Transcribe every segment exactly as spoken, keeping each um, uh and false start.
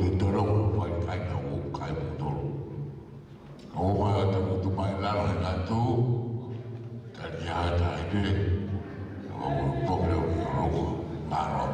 Tolongo, fai kai na o kai mo tolo. Ka o ka ta mo tu mai lalo he na tu. Ka ni a ta ite. Ka o poke o ka o ka. Mālō.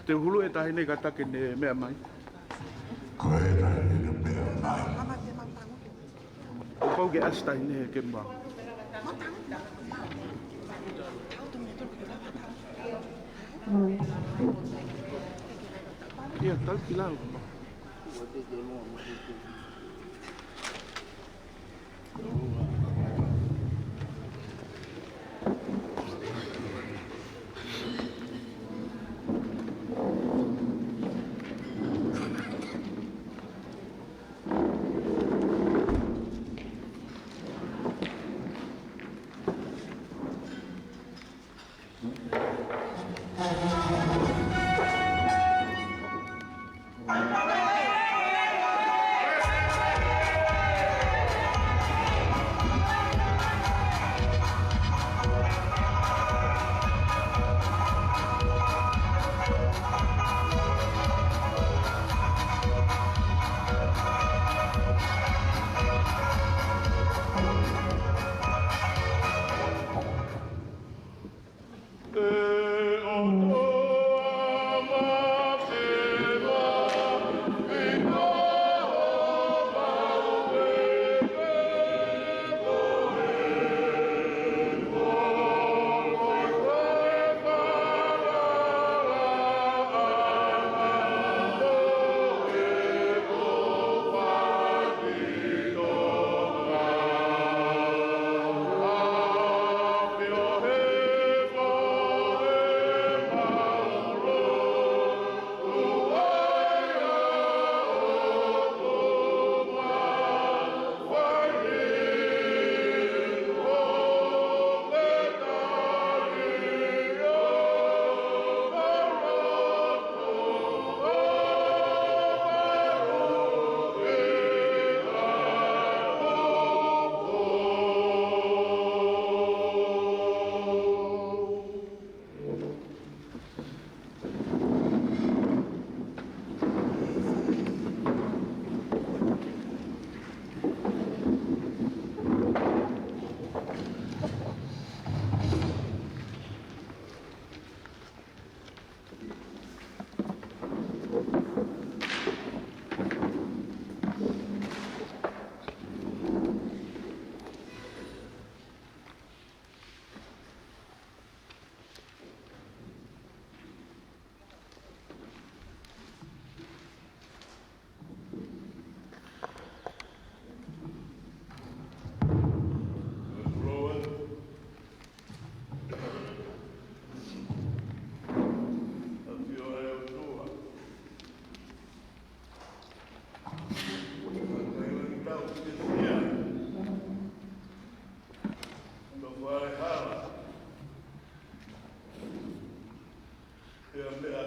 Te u hulu e taʻahine kātaki ke ne meʻa mai. Ko e taʻahine ke ne meʻa mai. ʻOku pau ke ʻasi taʻahine ke mau. ʻIa, tau ki lalo.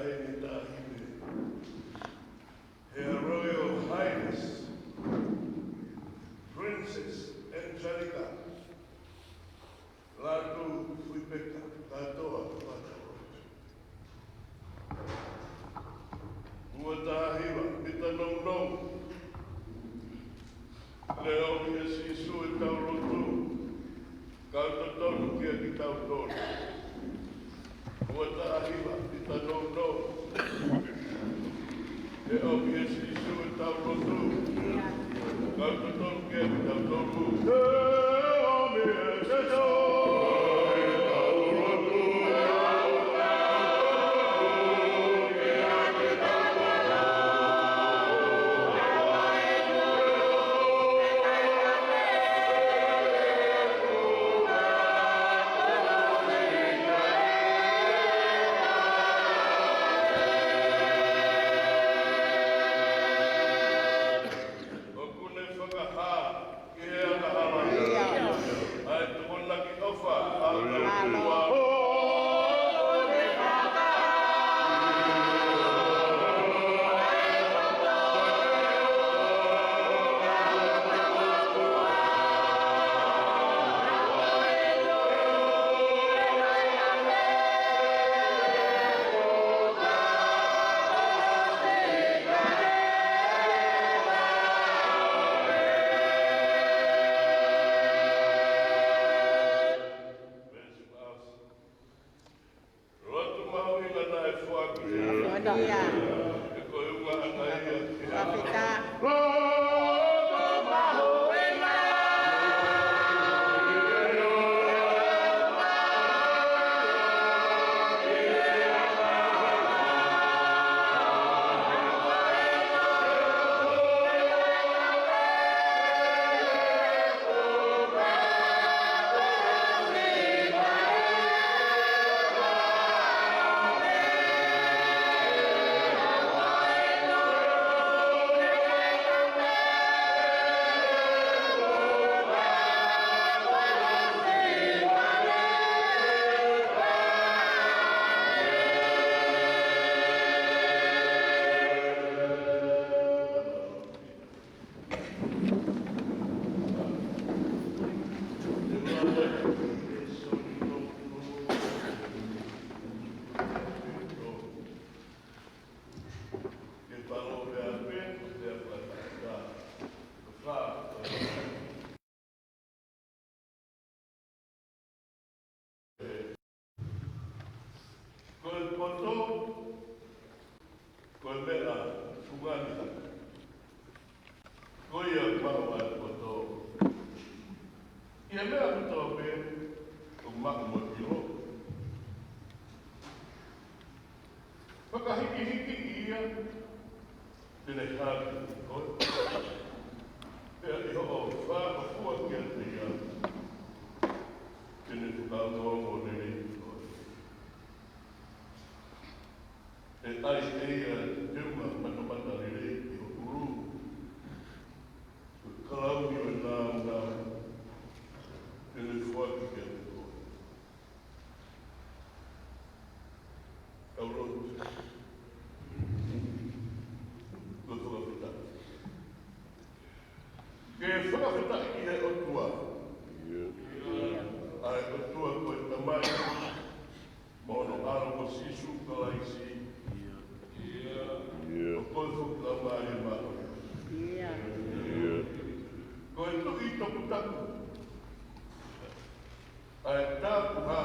Heni Tahine, Her Royal Highness Princess Angelica Lātūfuipeka Kātoa Matau. Ua taha hiva, Pita Nounou, Leʻo ʻia Sīsū ʻetau lotu, kau totonu kiate kitautolu. Ua taha hiva, Pita Nounou, Leʻo ʻia Sīsū ʻetau lotu, kau totonu kiate kitautolu. Leʻo ʻia Sīsū ʻetau lotu. ʻOku ne fakahā ki he angahala ʻa e tokonaki ʻofa ʻa e ʻOtua. Lotu mahuʻinga naʻe foaki. Ia. He ko e ʻuhinga ia. Fakafetaʻi. Lotu mahuʻinga. Ko e poto, ko e meʻa fungani. Ko ia maʻu ʻa e poto. ʻI he meʻa kotoa pē, ʻoku maʻu mo e ʻilo. Fakahikihiki ia, te ne hāki koe. Pea ʻi hoʻo fākafua kiate ia, te ne fakaongoongo lelei koe. ʻE ʻai ʻe ia e teunga matamatalelei ki ho ʻulu. Ko e kalauni ʻo e nāunau, te ne foaki kiate koe. Tau lotu. Ko e fakafetaʻi. Ke fakafetaʻi ki he ʻOtua. ʻIo. ʻA e ʻOtua ko e Tamai, mo hono ʻAlo ko Sīsū Kalaisi. ʻIo. ʻIo. Ko koe foki Laumālie Māʻoniʻoni. ʻIo. ʻIo. Ko e Tuʻi Toputapu. ʻA e Tāpuhā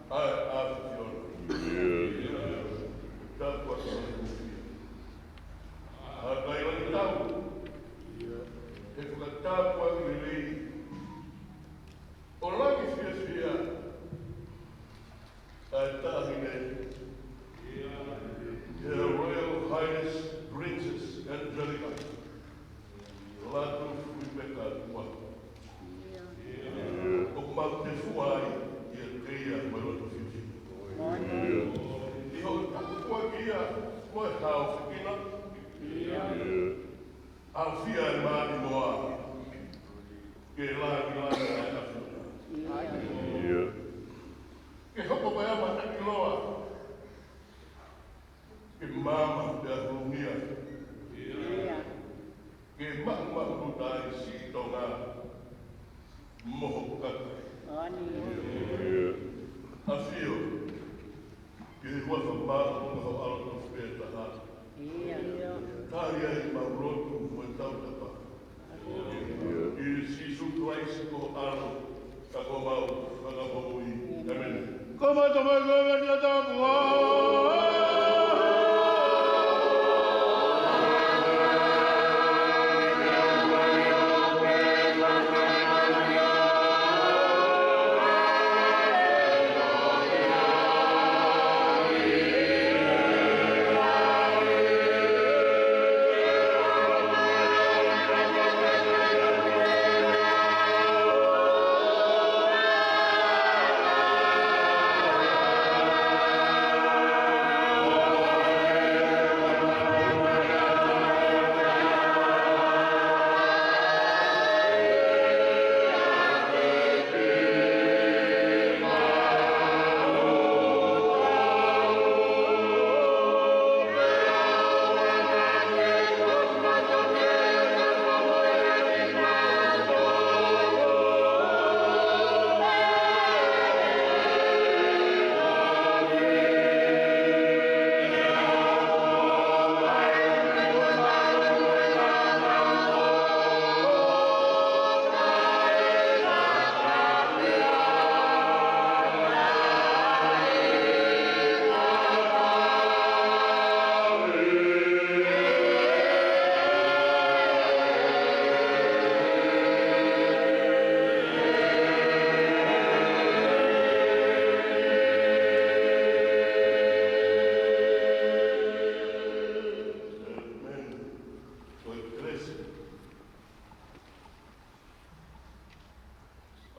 ʻa e ʻAfiona. ʻIo. Tāpuhā ʻa e ʻAfiona. ʻA e Kailangitau. ʻIo. He fakatāpuaki lelei ʻo langi fiefia ʻa e Taʻahine, Her Royal Highness Princess Angelica Lātūfuipeka Tuʻa. ʻOku mau tefua ai kiate ia mo e loto fiefia. ʻI hoʻo tāpuakiʻi ia mo e hao fekina, ʻafio ʻa e māʻimoa ke lāngilangi ʻa e ʻAfiona. Ke hoko mai ʻa e mataʻiloa Māmā pea hulungia. Ke maʻumaʻuluta ai siʻi Tonga mo hoku kakai. ʻAfio, ke huafa māʻolunga ho ʻAlo tofu pē taha. Tali ai ʻemau lotu mo e tautapa. ʻI Sīsū Kalaisi ko ho ʻAlo, ka ko homau Fakamoʻui. ʻĒmeni. Ko homau Tamai ko e ʻi he langi, ʻa e tapu. ʻA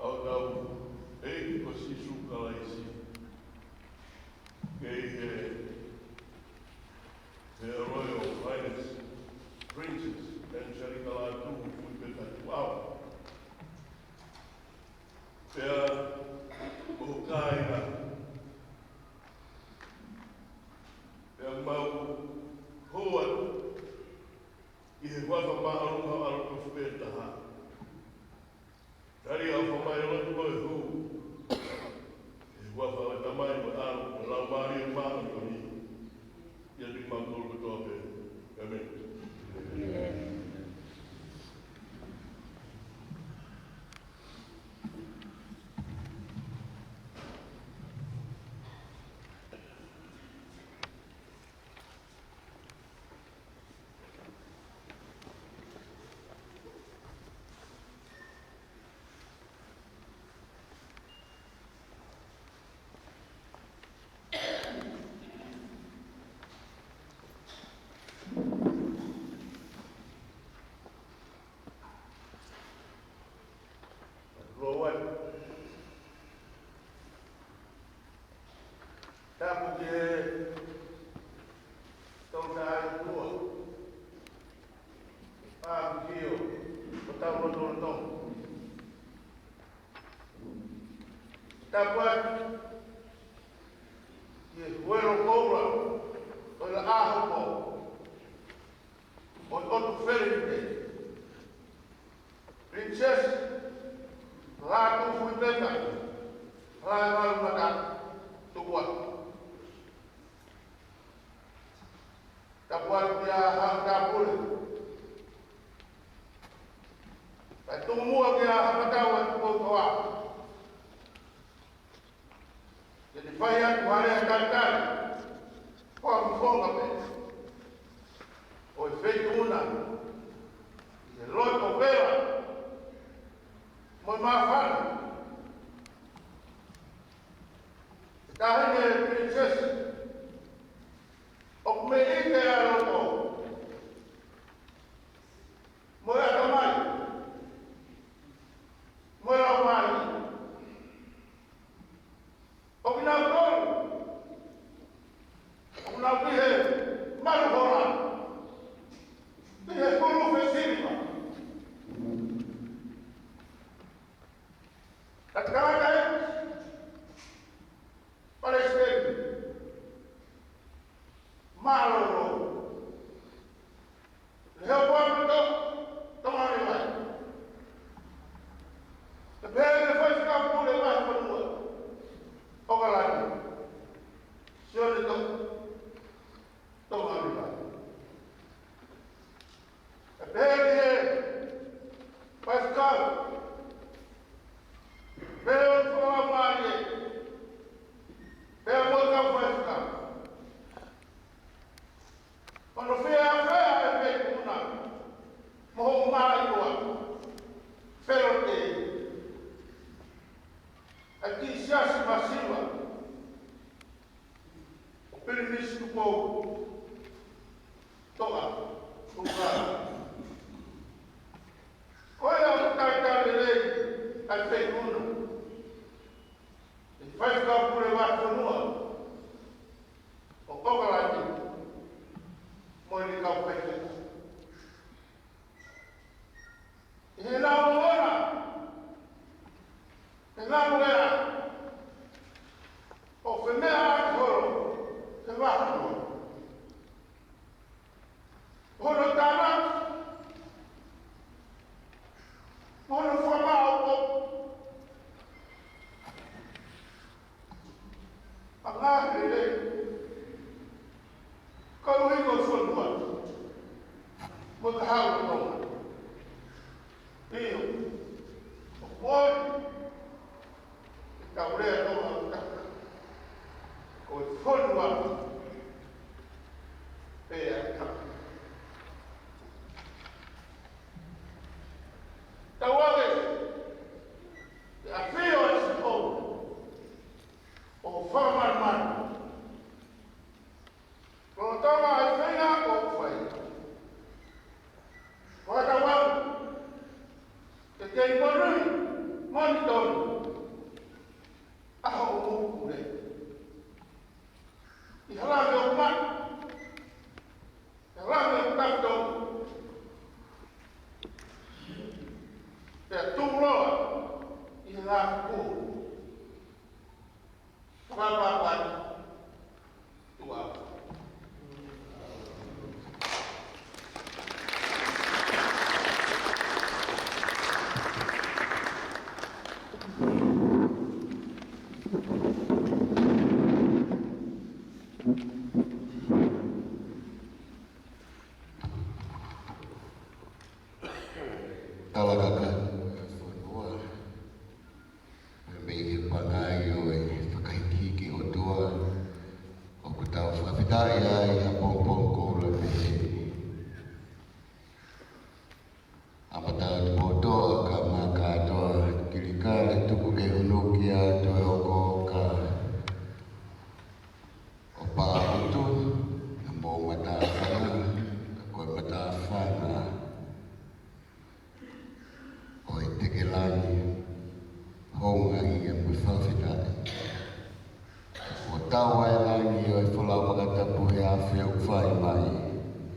hotau ʻEiki ko Sīsū Kalaisi, kei he, he Royal Highness Princess Angelika Lātū Fuipeta Tuʻau. Pea mo ho kāinga. Pea mau hū atu ʻi he huafa māʻolunga ʻo ho ʻAlo tofu pē taha. Tali ʻa e ʻofa mai, lotu mo e hū. ʻI he huafa ʻo e Tamai, mo e ʻAlo, mo e Laumālie Māʻoniʻoni. ʻIate kimautolu kotoa pē. ʻĒmeni. Lou ai. Tapu ki he Tongatapu ʻi Tonga. ʻAfio, ko hotau lotolotonga. Tapu atu ki he huelo koula ʻo e laʻā hopo ʻo e ʻOtu Fēleni, Princess Lātūfuipeta Laevalu Mata Tukuaho. Tapu atu kia Haʻa Matāpule. Kae tuku muʻa kia Haʻa Matāpule ʻa e Tukuaho. Ke ne fai atu ha lea talitali, ko e fofonga pē ʻo e feituʻu na, ʻi he loto vela mo e māfana. Ko e taʻahine Princess, ʻoku mei ʻite ʻa e loto, mo e ʻatamai, mo e laumālie. ʻOku nau tolu, ʻoku nau ki he malu hola, ki he kulufe siliva. Ka te kamata e Palesiteni. Mālō. Toʻa, Tuʻa. Ko ia ʻoku talitali lelei ʻa e Fekuna, ʻe Faifekau Pule Vāhenga Fonua ʻo ʻOkalani mo ʻene kau faifekau. ʻI heʻenau ō ʻo ngāue ʻo femeʻaʻaki holo he vahaʻa hono tānaki, hono fakamaʻopoʻopo ʻa e ngaahi lelei koeʻuhi ko e fonua mo e kahaʻu ʻo Tonga. ʻIo, ʻoku ʻi ai ʻetau lea Tonga ʻoku tala, ko e fonua pē ʻa Tonga. Tau ʻave ʻa e ʻafio ʻa Sihova ʻo fakamanumanu lolotonga ʻa e feinga ʻoku fai. Ko e tau ʻave ke kei monū, monū tonu ʻa hoʻo moʻui pule ʻi he langi ʻoku maʻa, he langi ʻoku tapu tonu, pea tuʻuloa ʻi he ngaahi kupu. Fakapapauʻi. Tuʻa. Talakaka fonua. Mei he pangai ʻo e fakahikihiki ʻOtua, ʻoku tau fakafetaʻi ai ʻi ha pongipongi koula pehē ni. ʻAmata atu Motoa, Kamaka, Toa, Kilikale, Tuku, Kehunuki, ʻa Toe, ʻOka, ʻo Pāutu, ʻa Moʻunga Tāfana, ko e matāfana ʻo e tekelangi, houngaʻia mo e fakafetaʻi. ʻO tau ʻa e langi ʻo e folau fakatapu he afe ʻoku fai mai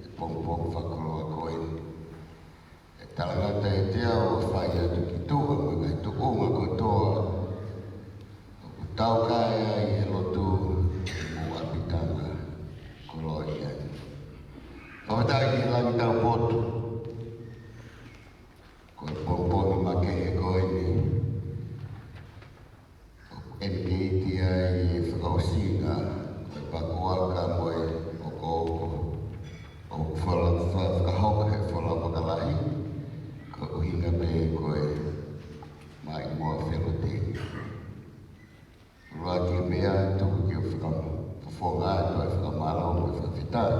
he pongipongi fakakoloa ko eni. ʻE talangata ʻiate au ʻo fai atu ki tuʻa mo e ngaahi tuʻunga kotoa ʻoku tau kae ai he lotu mo ʻapitanga koloa ia. Fakafetaʻi ki he langi taupotu. Ko e pongipongi makehe ko eni, ʻoku ʻenikeiti ai e fakaʻosinga ʻo e pakuaka mo e ʻokoʻoko ʻoku fola-, fa-, fakahoko he folau fakalahi, ko e ʻuhinga pē ko e Maʻimoa Felotei. ʻUluaki meʻa, tuku ke u fakafofonga atu ʻa e fakamālō mo e fakafetaʻi.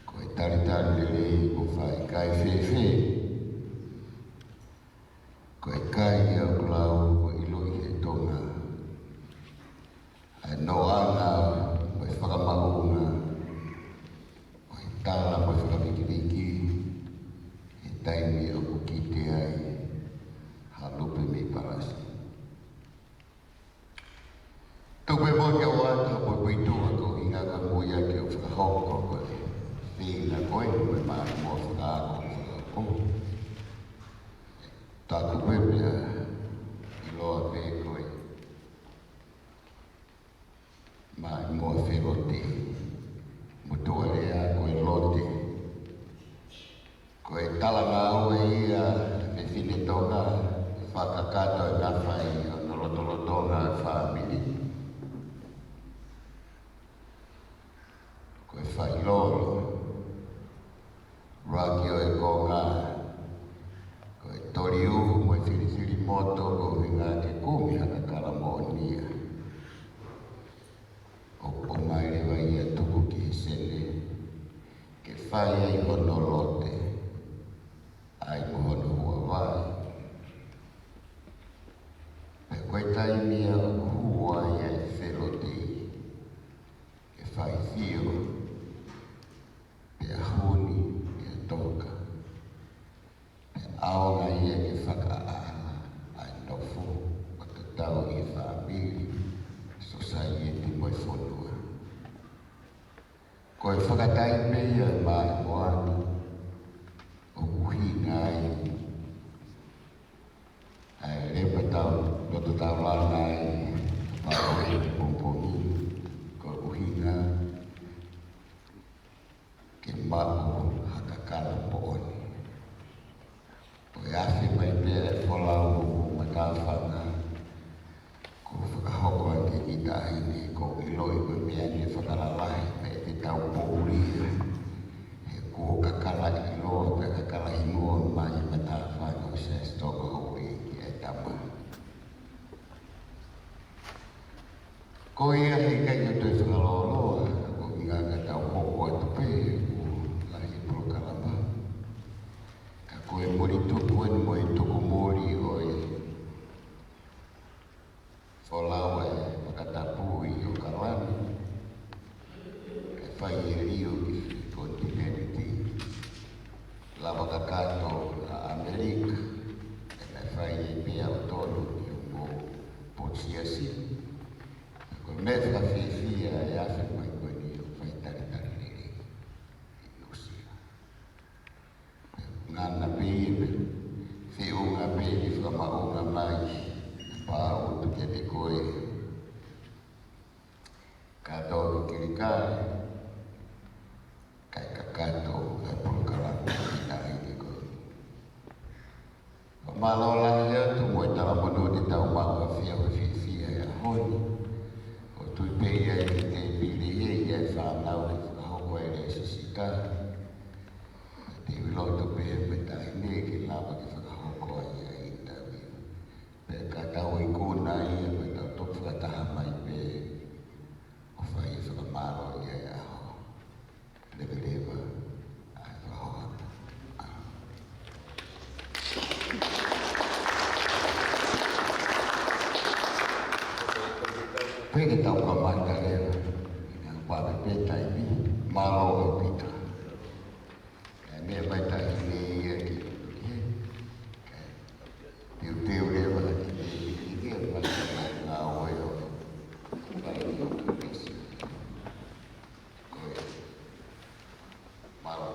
Ko e talitali lelei kuo fai, kai fēfē. Ko e kai ia ʻoku lau ko e ʻiloʻi he Tonga ʻa e noʻanga mo e fakamaʻunga ʻo e tala mo e fakavikiviki he taimi ʻoku kite ai ha lupe mei Palasi. Tuku pē muʻa ke u ʻoatu ha poʻipoʻi tuʻa ko e ʻuhinga ko e muiaki ʻo e fakahoko ko e feinga ko ē mo e maʻimoa fakaako fakahoko. Taku pē pea ʻiloa pē ko e Maʻimoa Felotei. Motuʻalea ko e lote. Ko e talangāue ia ʻa e fefine Tonga, fakakakato e nafa ʻi hono lotolotonga ʻa e fāmili. Ko e failolo. ʻUluaki ʻo e konga, ko e toli uhu mo e filifili moto koeʻuhinga ke kumi ha kakala moʻonia. ʻOku ʻomai leva ia tuku ki he sene ke fai ai hono lote, ʻai mo hono huavai. Pea ko e taimi ia ʻoku hū ai ʻa e Felotei ke fai fio, pe Ko e fakataimi ia ʻa e māʻimoa ni ʻoku ʻuhinga ai ʻa e leva ʻetau loto taulanga ai, pau e pongipongi, ko e ʻuhinga ke maʻu ha kakala moʻoni. Ko e afe mai pē ʻa e folau ʻo e matāfanga, ko e fakahoko ʻa e kiʻi taʻahine, ko e ʻiloʻi ko e meʻa ni ʻe fakalalahi pē ʻetau poʻuli ia. He ko e kakala ʻiloa, ko e kakala hingoa mai e matāfanga ʻo Siaosi Tonga ʻo e ki ai tama. Ko ia he ʻikai ke toe fakalōloa, ka ko e ʻuhinga ke tau hoko atu pē, ʻoku lahi e polokalama. Ka ko e moli tupu eni mo e tuku moli ʻo e folau ʻa e fakatapu ʻi ʻAokalani. Kae fai e liu ki he konitinēniti. Lava kakato ʻa ʻAmelika. Kae fai ai pē ʻautolu ʻi hono potu siasi. Ko e meʻa fakafiefia e afe mai ko eni ʻo fai talitali lelei ʻi Nuʻusila. Ngana pē ia pē, feʻunga pē ke fakamaʻunga mai, pau atu kiate koe. Kātoa ki Kilikale, kae kakato ʻa e polokalama ʻi he taʻahine ko eni. Fakamālō lahi atu mo e talamonū te tau maʻu ʻa e fiefia, fiefia he ʻaho ni. ʻOku ou tui pē ia ʻi he tēpile ia ʻa e fānau ke fakahoko e lēsisita. Te u ʻilo atu pē mo e taʻahine ke lava ke fakahoko ai ʻa e interview. Pea ka tau ikuna ia, pea tau toki fakataha mai pē ʻo fai e fakamālō ia ʻi he ʻaho. Leveleva ʻa e fakahohaʻa. Pea ke tau kamata leva. Ina vave pē taimi, mālō ʻaupito. Kae meʻa mai taʻahine ia ki he. Kae teuteu leva ki he, ki he, ki he, ngāue ʻo fai ʻi he ʻOtu Pesi. Ko ia. Mālō.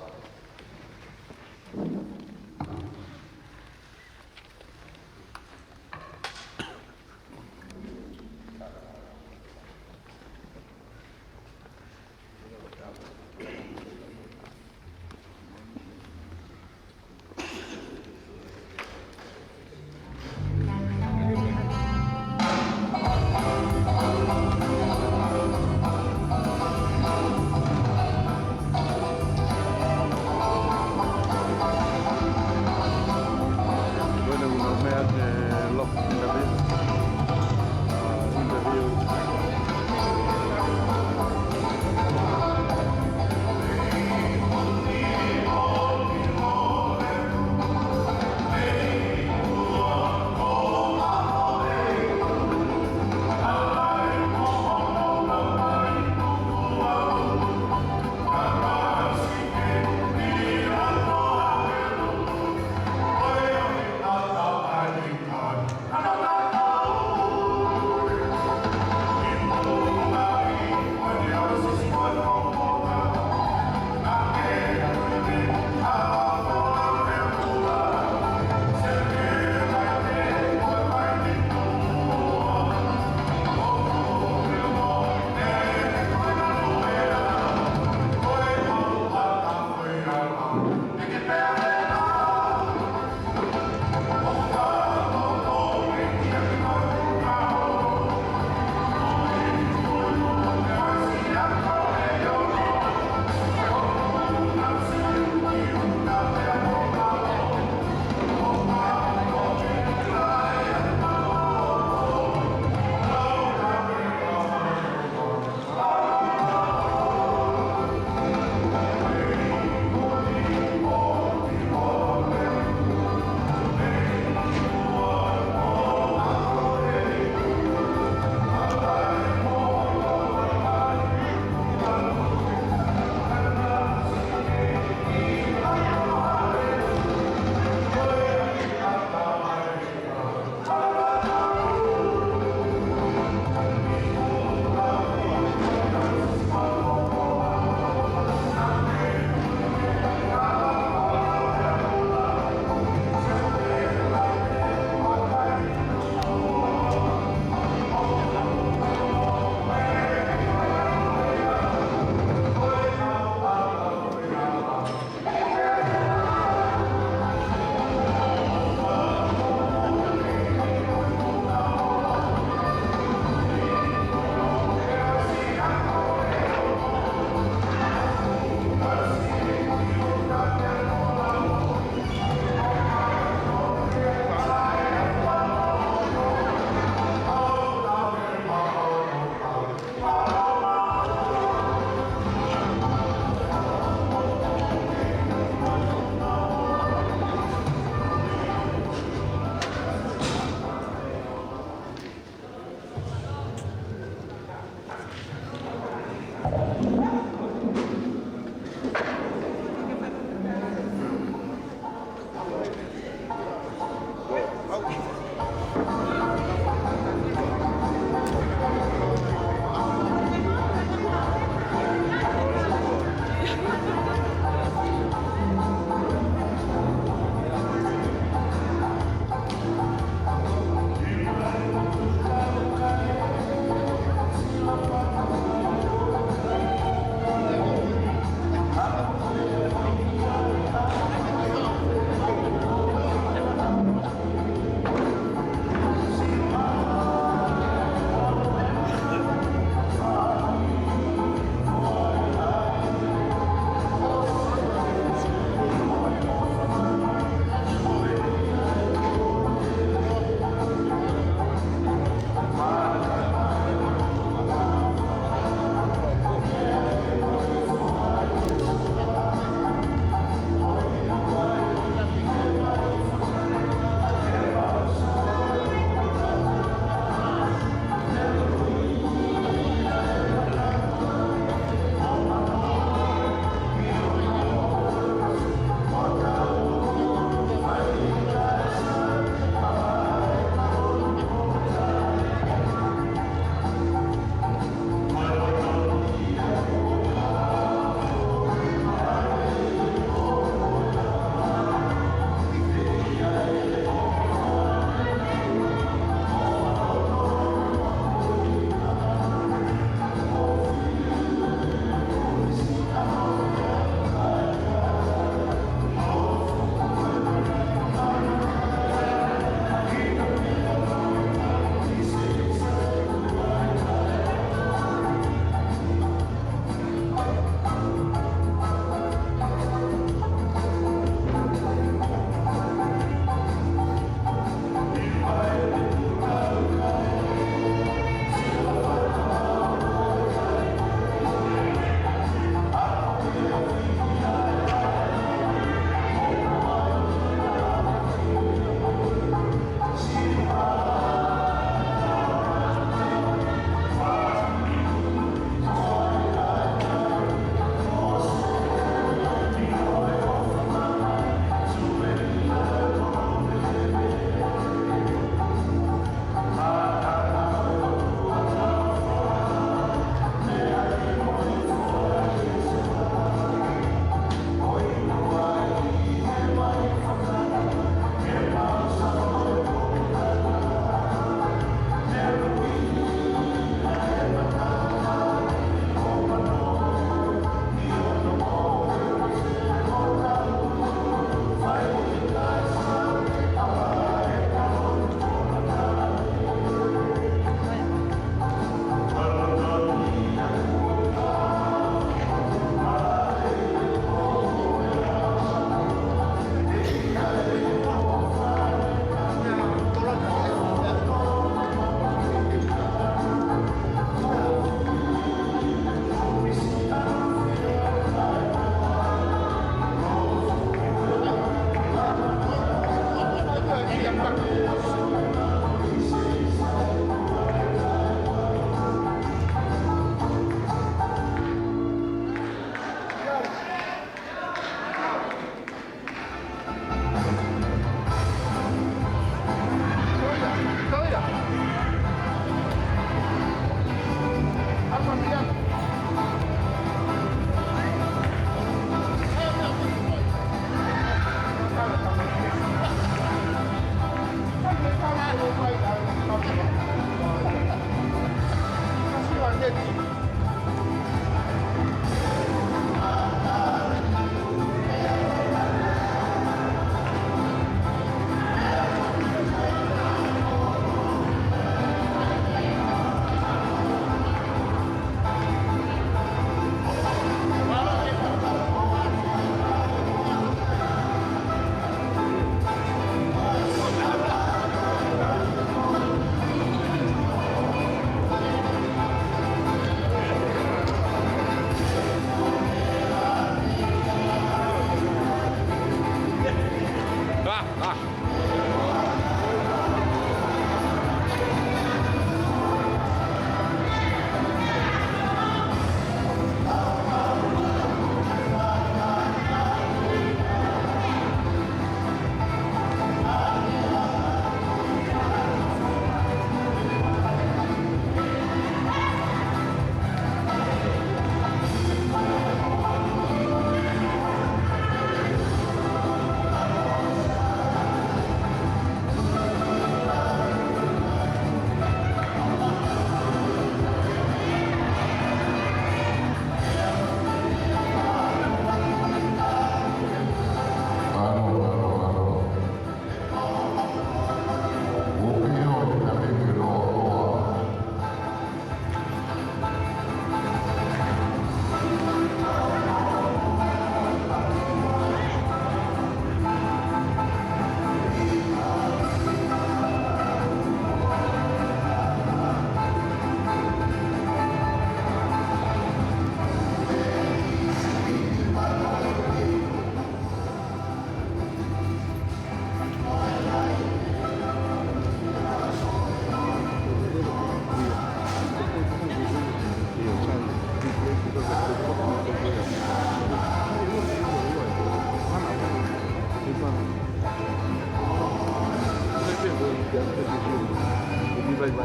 Taimi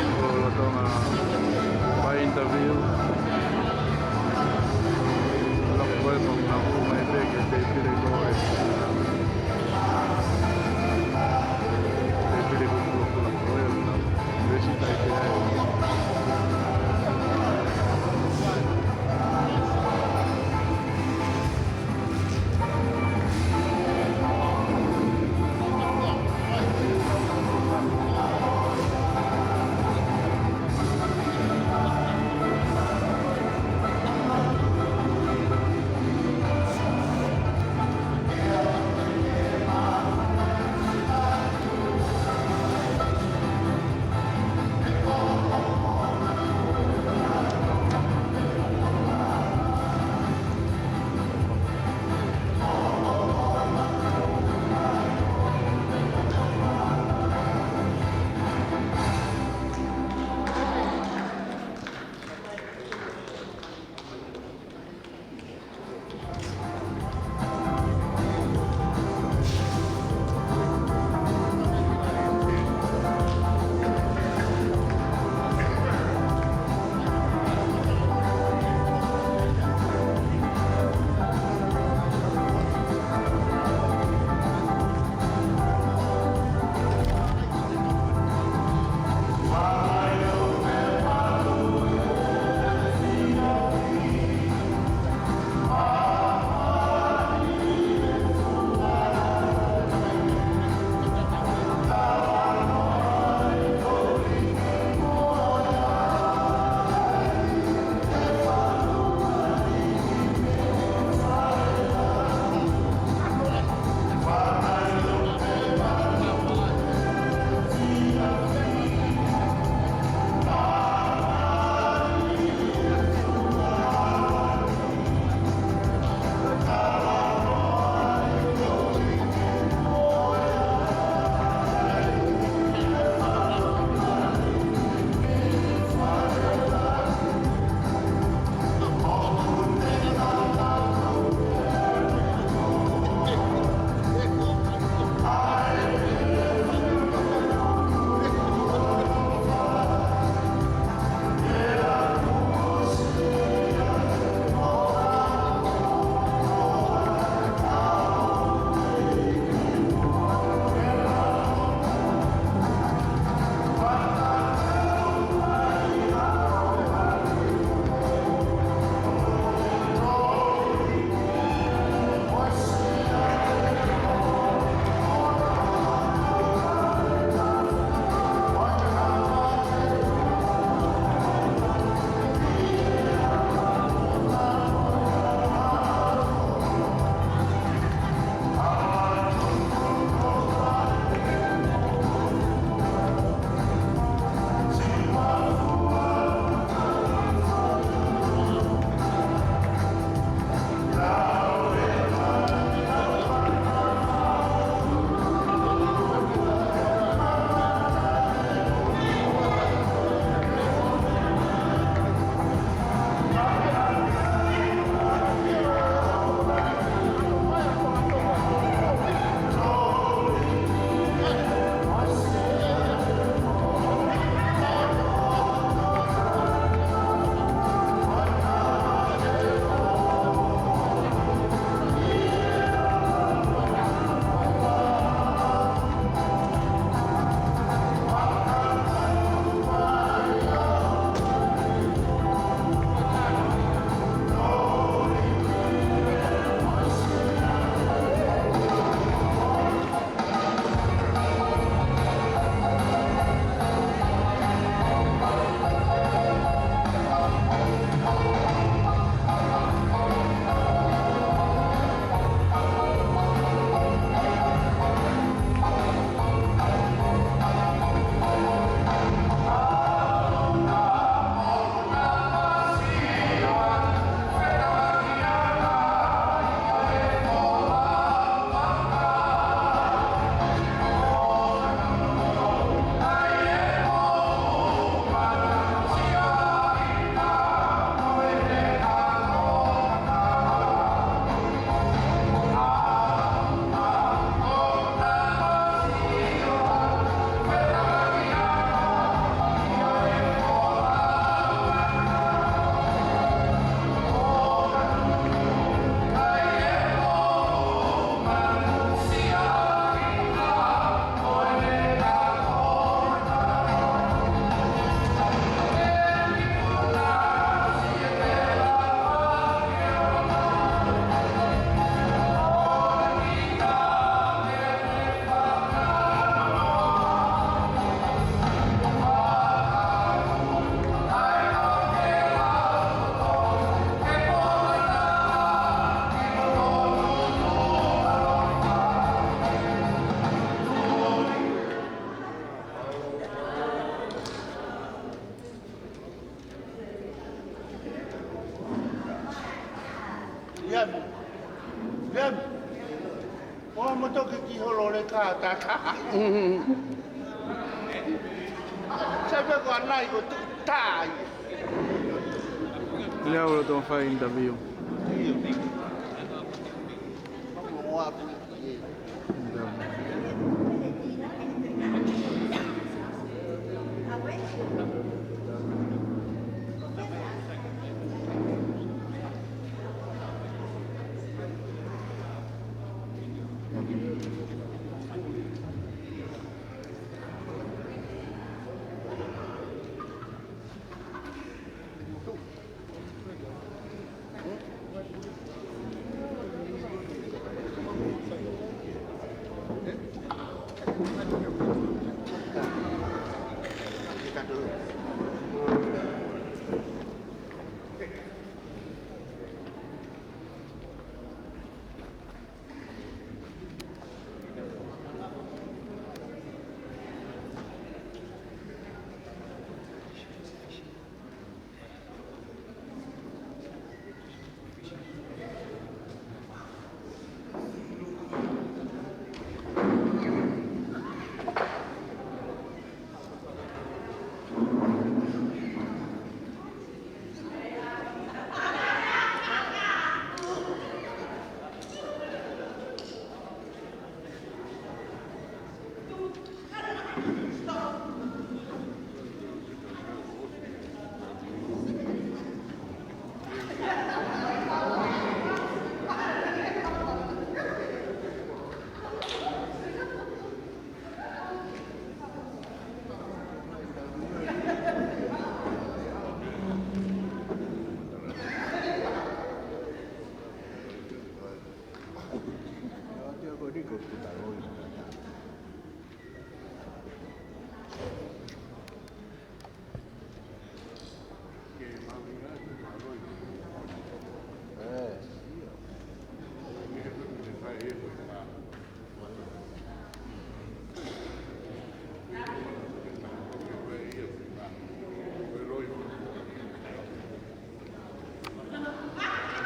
ni ko e lolotonga fai interview. Tata. Sai pē ko anai ko tu tai. Lea o lo tō fai interview.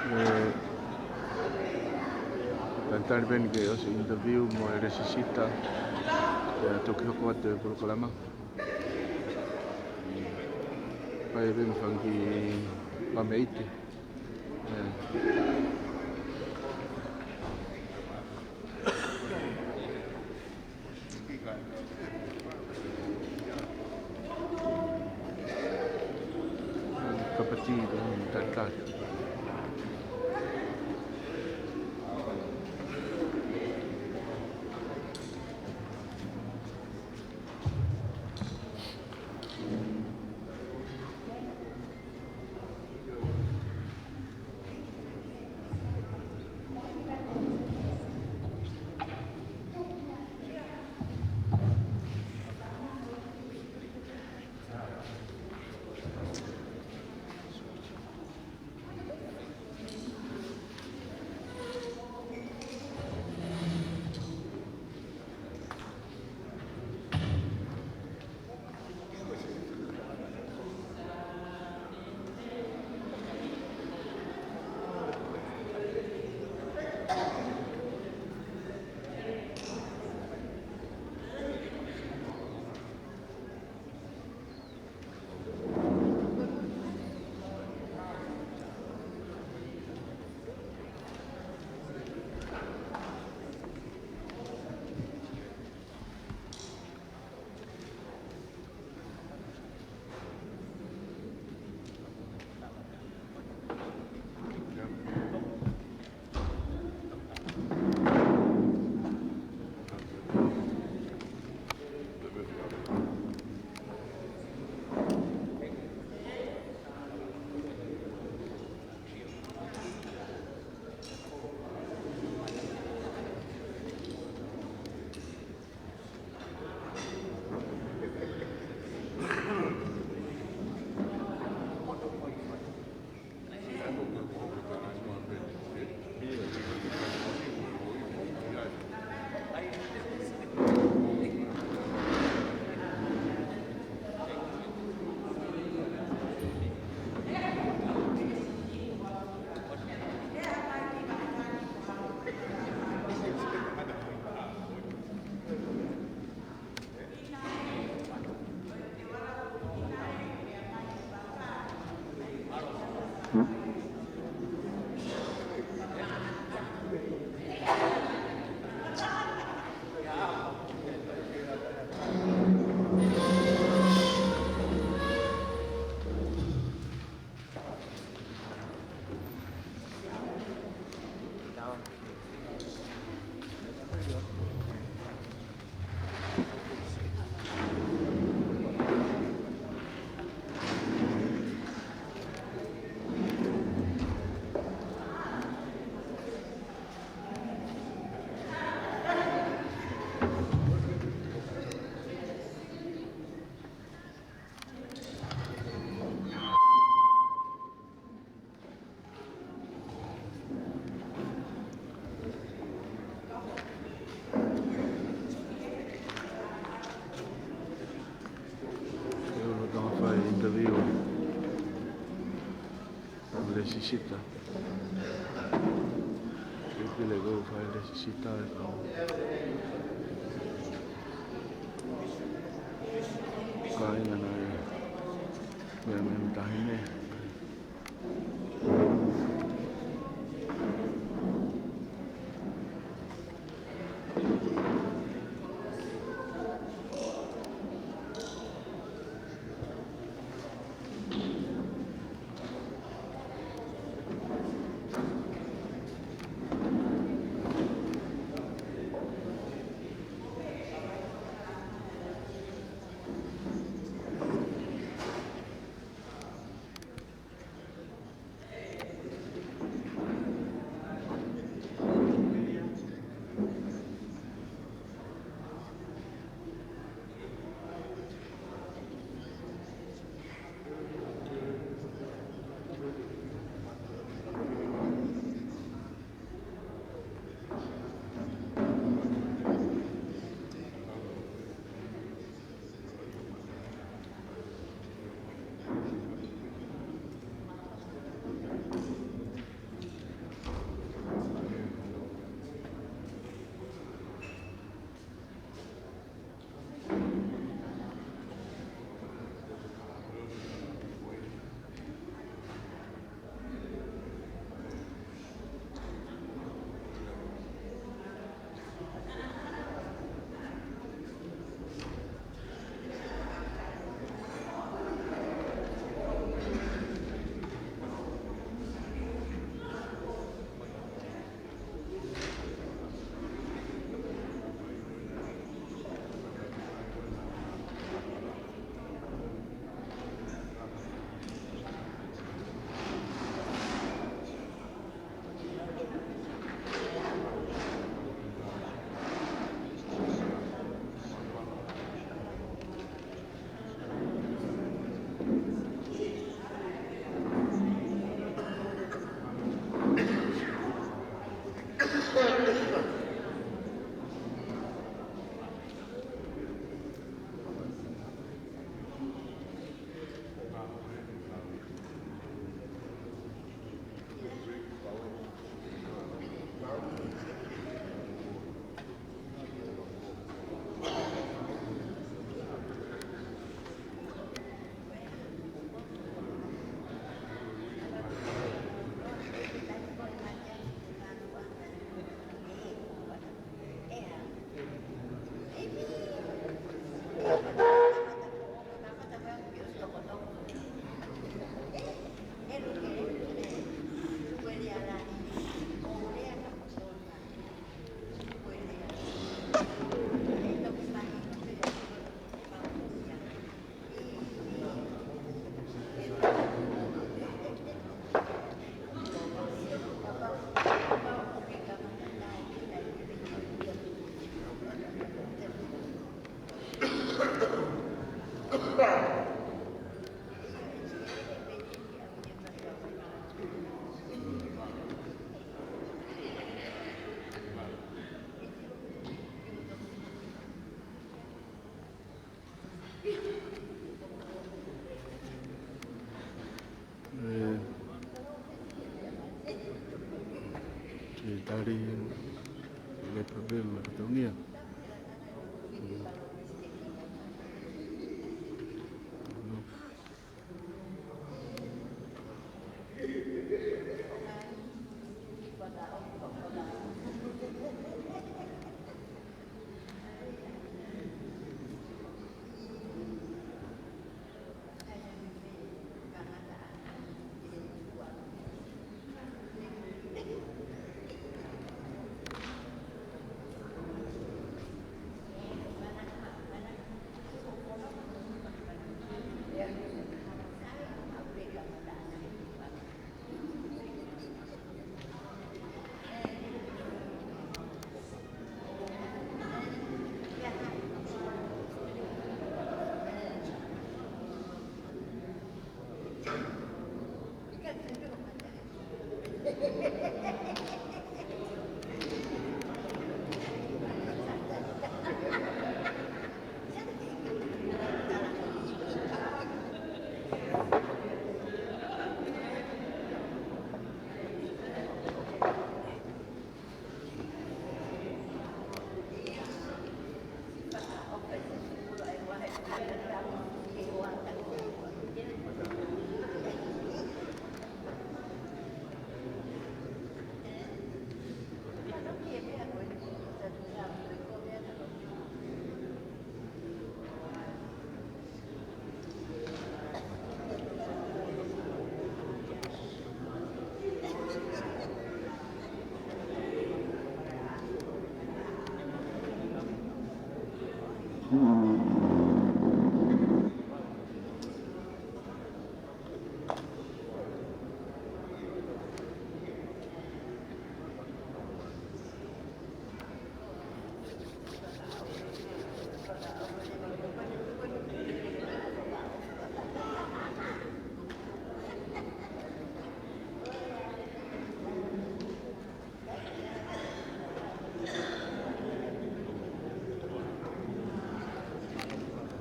ʻE, talitali pē eni ke ʻosi interview mo e lēsisita, ʻe toki hoko atu e polokalama. Fai pē mo e fanga kiʻi pameiti. ʻE. Kapati, talitali. Sisita. Ke pile ko fai le sisita e kau kāinga naʻe meʻa mei he taʻahine. ʻE, ʻe tali le papel la katonia.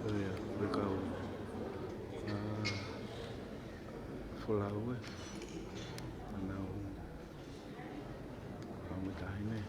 Ia, fekau. Ā, folau ē. Ā, nau. Folau mo e taʻahine.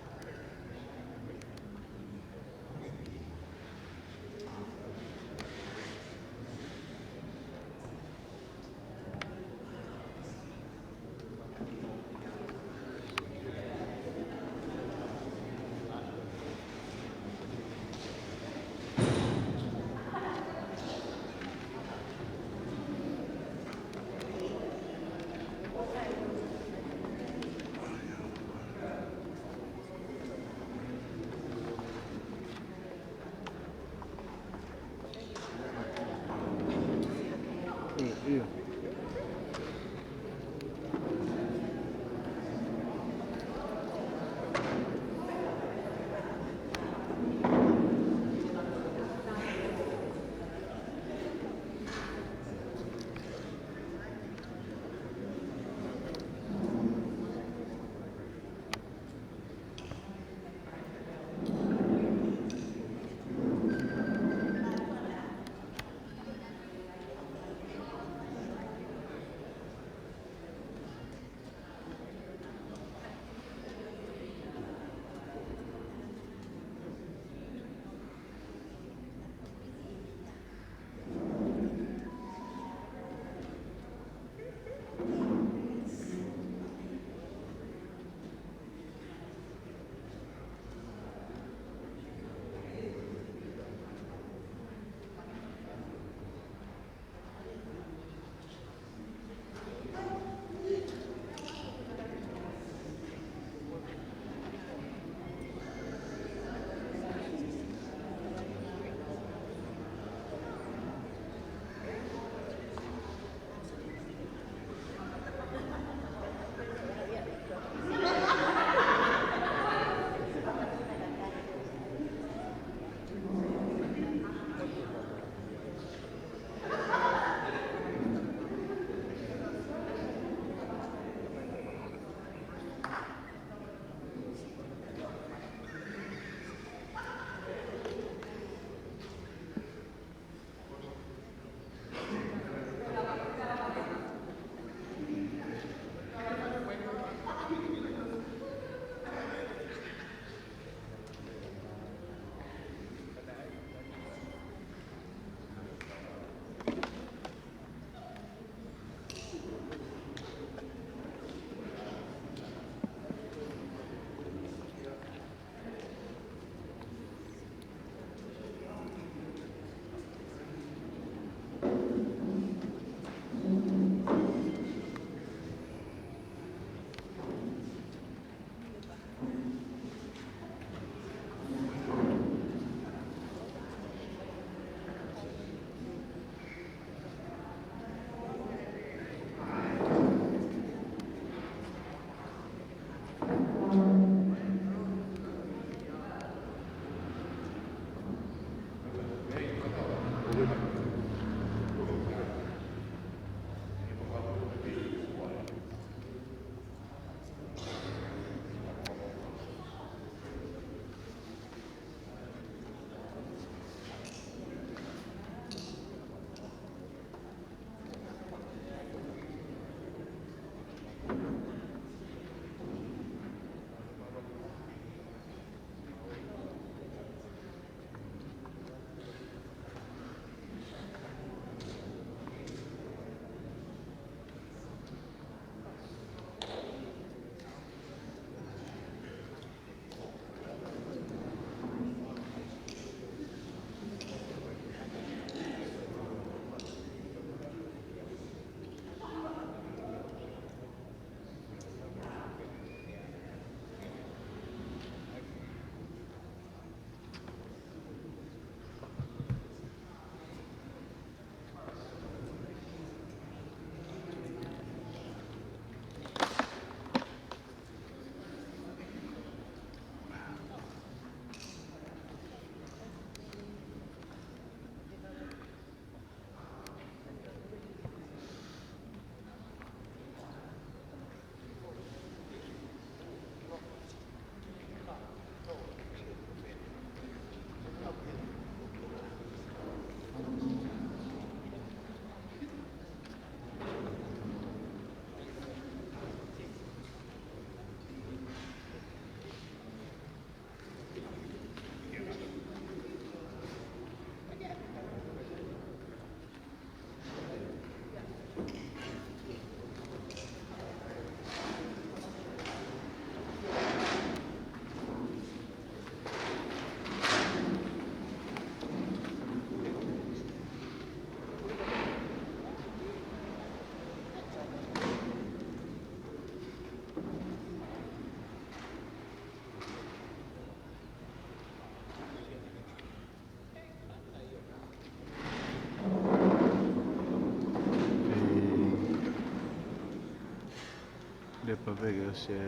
Lepa pē ke ʻosi e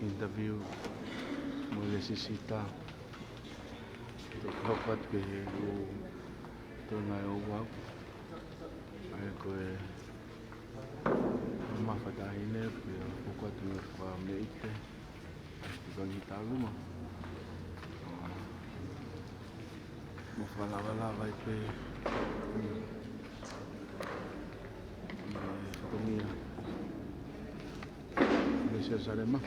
interview mo e lēsisita. Toki hoko atu ki he ʻū toenga ʻo e ʻaho. ʻA ia ko e mamafa taʻahine pea hoko atu mo e fakameʻite ʻa e Tuʻi Vangihitauluma. Mo fakalavalava ai pē ʻi he fatongia mei Selusalema.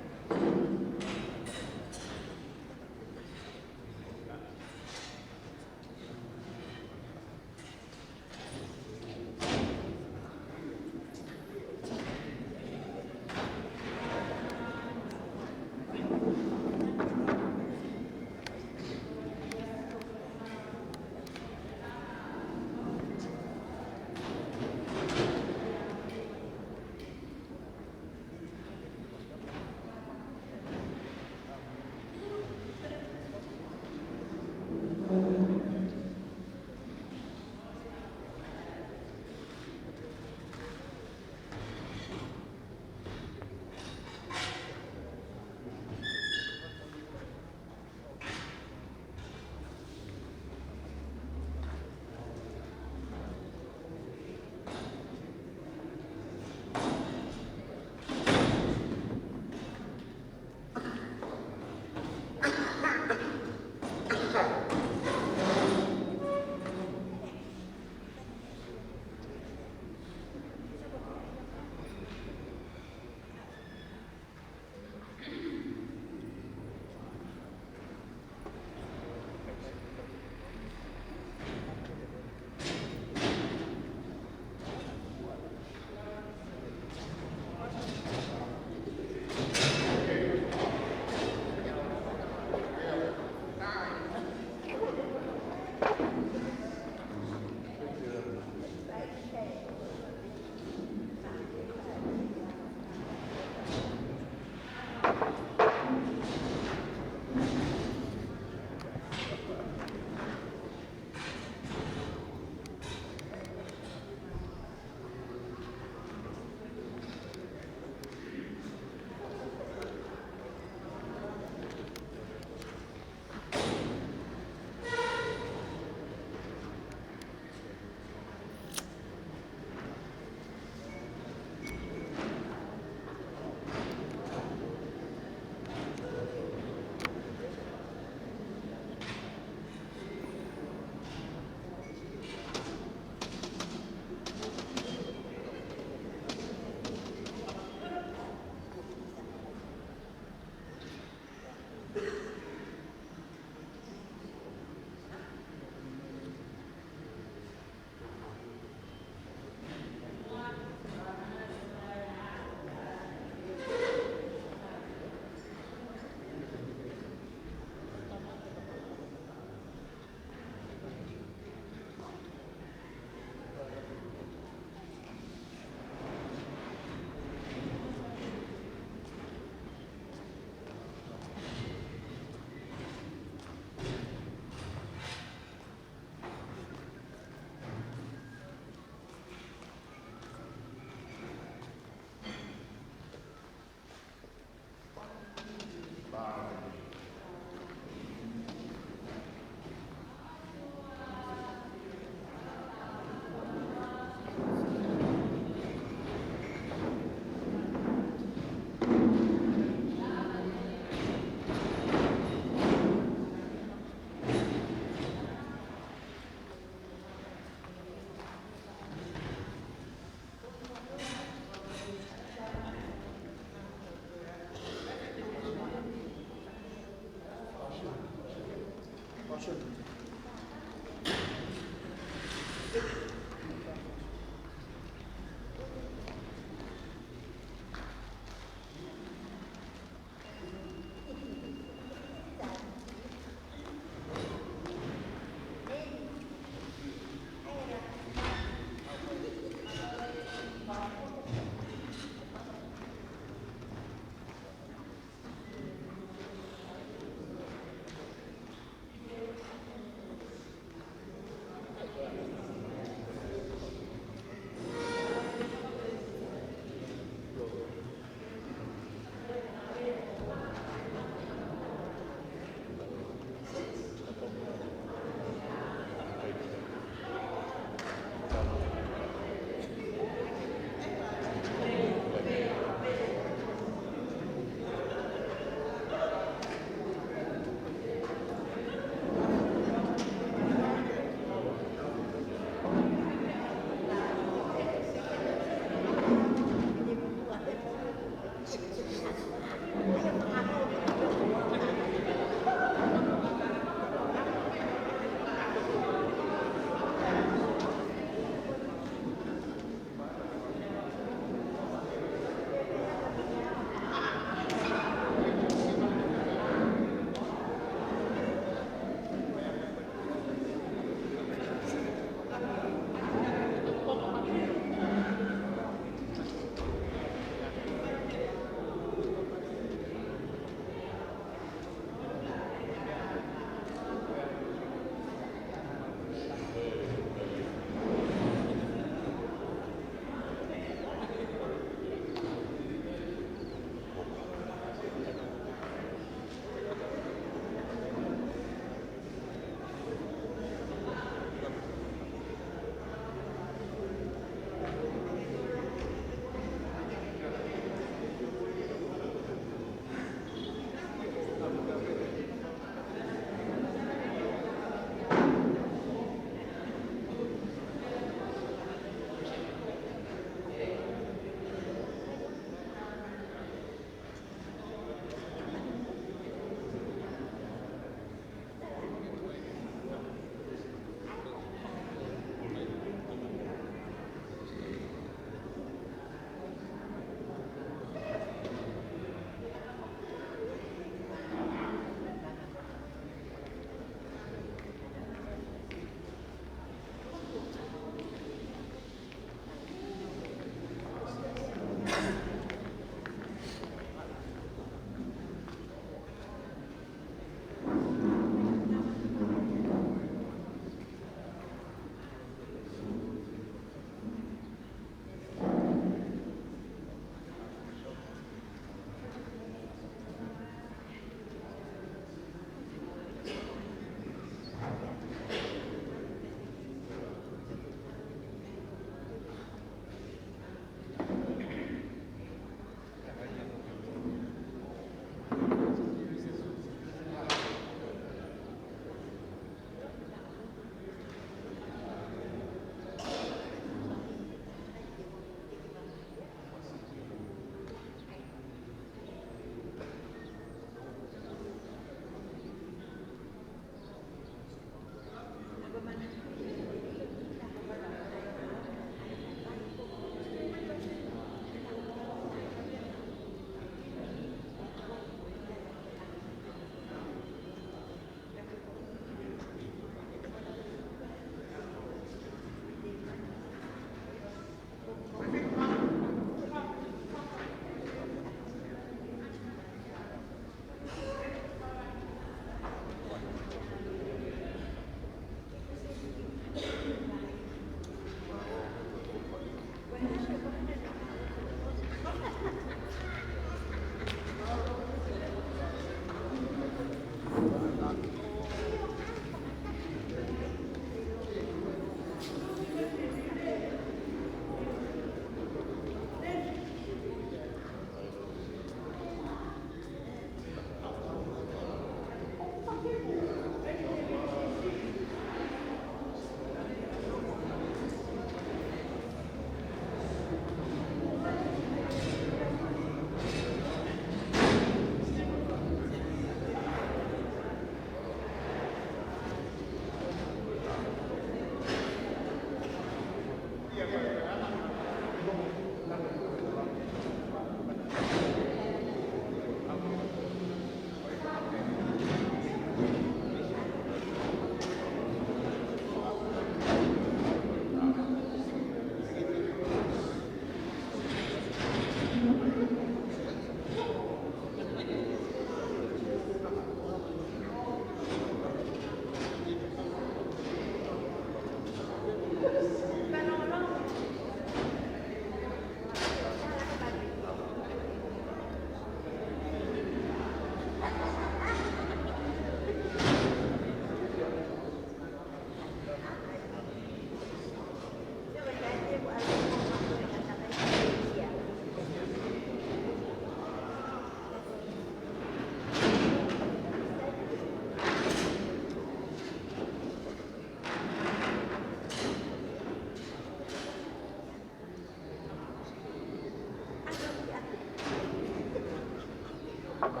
ʻOku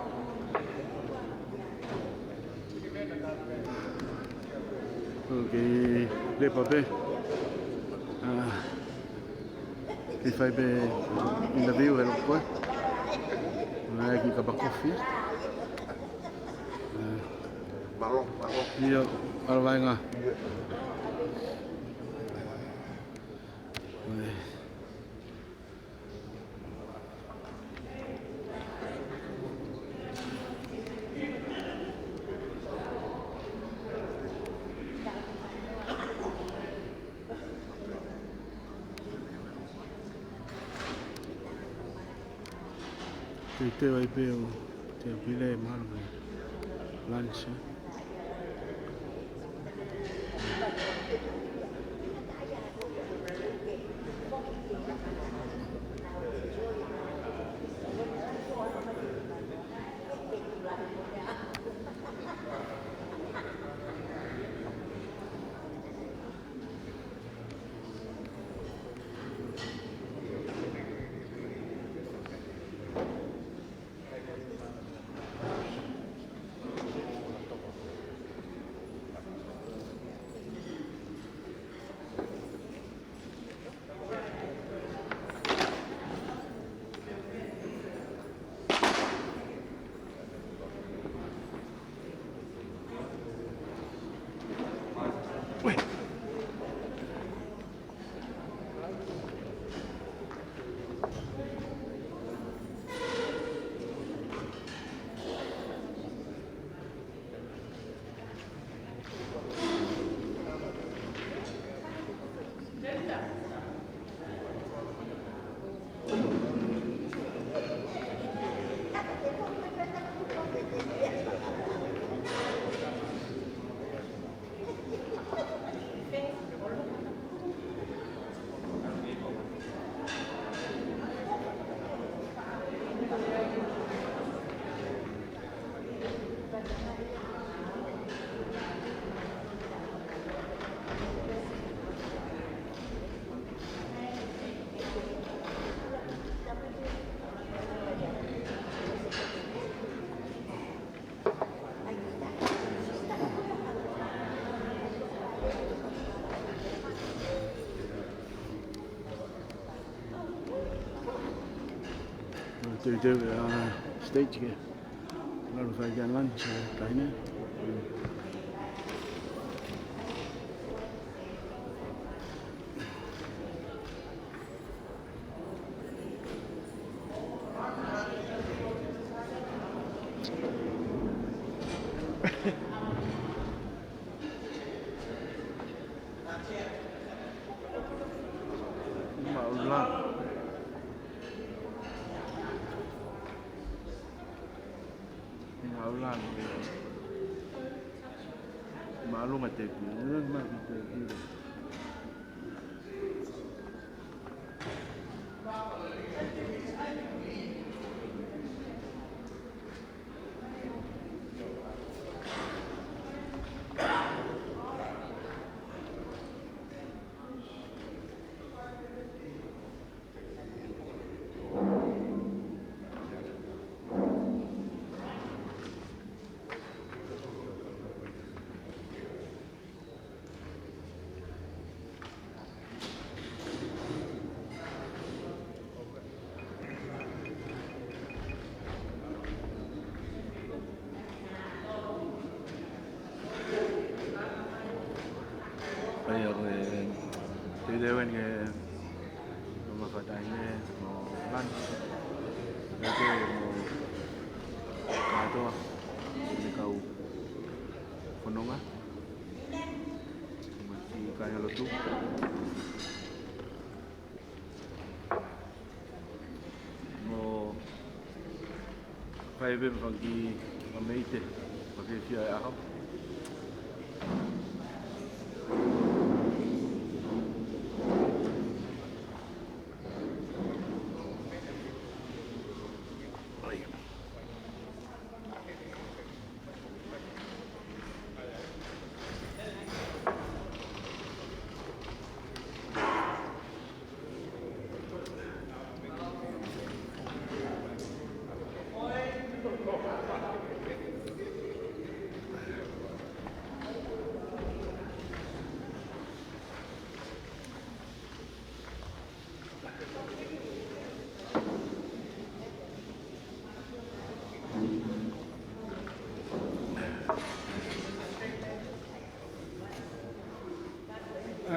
lepa pē. ʻĀ, ke fai pē interview he loko ko ē. Naʻe ʻi ai e kiʻi kapa kofi. ʻĀ. Mālō, mālō. ʻIo, mālō vaenga. ʻIo. ʻOi. Teuteu ai pē ʻo te pile mālō mai. Lunch, ē? Teuteu, ʻa, stage ke. Lalo fai ki ai e lunch, ē, taimi. Mālō. Mālō. Mālō e tepu. Mālō e tepu. ʻA ia ko e, te te wen ke no mafakatai ne mo lunch. Te te mo kātoa, te kau fononga. Mo e kāingalotu. Mo fai pē mo e fanga kiʻi meʻa ʻi he fakafiefia e ʻaho.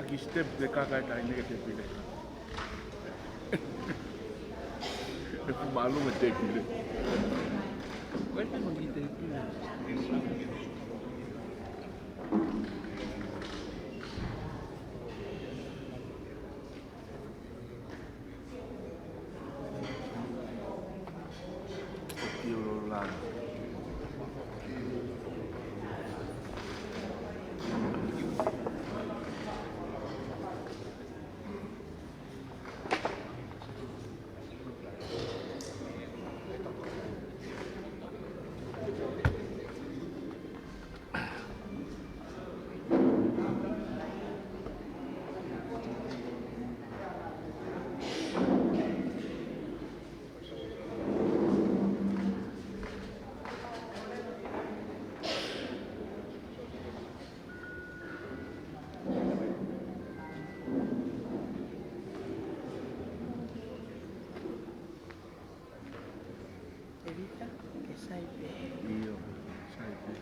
Ki step te kaka e taʻahine ki he tēpile. ʻE fuʻu mālō e tēpile. Ko e tēpile. Evita, ke sai pē. ʻIo, sai pē.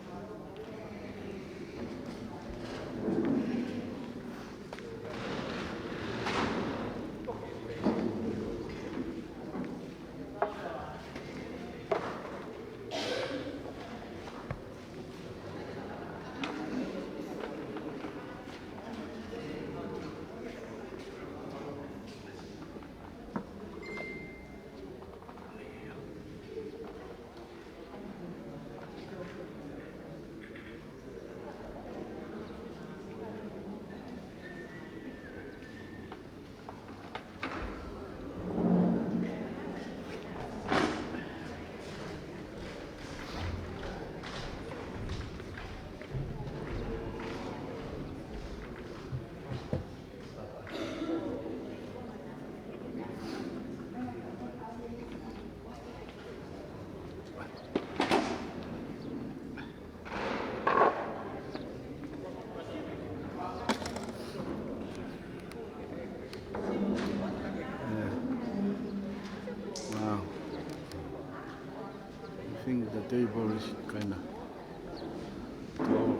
Yeah. Wow. I think the table is kinda tall.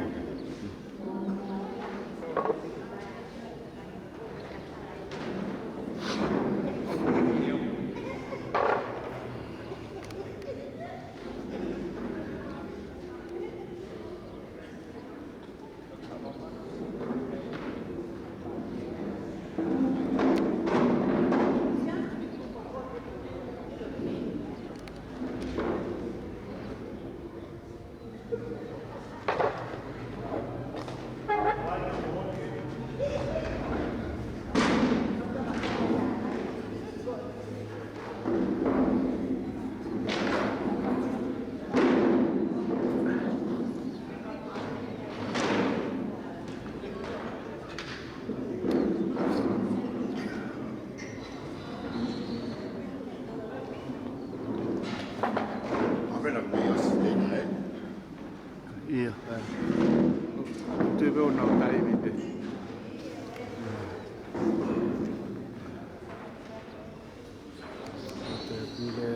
ʻIo, ē. Te veo na o taimi pē. Te pile.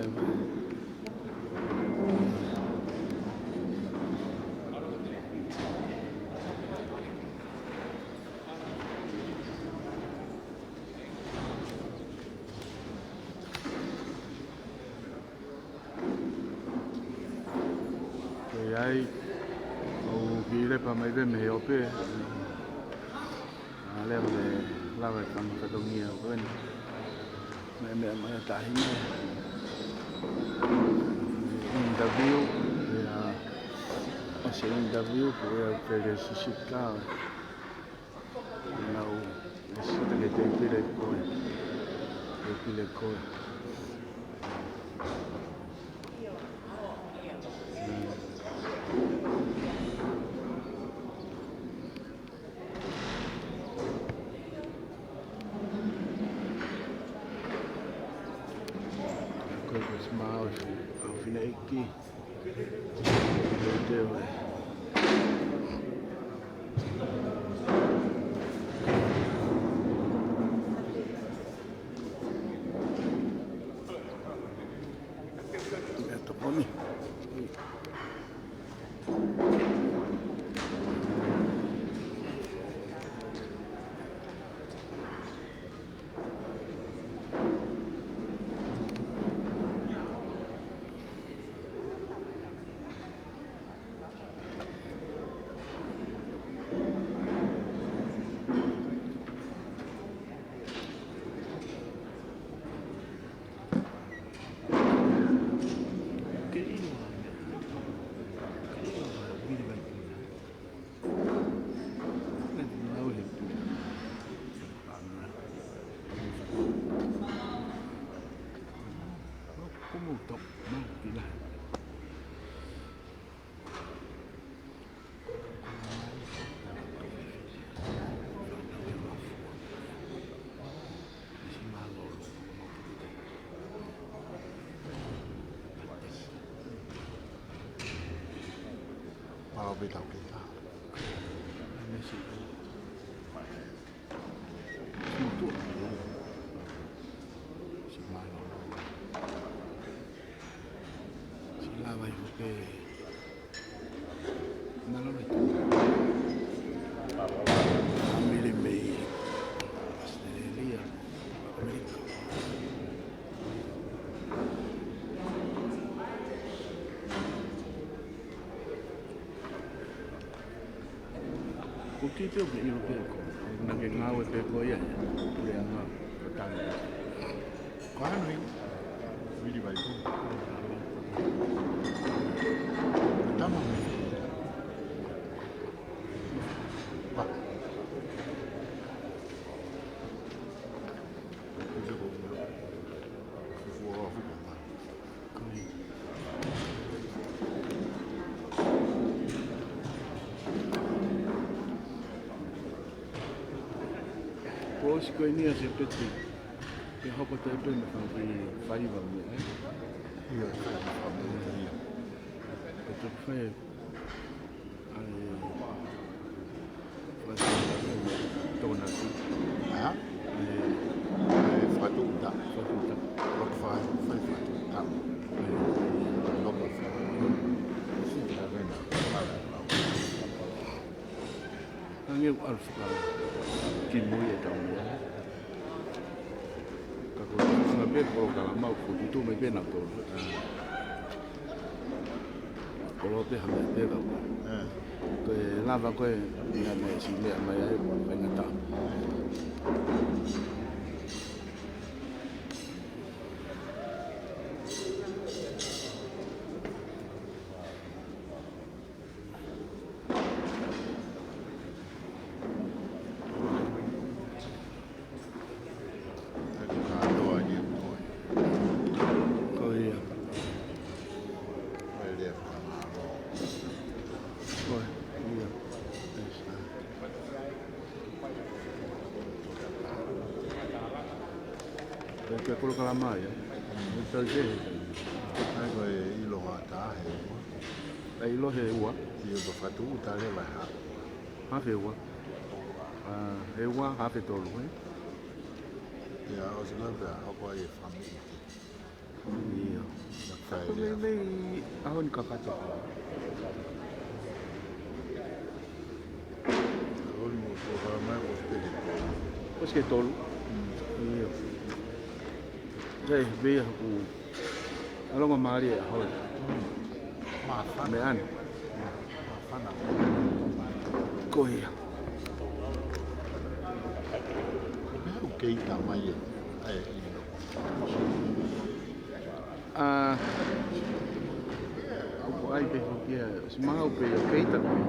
Ko ia ai, ʻoku kiʻi lepa mai pē mei he ope. ʻA leva ke lava e fanga fatongia ko eni. Meʻa, meʻa mai ʻa e taʻahine. Interview, ʻa ia, ʻosi e interview, ko ia pele susika. Nau, ʻe sita ke tēpile ko ē. Tēpile ko ē. Ko e, ko e smile, ʻa e fineʻeiki. Mālō pē tau kei tā. Mesi. Siʻi mālō. Siʻi lava ʻi hope. Mālō mai. Fāmili mei ʻAositelēlia, ʻAmelika. Ko ki pe ʻoku ke ʻilo pe ko, naʻa ke ngāue pe ko ia, puleʻanga, ko tanu. Ko anu i, vili vai ko. Tama me. Wa. Kuze ko. Fua wa fuka. Ko ʻosi ko eni ʻa Sepeteli, ke hoko atu pē mei he fāmili faiva mei ai. ʻIo, faiva mei ai. Ko e toki fai ʻa e fakatau tōnaki. Hā? ʻA e fakatau. Fakatau. Loto fai, fai fakatau. Loto fai. Hangē ʻoku ʻalu fakakimui e tau meʻa. Ka ko e fanga pē polokalama ʻoku tuʻu mai pē nautolu. Ko lo pe hame te ka. Ko e lava ko e ia me si meʻa mai ai, ko e ngata. Ko ia. Ko ia. Ko e polokalama ia. Ko e tau te he. ʻAi ko e ʻilo ha taha he ua. ʻAi ʻilo he ua. ʻIo, ko fatu u tale vai ha. Hafe ua. ʻA, he ua, hafe tolu, ē? ʻIa, ʻosi ko e pea, hoko ai e fāmili. ʻIo. Naʻa kai ko e mei, mei, ʻaho ni kakato. ʻAho ni mo ko ka mai ko Sepeteli. ʻOsi ke tolu. Mm. ʻIo. Sai, pea haku ʻalonga mālie ʻa hoi. Māfana. Meʻa ni. Māfana. Ko ia. Ko e meʻa ʻoku kei tā mai e. ʻAi, ʻino. ʻA, ʻoku ʻai pē hoki ia, si maha ʻoku pē ia, kei tā mai.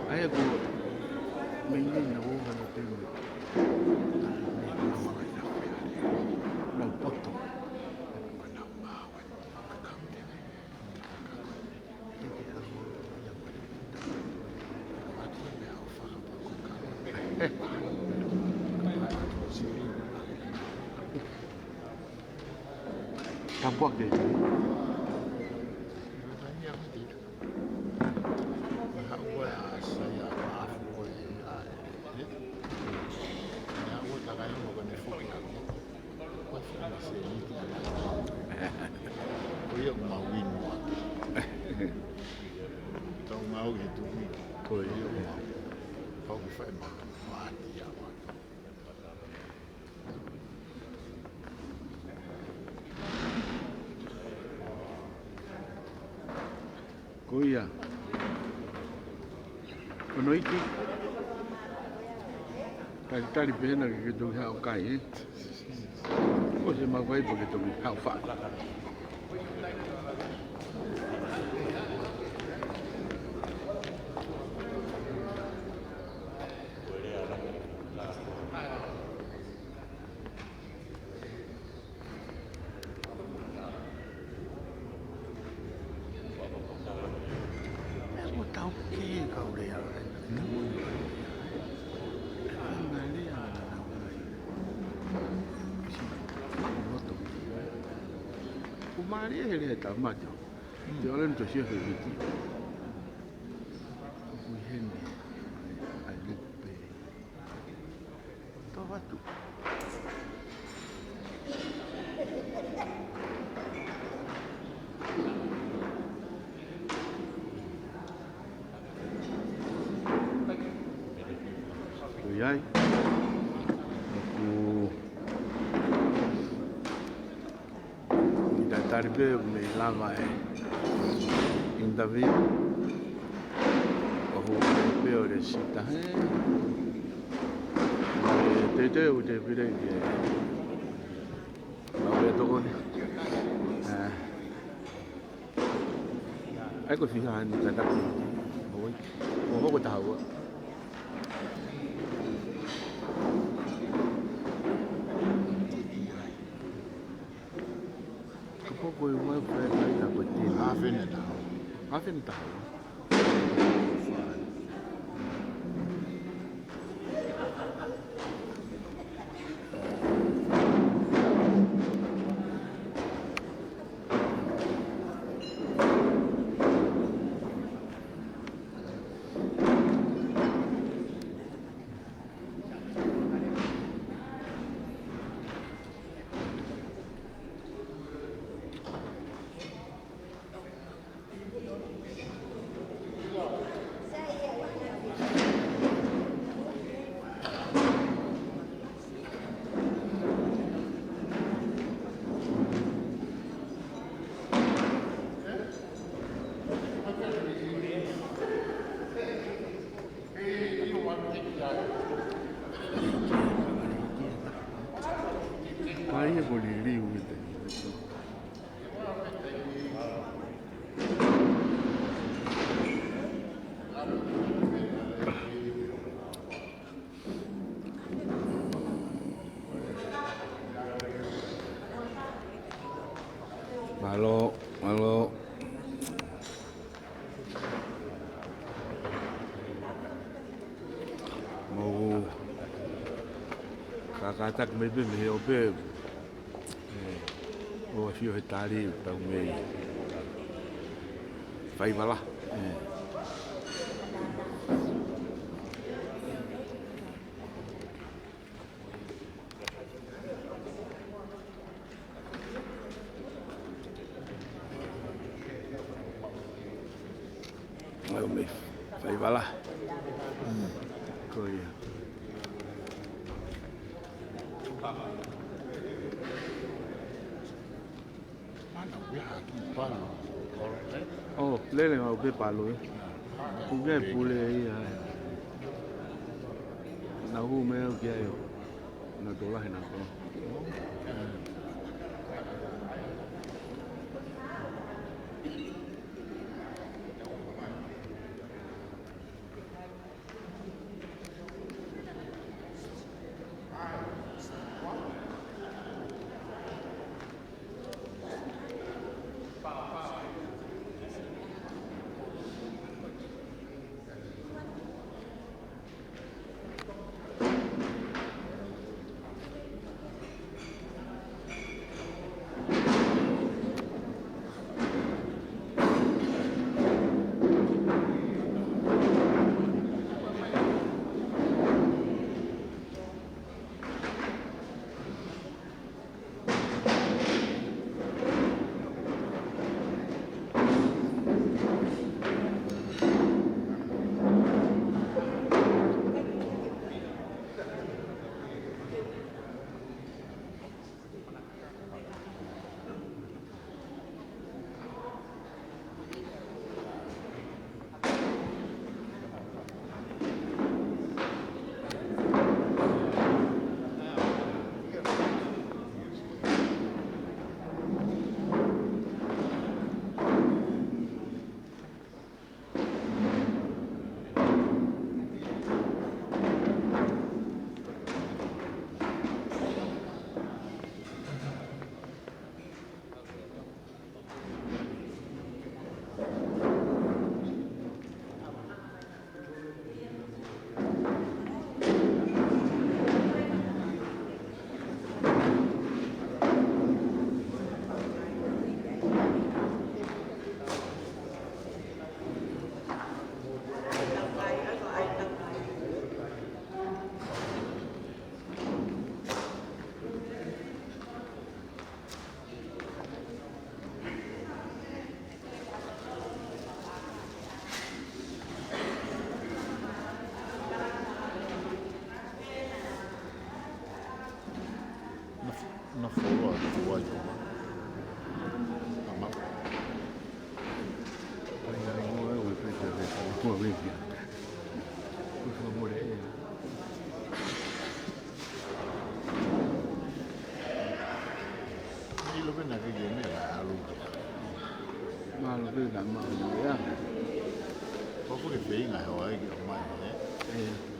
ʻAi ko e meʻa ni naʻa ʻoku hanga pē mo. Nau poto. Nau mawe. Tapuakiʻi. Ko ia ʻoku mau inu atu. Tau mau he tuʻi. Ko ia ʻoku mau. Pau ke fai mau. Mātia mau. Ko ia. Ko hono iiki. Talitali pē naʻa ke toki haʻu ʻo kai, ē? Ko se mau kai po ke toki hau fa. Ko tau ke kau lea. Ko mālie he lea tamata. Te ole nto sia he hiti. Ko kui heni. Ai lupe. Tau atu. Ko ia ai. Ku ita tari pē me lava e interview. ʻO hū pē pē ʻo le sita he. E teitei u te pire ke. Mau e tokoni. Ah. Ai ko e fiha ni ka taku. Oi. Ko hoko taha ua. Kapau ko e ua e fai fai ka ko e tini. Hafene taha. Hafene taha. Ka ia ko liliu ʻi te. Mālō, mālō. Mau kākātaki mai pē mei he ope. ʻE, ʻo sio he tali tau mei faivala. ʻE. Au mei faivala. Ko ia. ʻO, lele mau pē palu, ē. Kuke pule ia. Na hu me au kia yo. Na tola he na ko. Koloa, koloa, koloa. Ama. Ai, ai, koloa, koloa, koloa, koloa, koloa. Koloa, koloa, koloa. ʻIlo pē naʻe ʻikai ke meʻa ʻalu. Mālō pē ka mālō ia. Ko e feinga he ʻoku ʻai ke ʻomai, ē? ʻIo.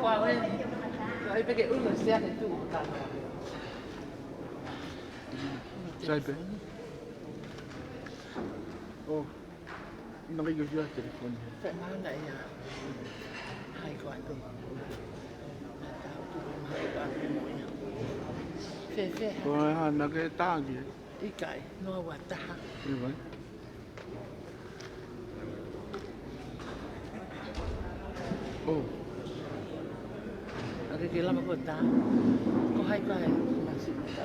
Ai pē ke ʻulu se ane tu ka. Sai pē. Oh, ina ke ʻikai ke fia telefoni. Fē, mahalo ia. Hai ko atu. Naʻa tau tu, mahalo ko atu mo ia. Fē, fē. Ko e hā naʻa ke taki, ē? ʻIkai, noa ua taha. ʻIkai. Oh. Naʻa ke ke lava ko tā. Ko hai ko hai, masi mo tā.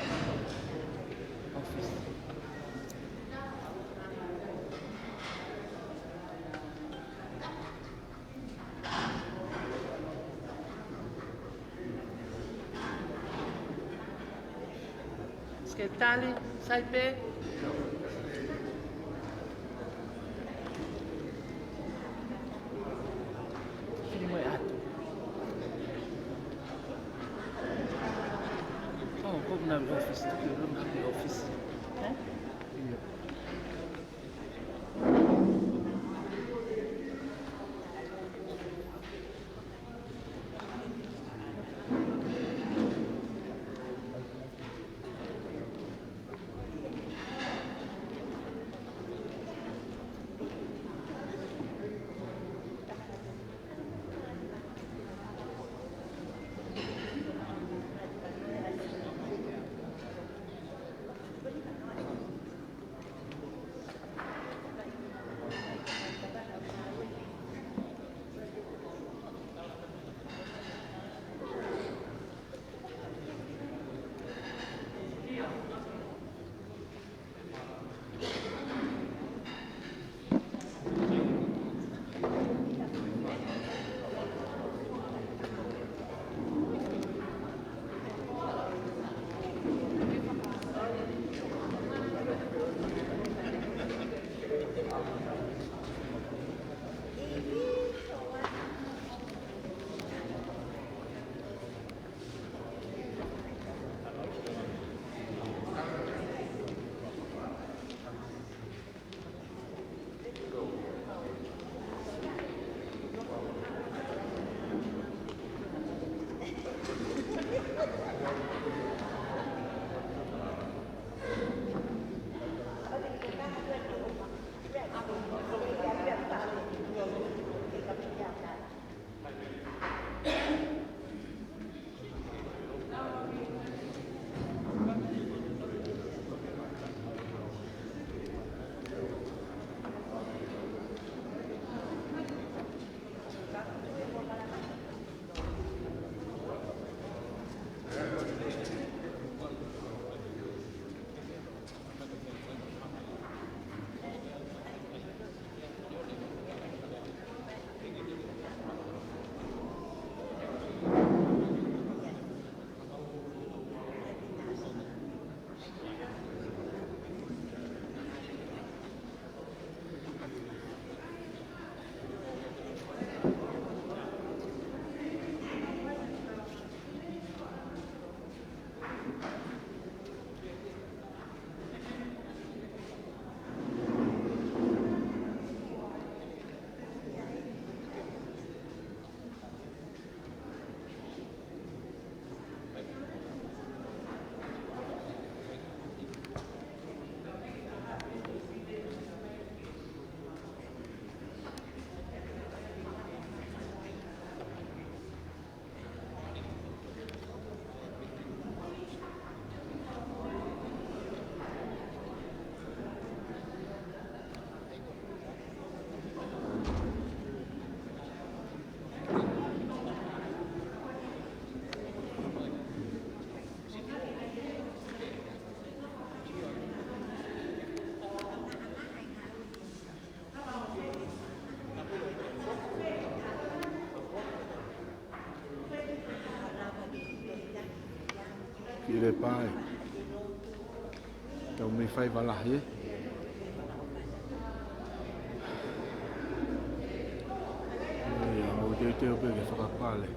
Office. Sekelitali, sai pē. Fili mo e atu. Oh, ko na office, ko na office. Eh? Ia. Ki le pae. Tau mei fai valahi, ē. Ia, mau teuteu pē ke fakapale.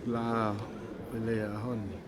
La, pele a honi.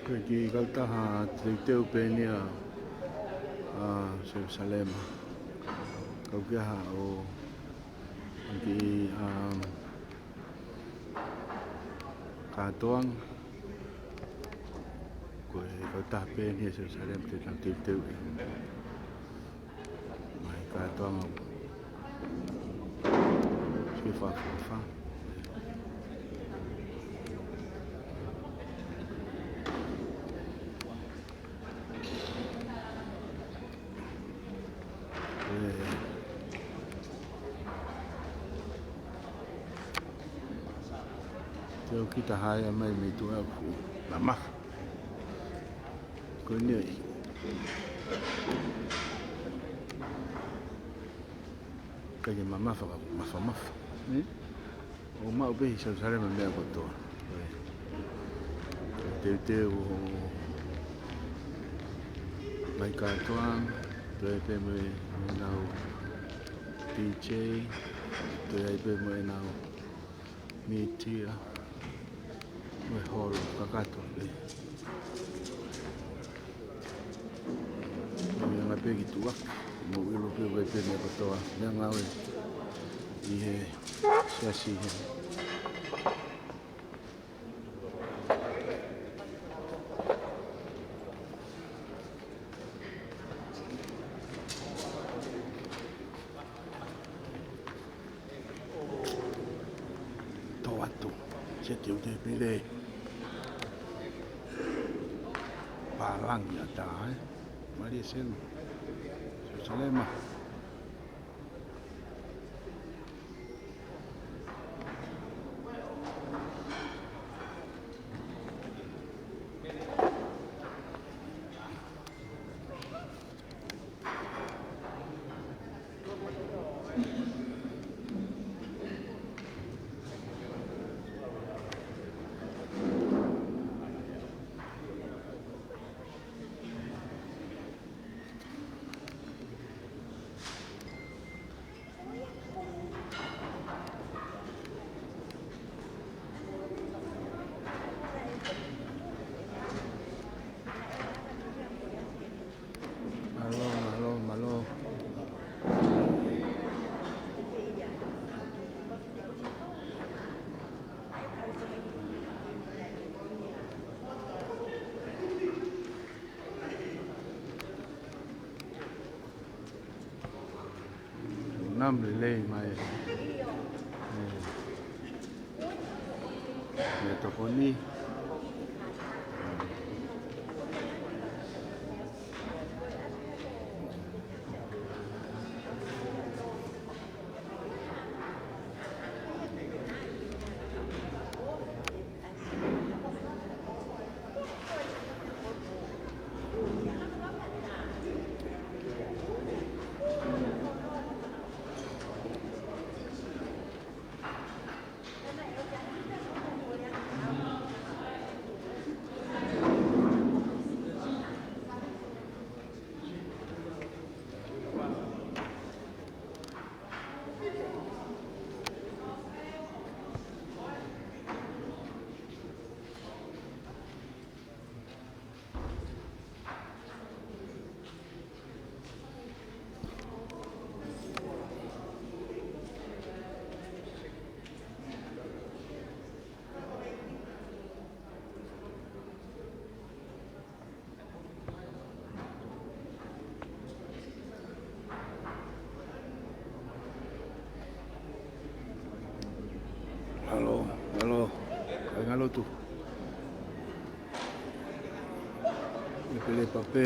Ko e kiʻi kautaha teuteu pē eni ʻa, ʻa Selusalema. Kau ki ai ʻa e, ʻa e kiʻi, ʻa, kātoanga. Ko e kautaha pē eni ʻa Selusalema te tau teuteu ʻi mai kātoanga. Siʻi fakaʻofoʻofa. ʻE, te u kita hai a mai mei tuʻa ʻoku mamafa. Ko eni ʻoku ʻikai ke mamafa ka mafamafa. ʻE? ʻOku maʻu pē ʻi Selusalema meʻa kotoa. ʻE. Teuteu ʻo mai kātoanga, toe ai pē mo ʻenau D J, toe ai pē mo ʻenau mītia, mo e holo kakato pē. Meʻa ngā pē ki tuʻa, mou ʻilo pē ʻoku ʻikai pē meʻa kotoa, meʻangāue ʻi he siasi he. Tō atu, se te u te pile. Pālangi ʻatā, ē? Mālie Selu. Selusalema. Mālō, mālō, mālō. Namu lelei mai. ʻE. Meʻatokoni. Mālō, mālō. Kāinga lotu. ʻE pele pape.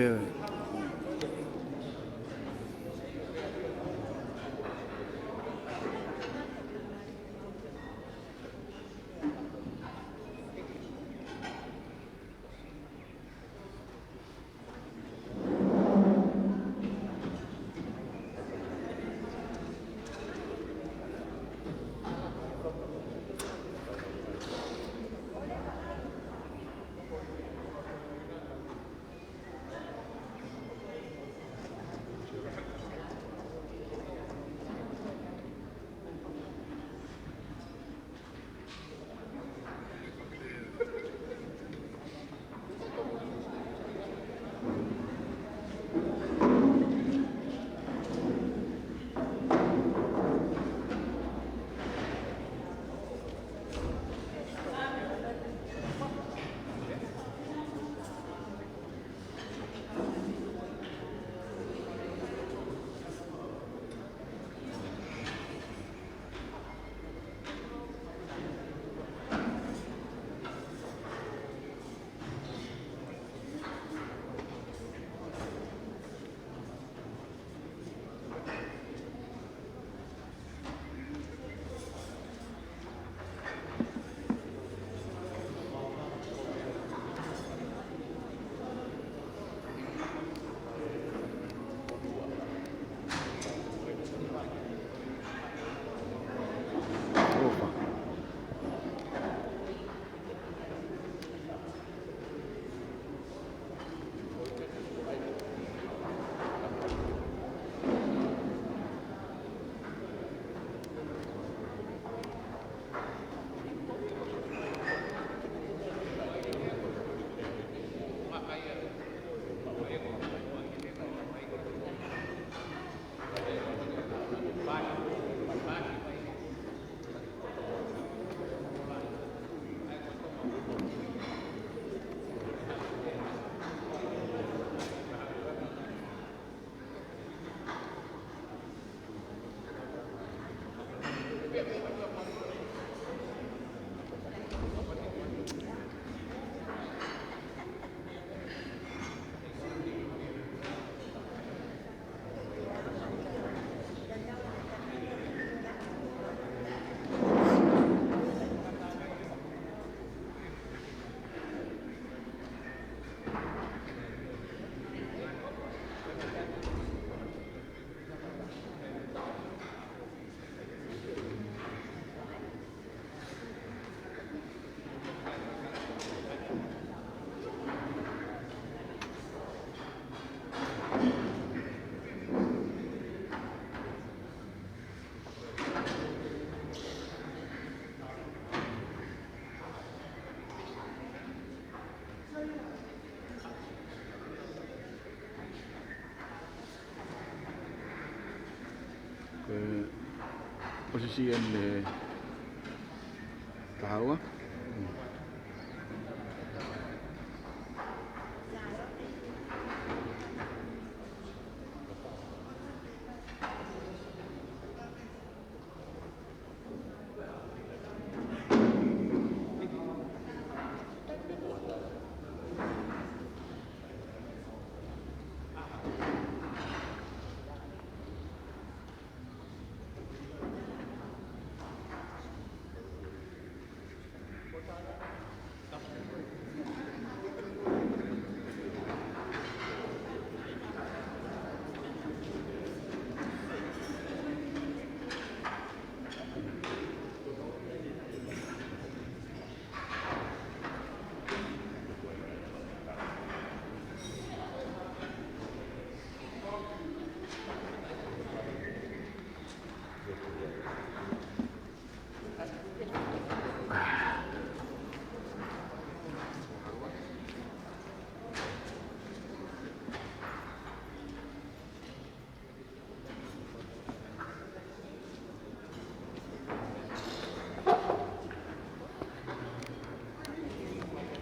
Posisi ʻeni ʻe taha ua.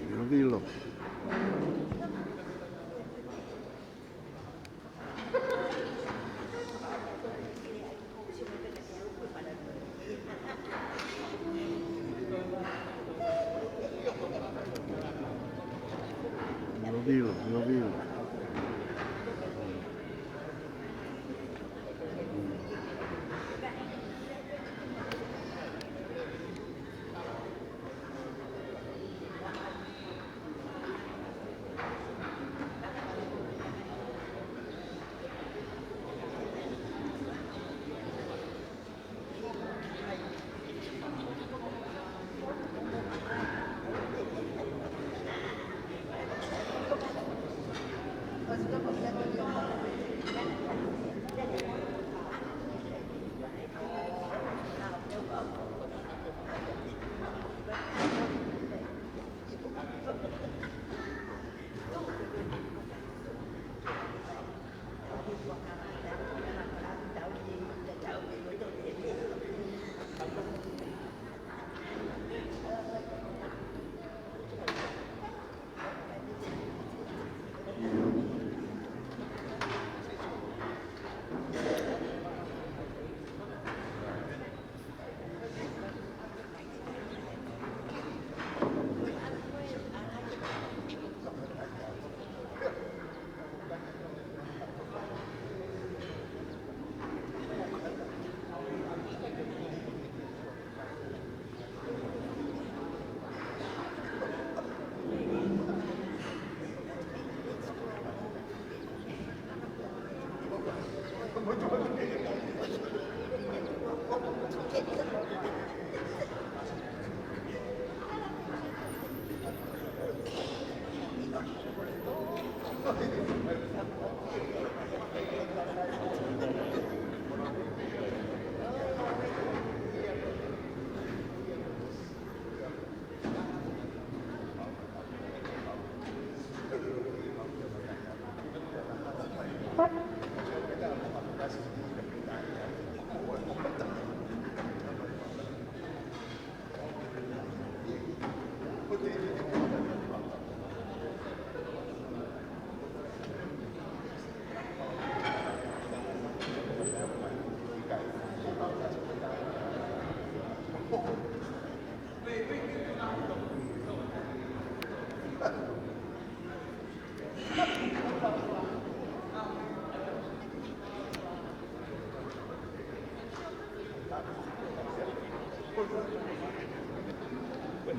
Vilo, vilo. Vilo, vilo, vilo, vilo.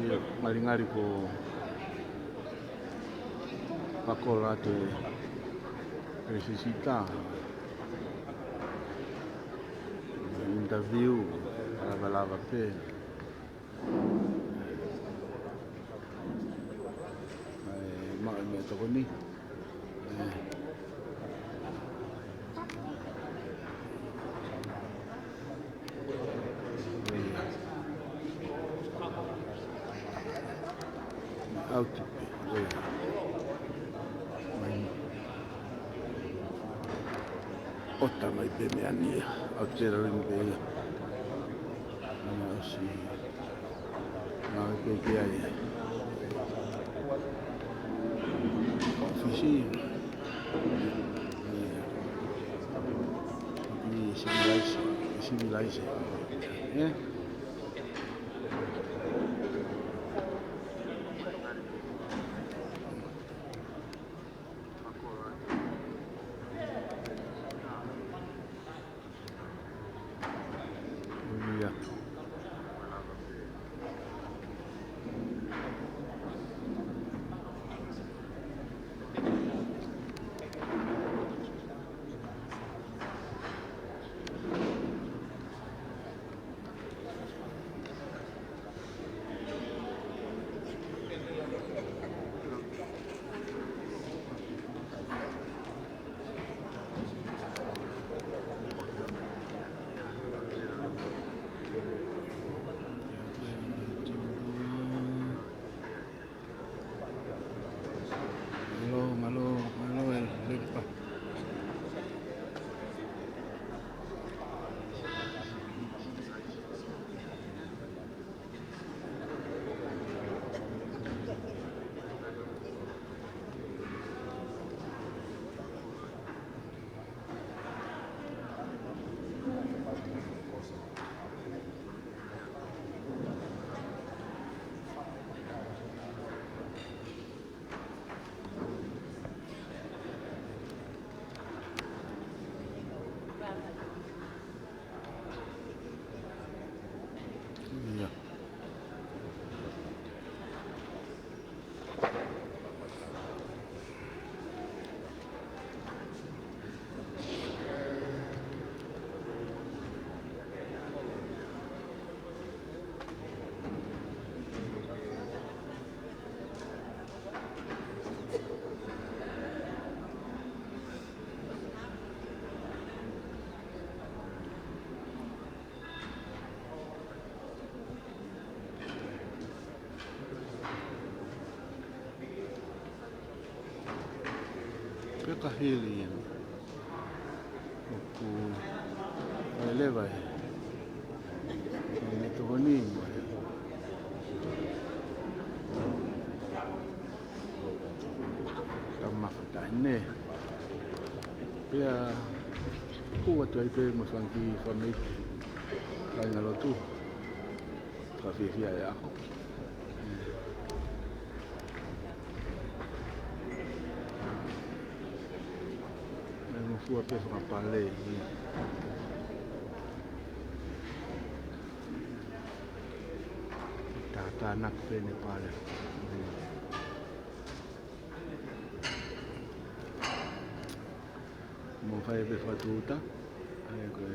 ʻIo, ngalingali ko e pakola atu e sisitā. Interview, lava lava pē. ʻAi, maʻu e meʻatokoni. ʻE. ʻAuti pē, ʻoi. Mai. ʻOta mai pē meʻa ni ia. ʻAuti pē lalo ni pē ia. Si. Ngāue pē ki ai. ʻOfisi. ʻIo. Ki he civilized, civilized. ʻE? ʻIo. Mālō, mālō, mālō, e Lepa. ʻIo. Pea ka hili ʻoku ʻai leva ʻe he tokoni mo e tau mafuta ʻene. Pea ʻoku ʻoatu ai pē mo e fanga kiʻi fāmili, kāinga lotu. Ka fiefia e ako. Naʻe ngofua pē fakapale ʻi. Tātānaki pē ʻene pale. Mo fai pē fakatūʻuta, ʻa ia ko e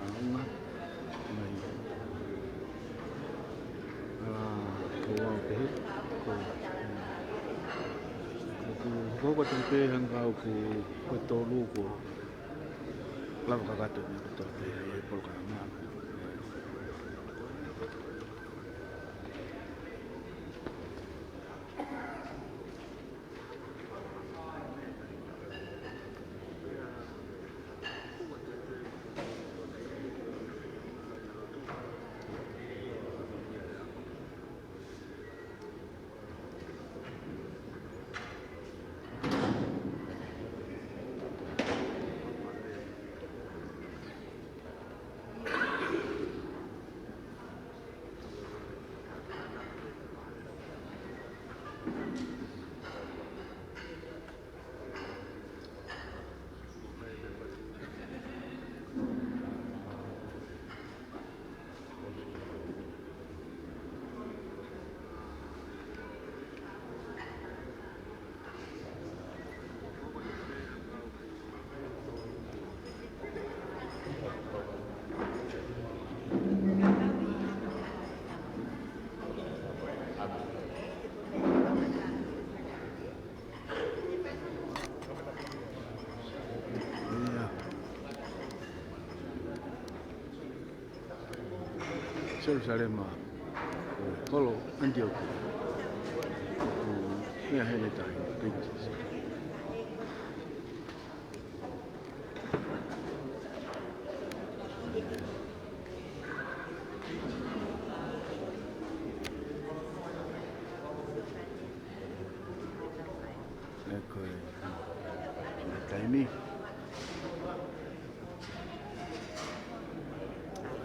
ʻaonga mai. ʻAla, ko au pehē, ko, ko, ko, ko, ko tau pē hanga au ke, ko e tolu ko, lava kakato ni ko tau pē, ʻa e polokalama. ʻIo. Selusalema, holo ʻAnitioko. ʻOku meʻa heni tahi, Princess. Ko e taimi.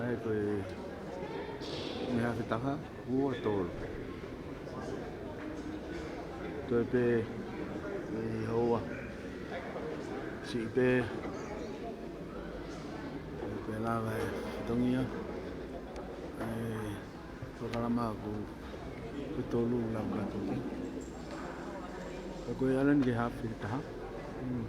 ʻA ia ko e meʻa hafe taha, ua, tolu. Toe pē ʻi he houa. Siʻi pē. Pē lava e fatongia. ʻE, polokalama ko e tolu lava ka toki. Ka ko e ʻalu eni ki he hafe taha. Hmm.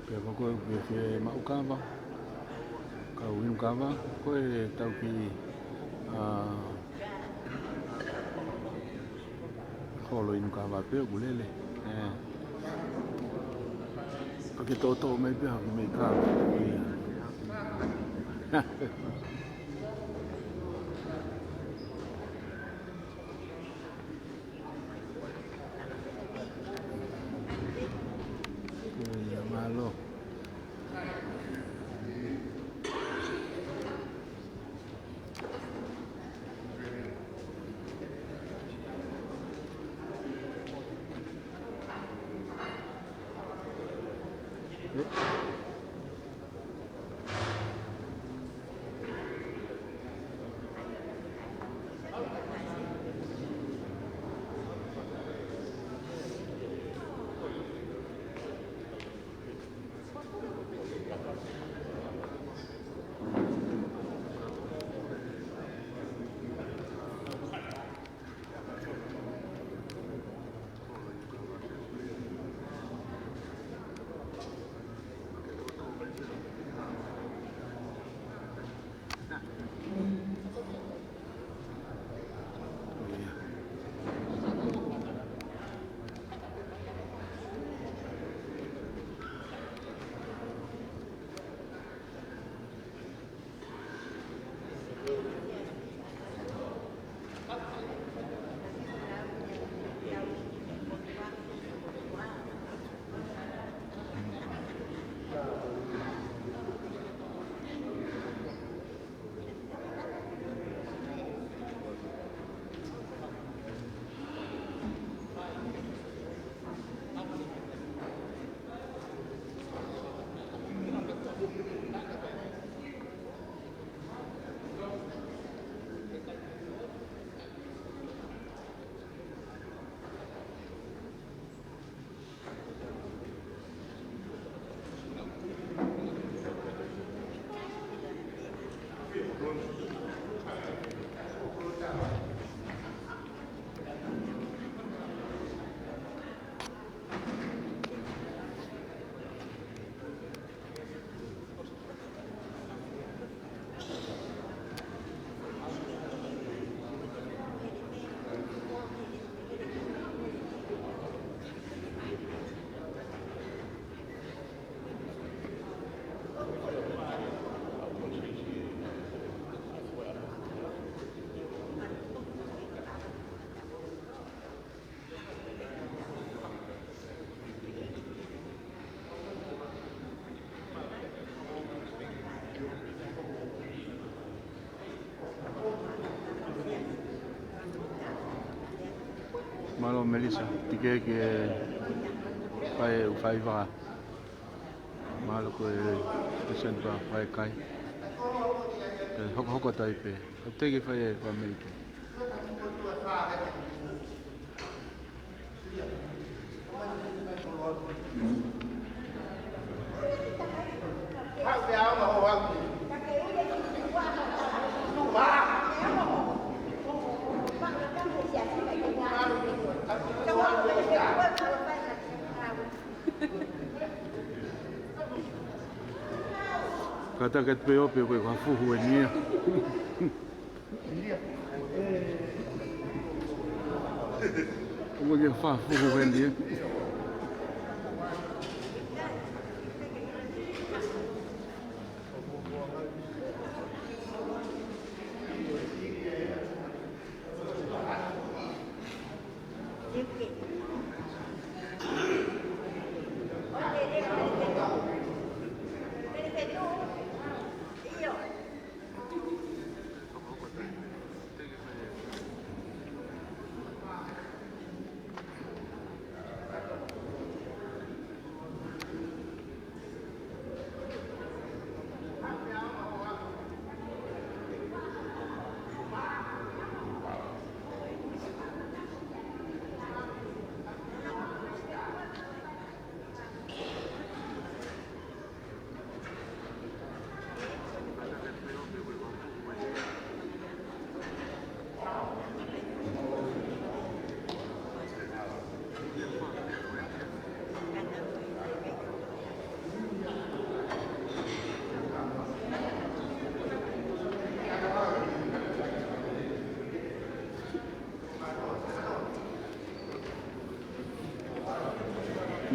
Pea ko e, ko e, ko e maʻu kava, kau inu kava, ko e tau ki, ʻa, holo inu kava pē ʻoku lele. ʻE. Ka ke tōtō mai pē haku mei kava. ʻIo. ʻIo, mālō. Mālō Melissa, tike ke fai, fai vā. Mālō ko e, ko e send vā, fai kai. Ke hokohoko tai pē. Ka teke fai e fāmili pē. Kātaki atu pē ʻo pehē ko e fakafuhu eni ia. ʻOku ʻikai ke fakafuhu eni ia.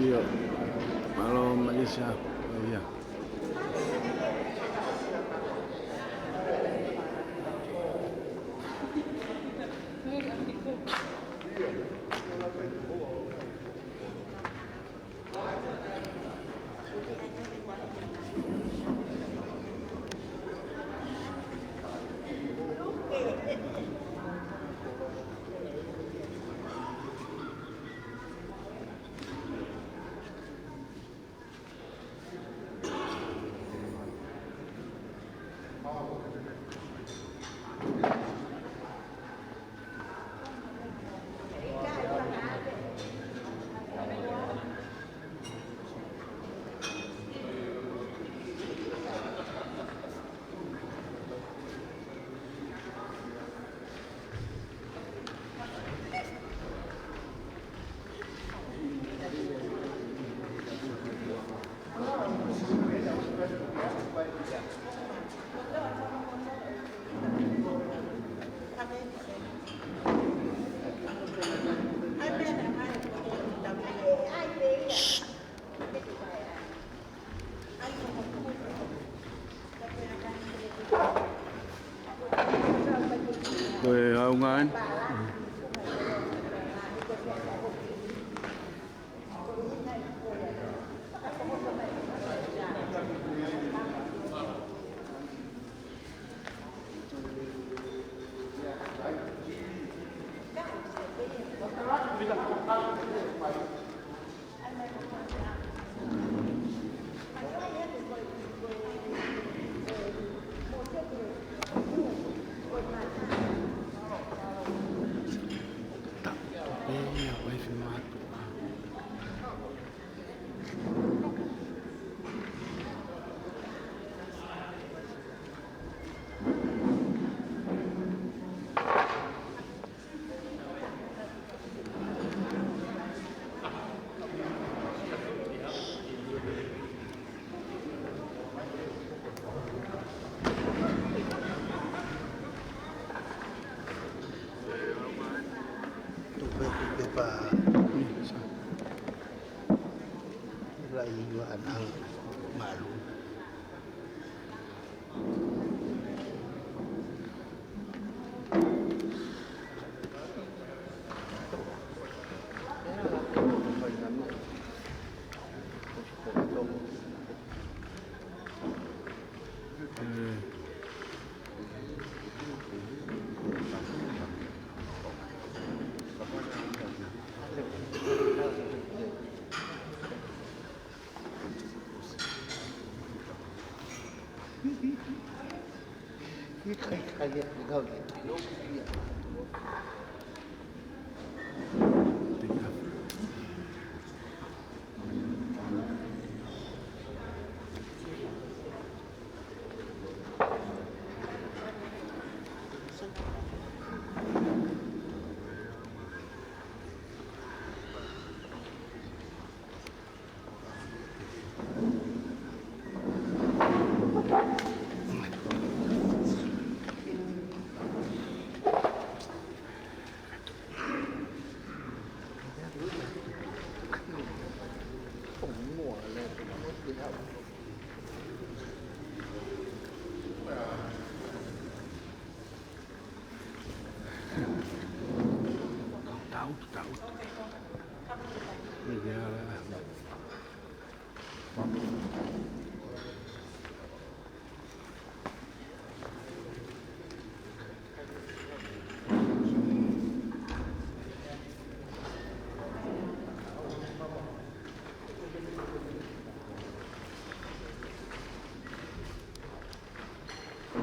ʻIo. Mālō, Malaysia. ʻIo. Ko e ʻaonga eni. Tupe, tupe pa. Laʻi ua ana malu. Ko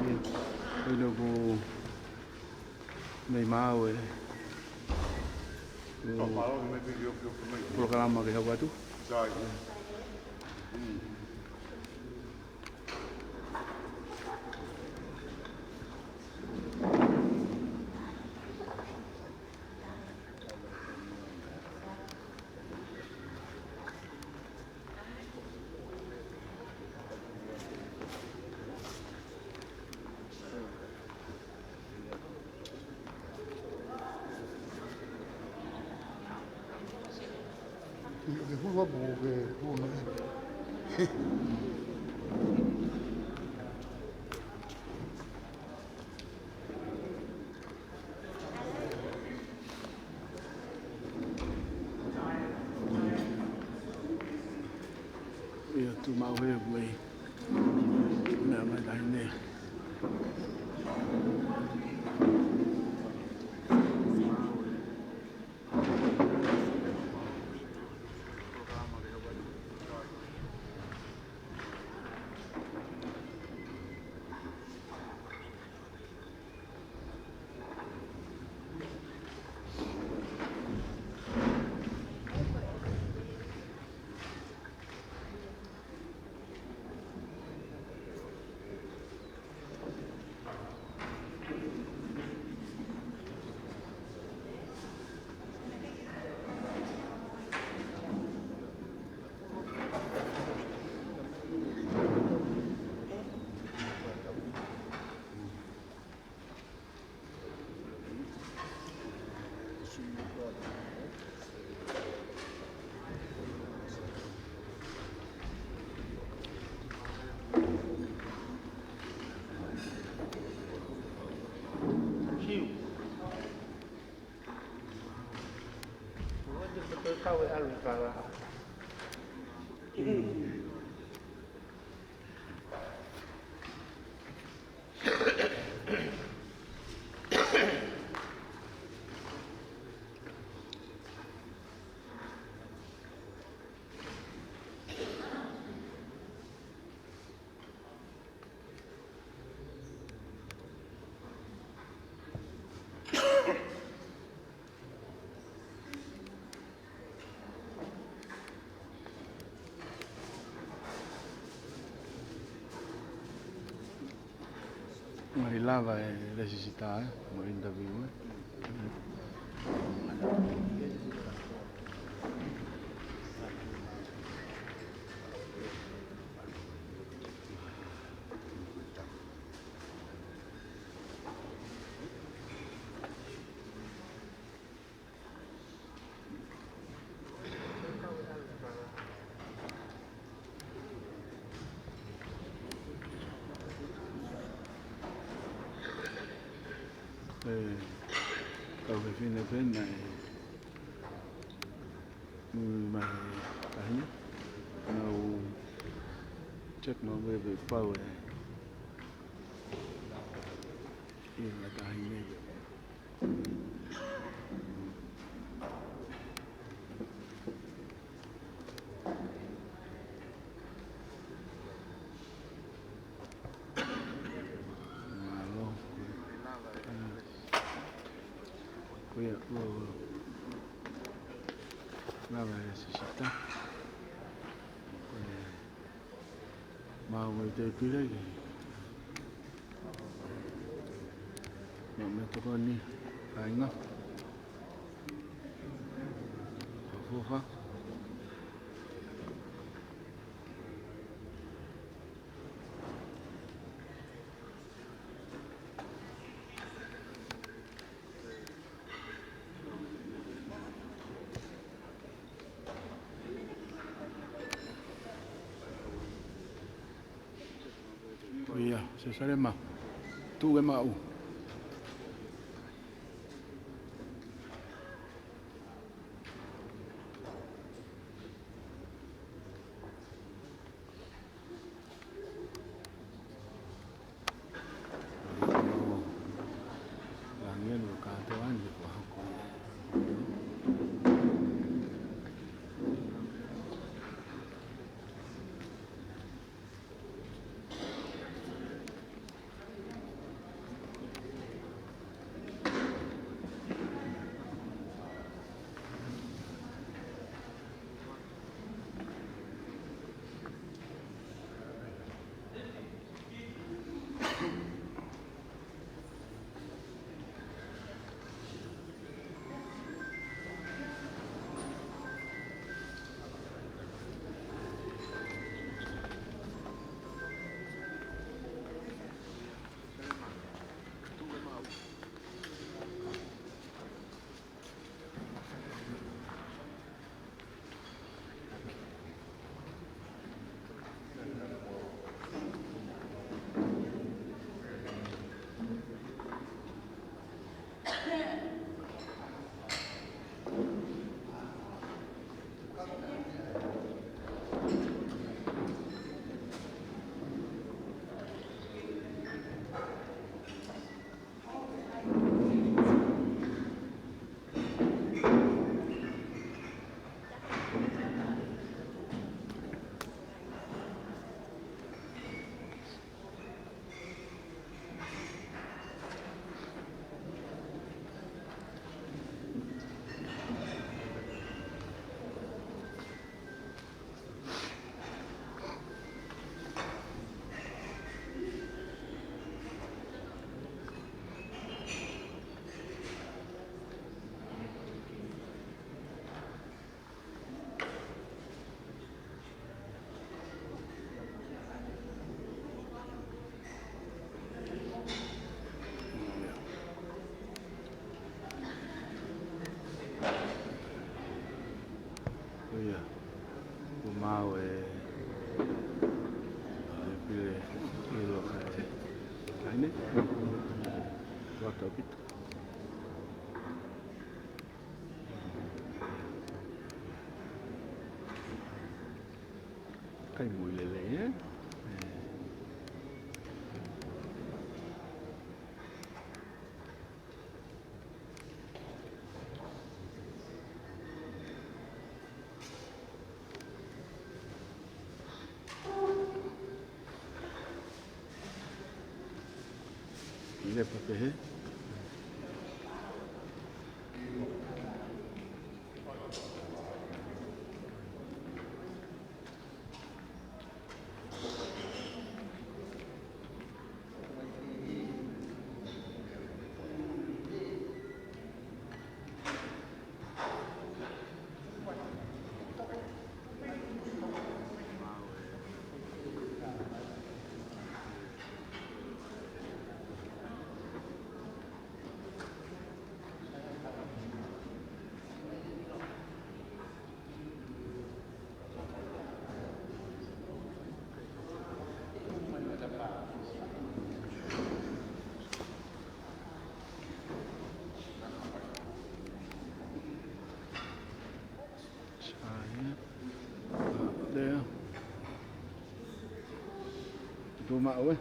ia, ko ia ʻoku mei maʻu e, ʻo, polokalama ke hoko atu. Ia, tuʻu maʻu he ue. Meʻa mai tahi nei. Mai lava e lēsisita, ē, mo interview, ē. Ē, kau fefine pē naʻe, mm, mai tahi. Naʻa ku check maʻu pē pe pau e, ʻi he ngatahi nei. Mālō. Ko ia, ʻo, lava e lēsisita. Ko ia. Maʻu e tēpile ki he meʻatokoni kāinga. Fakafoki. Ia, Selusalema, tuʻu ke maʻu. Langi ʻa e kātoa ni ko haku. Ko ia, ko mau e, e pile ilo e, ai ne? Wata pita. Kai mui lelei, ē? Lepa pehē. Sai. Lea. Tuʻu maʻu ē.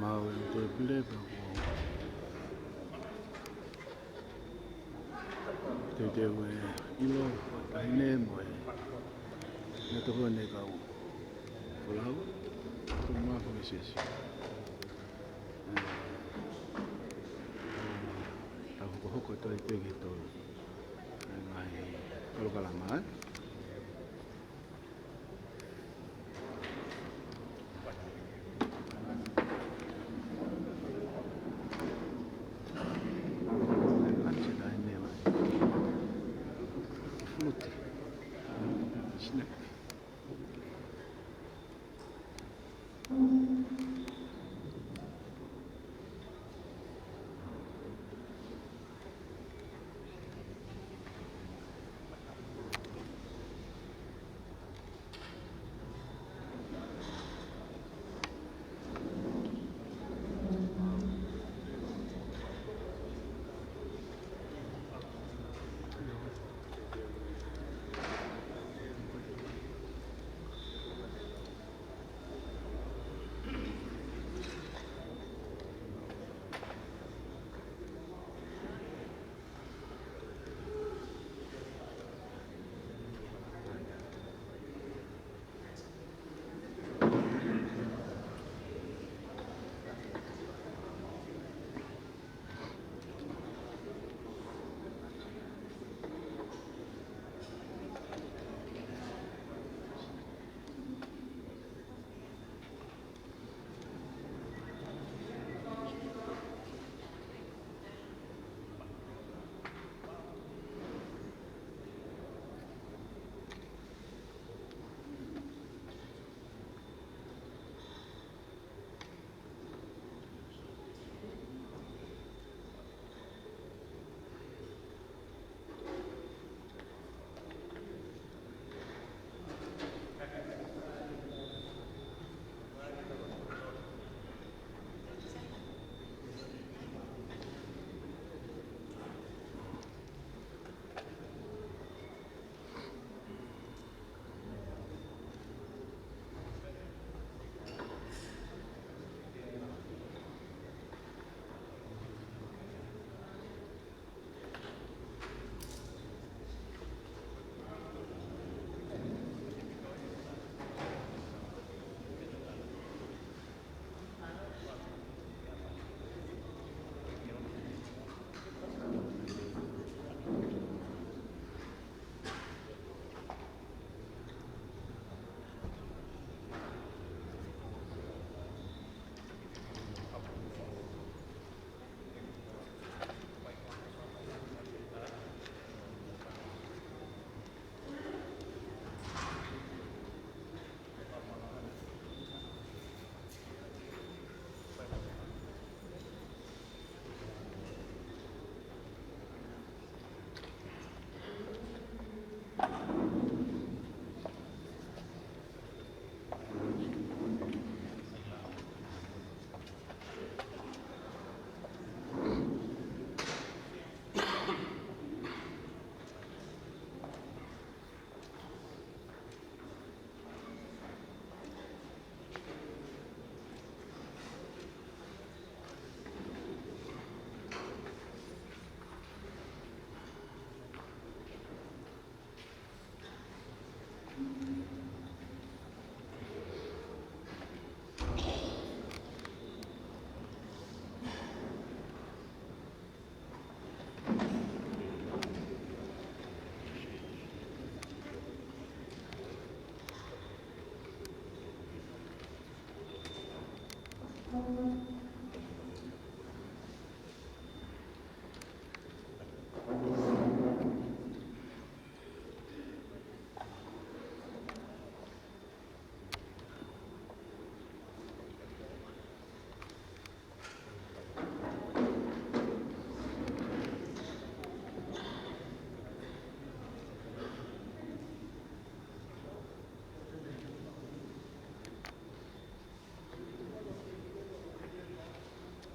Mau e toe pile pea ko teuteu e ʻilo ʻo e taʻahine mo e ngaahi tokoni ʻa e kau folau, tuku mai foki e siasi. Tau hokohoko atu pē ki he tolu e ngaahi polokalama, ē.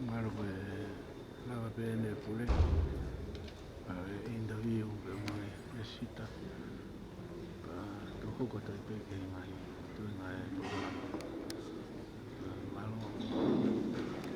Mālō, ko e lava pē eni e pule ʻa e interview pē mo e sita. Ka tau hoko atu pē ki he ngaahi tuʻunga e polokalama. Mālō.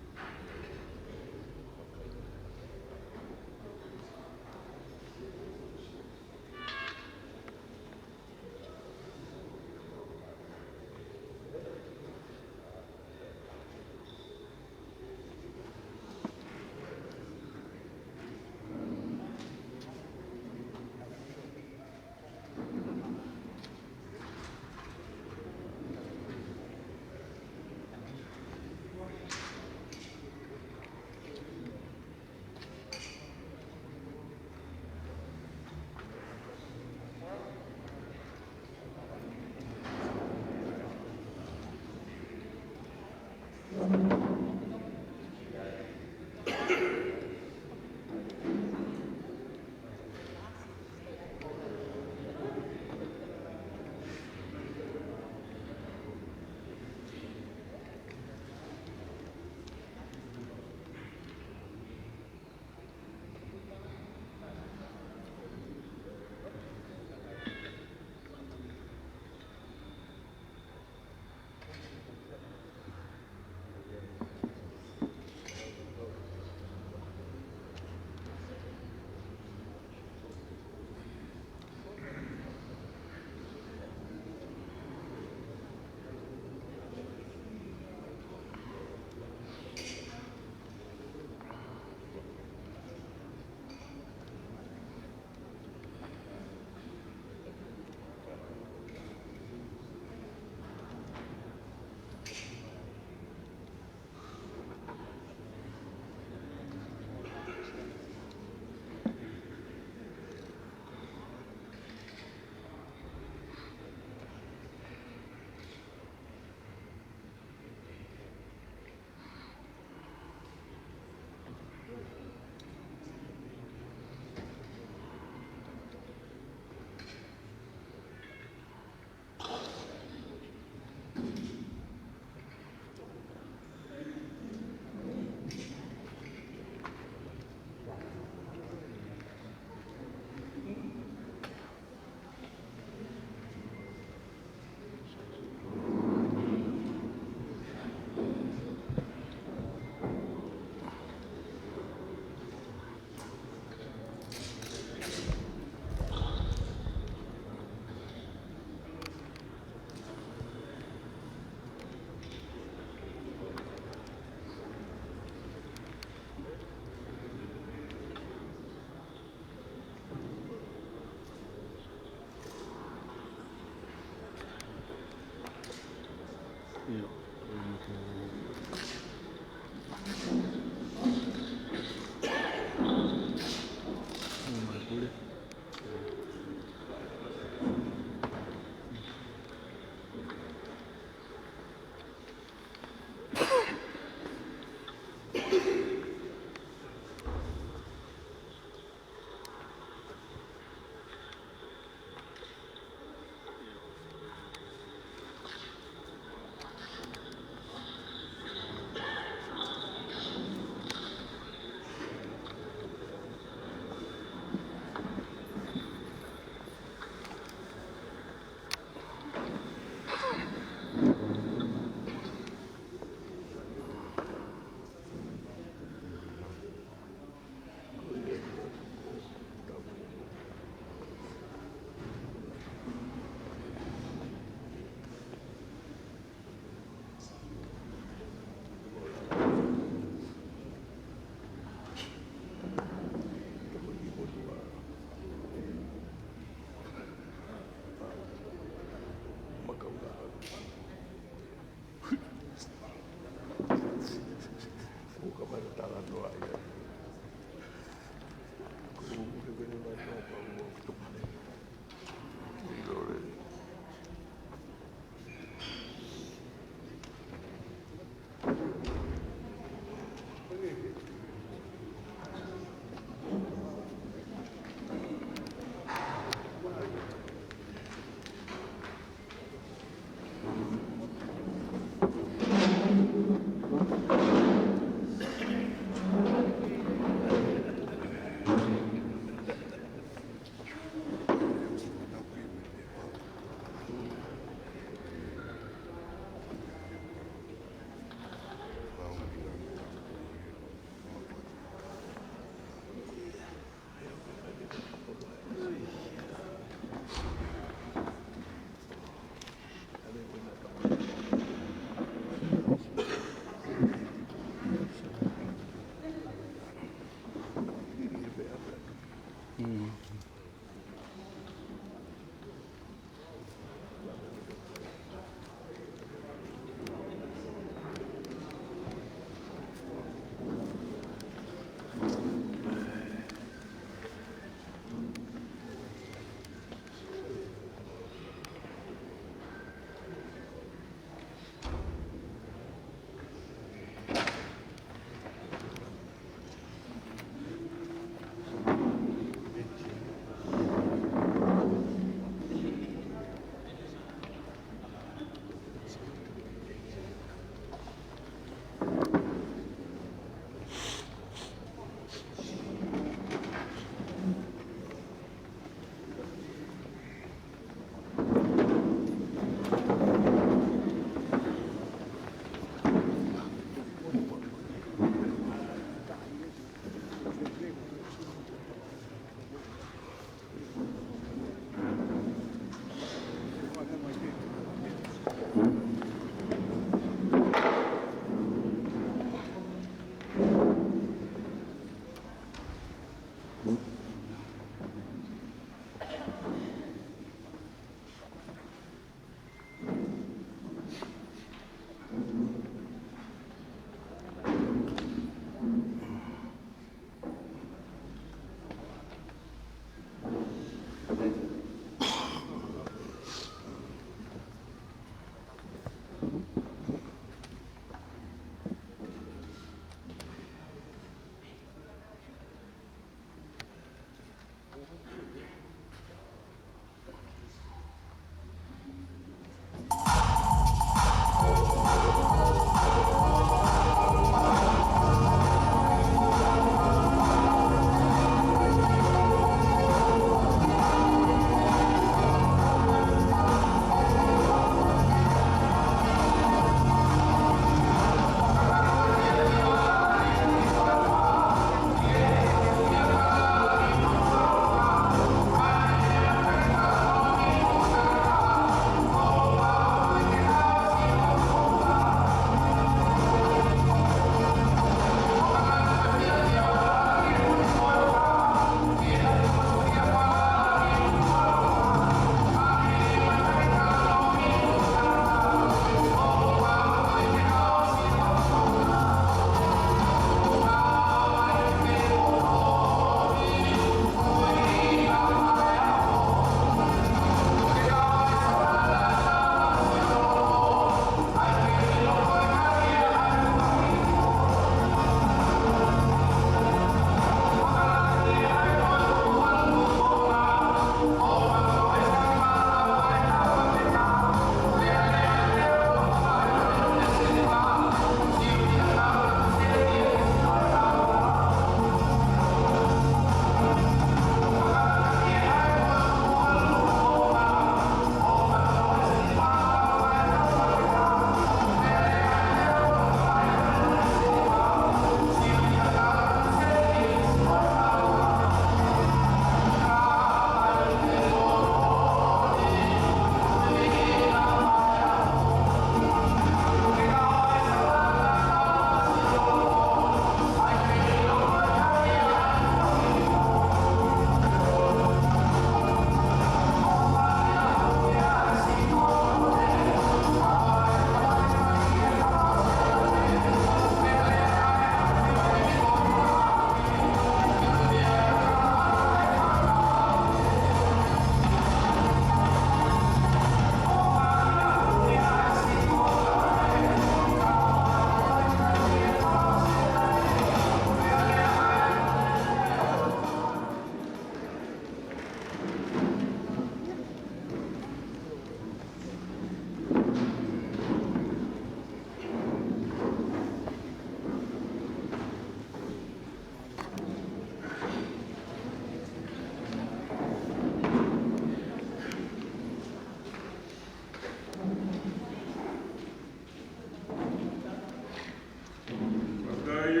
Fakafetaʻi e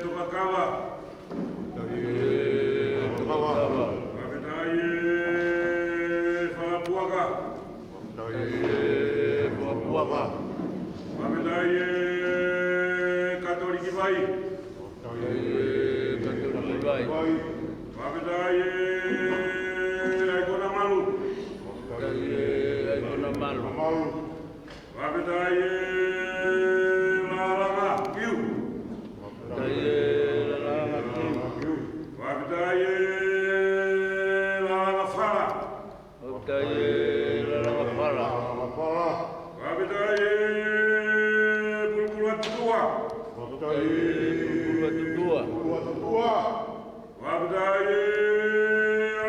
Tokakava. Fakafetaʻi e Tokakava. Fakafetaʻi e Falapuaka. Fakafetaʻi e Falapuaka. Fakafetaʻi e Katoliki Vai. Fakafetaʻi e Katoliki Vai. Fakafetaʻi e ʻAikona Malu. Fakafetaʻi e ʻAikona Malu. Fakafetaʻi e Lalanga Kiu. Fakafetaʻi e Lalanga Kiu. Fakafetaʻi e Lalanga Fala. Fakafetaʻi e Lalanga Fala. Fakafetaʻi e Pulupulu ʻa Tutua. Fakafetaʻi e Pulupulu ʻa Tutua. Fakafetaʻi e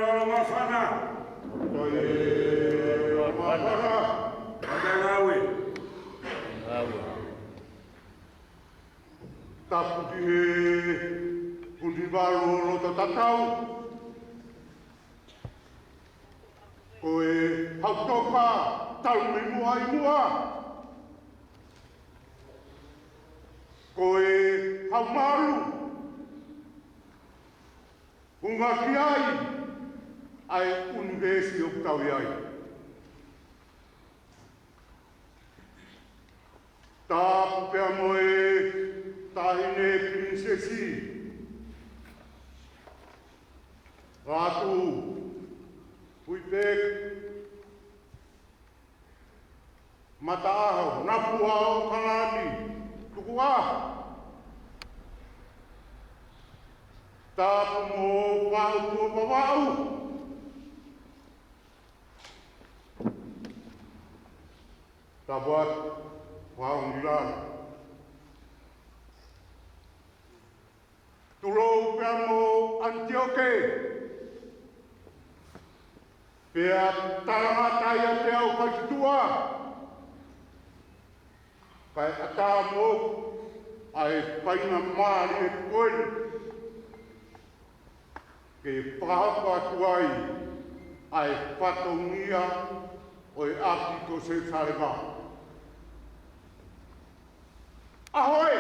Lalanga Fana. Fakafetaʻi e Lalanga Fana. Fakafetaʻi Ngāue. Ngāue. Tapu ki he Punivalu ʻo Loto Tatau. Ko e Hautoka talu mei muʻa ʻi muʻa. Ko e Haumalu. Hunga ki ai ʻa e ʻunivēsi ʻoku tau ʻi ai. Tapu pea mo e Taʻahine Pilinisesi, Latu, Kuipeki, Mataʻaho, Napu, ʻAokalani, Tukuʻaho. Tapu mo Vavaʻu, Tuʻa Vavaʻu. Tapu atu, Vavaʻu Ngilana. Tulou pea mo ʻAnitioke, pea talangata ia te au kaituʻa, kae ʻatā mo au ʻa e faingamālie ko eni ke fakahoko atu ai ʻa e fatongia ʻo e ʻapi ko Selusalema. ʻAho ē,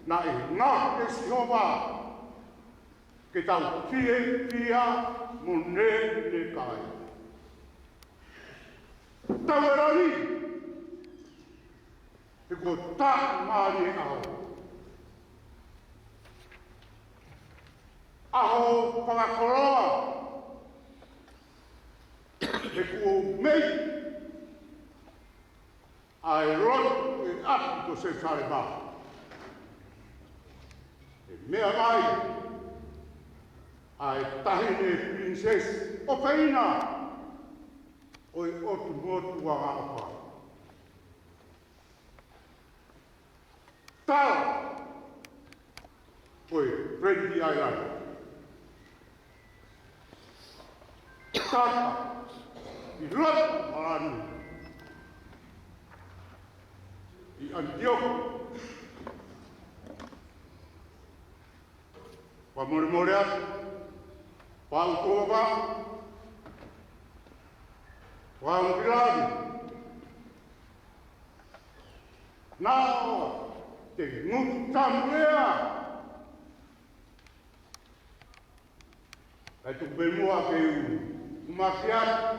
naʻe ngāue ʻa Sihova ke tau fiefia mo nēnēkaia. Tau ʻi langi, he kuo tāmālie ʻaho. ʻAho fakakoloa, he kuo mei ʻa e lotu ʻo e ʻapi ko Selusalema. ʻE meʻa mai ʻa e taʻahine pilinisesi ʻofeina ʻo e ʻOtu Motu Angaʻofa. Tala ko e Friendly Island. Tata ʻi loto ʻAokalani, ʻi ʻAnitioke. Fakamolemole atu, Vavaʻu, Tuʻa Vavaʻu, Vavaʻu Ngilana. Naʻa te ngutu tamu lea. Kae tuku pē muʻa ke u umaki atu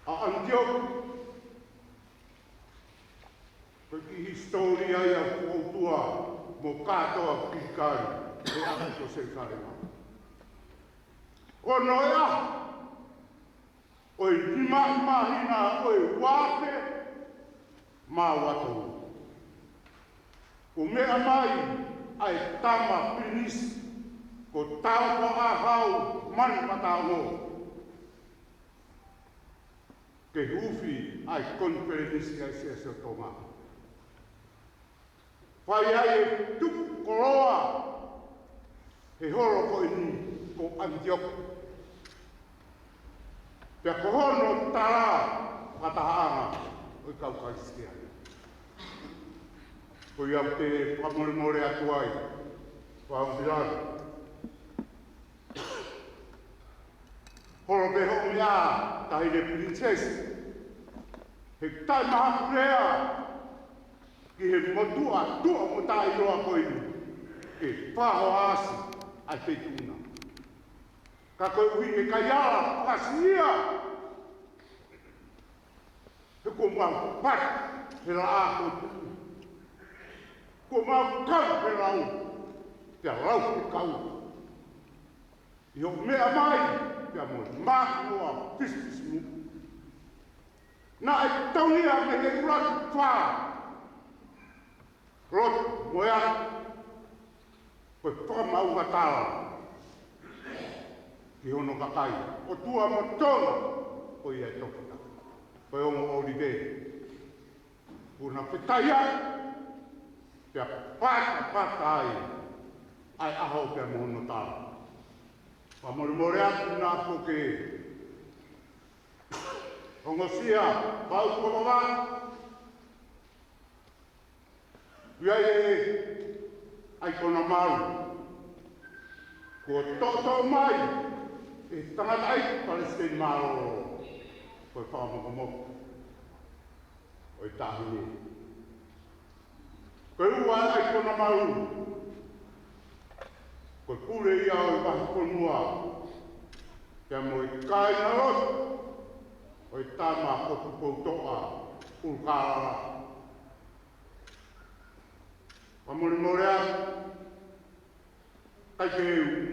ʻa ʻAnitioke, ko e kiʻi hisitōlia ia ʻoku ʻOtua mo kātoa ʻoku kikali he ʻapi ko Selusalema. Ko hono ʻaho ʻo e nima ʻi māhina ʻo e ua afe mā ua tolu, kuo meʻa mai ʻa e tama pilinisi ko Taufaʻāhau Manumataongo ke huufi ʻa e konifelenisi ʻa e Siasi ʻo Tonga. Fai ai e tuku koloa he holo ko eni ko ʻAnitioke. Pea ko hono tala fakatahaʻanga ʻo e kau Kalisitiane. Ko ia te u fakamolemole atu ai, Vavaʻu Ngilana. Holo pē hoʻo meʻa, taʻahine pilinisesi, he taʻemahakulea ki he motuʻa tuʻa mo taʻeʻiloa ko eni ke fakahohaʻasi ʻa e feituʻu na. Ka koeʻuhi he ʻikai ala fakaʻasi ia, he kuo mau pata he laʻā ko tuʻu. Kuo mau kau he lau, pea lau he kau. ʻI hoʻo meʻa mai, pea mo e mātuʻa pisipisimuʻa. Naʻe tauhi ia mei he ʻuluaki fā. Lotu mo e ʻaho, ko e fakamaʻunga tala ki hono kakai, ʻOtua mo Tonga, ko ia ʻe toki taha. Ko e ongo ʻōlive, kuo na fetaia, pea patapata ai ʻa e ʻaho pea mo hono tala. Fakamolemole atu naʻa ʻoku ke ongosia, Vavaʻu, Tuʻa Vavaʻu, ʻi ai e ʻaikona malu kuo toʻotoʻo mai ʻe he tangataʻeiki Palesiteni Mālōlō, ko e fakamokomoko ʻo e taʻahine. Ko e ua ʻaikona malu, ko e pule ia ʻo e vahefonua, pea mo e kāingalotu ʻo e tama ko Tupoutoʻa ʻUlukālala. Fakamolemole atu, Ke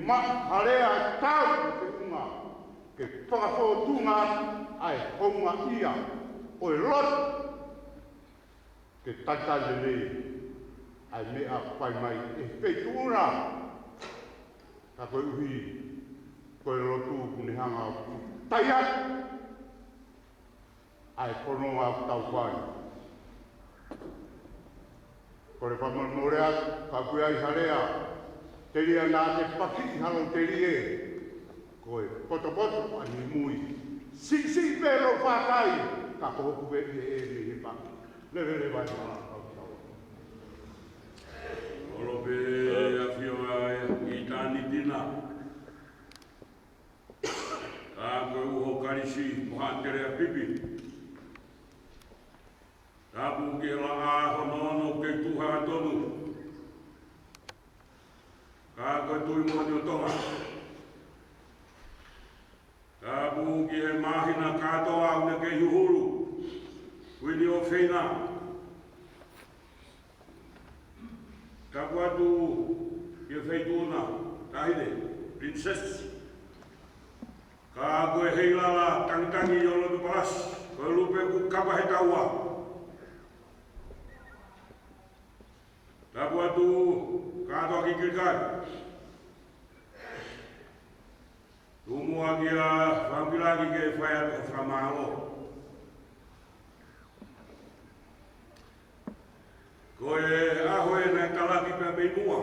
maʻu ha lea ʻe taau ki he feʻunga, ke fakafōtunga ʻa e houngaʻia ʻo e lotu, ke talitali lelei ʻa e meʻa ʻoku fai mai ʻe he feituʻu na, ka koeʻuhi ko e lotu ʻoku ne hanga ʻo taiaki ʻa e fononga ʻoku tau fai. Kole fakamolemole atu, ka ʻoku ʻi ai ha lea telia naʻa te pakiʻi ha lou telie, ko e potopoto ʻa e mui. Siʻisiʻi pē lou fakai, ka ko hoku veʻe ʻe mei he paki. Leveleva e hala kau tau. Kolo pē ʻafio ʻa e ʻitāniti na. Ka ko e uho kalisi mo haʻa tele ʻa pipi. Tapu ki he laʻā hono ono kei tuha tonu. Ka ko e tui moʻoni ʻo Tonga. Tapu ki he māhina kātoa ʻoku ne kei huhulu. Kuini ʻofeina. Tapu atu ki he feituʻu na, Taʻahine, Princess. Ka ko e heilala tangitangi ʻo Lotu Palasi, ko e lupe ʻoku kapa he taua. Tapu atu kātoa ki Kilikali. Tuku muʻa ke u fakaʻapaʻapa ke fai atu ha fakamālō. Ko e ʻaho ē naʻe talaki pē mei muʻa.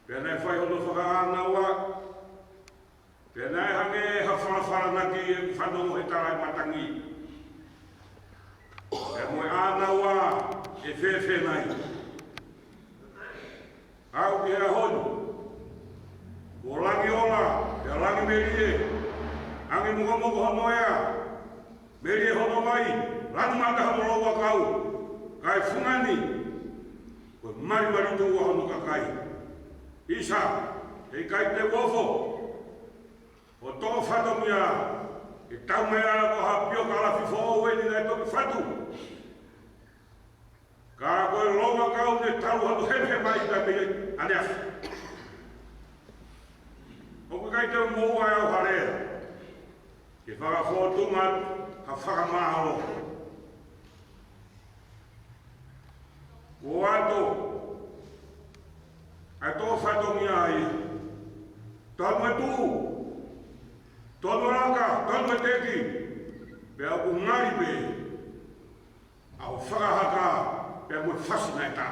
Pea naʻe fai hono fakaʻānaua. Pea naʻe hangē ha falafalanaki ʻeku fanongo he tala ʻa e matangi. Pea mo e ʻānaua ʻe fēfē nai. Aʻu ki he ʻaho ni, kuo langi ola, pea langi melie, angi mokomoko hono ea, melie hono vai, lanu mata hono louʻakau, kae fungani, ko e malimali tuʻa hono kakai. ʻIsa, heʻikai te u ofo, ʻo toʻo fatongia, ʻe tau mai ʻa ko ha pio kalafi foʻou eni naʻe toki fatu. Ka ko e louʻakau ne talu hono hemehemaʻi ka pē ʻaneafi. ʻOku ʻikai te u moʻua ʻe au ha lea, ke fakafōtunga ha fakamālō. Kuo ʻoatu ʻa e toʻo fatongia ai, tonu e tuʻu, tonu e laka, tonu e teki, pea ʻoku ngali pē ʻa hoʻo fakahaka pea mo e fasi naʻe tā.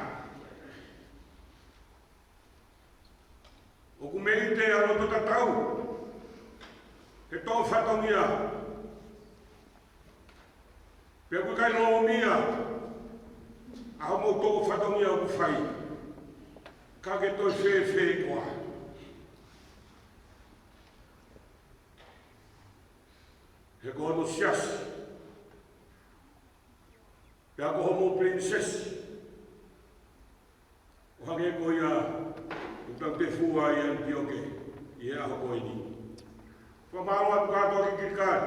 ʻOku mei te ʻa loto tatau he toʻo fatongia. Pea ʻoku ʻikai lōmia ʻa hoʻomou toʻo fatongia ʻoku fai. Ka ke toe fēfē koā? He ko hono siasi. Pea ko hoʻomou princess. ʻO hangē ko ia ʻoku tau tefua ai ʻi ʻAnitioke ʻi he ʻaho ko eni. Fakamālō atu kātoa ki Kilikali.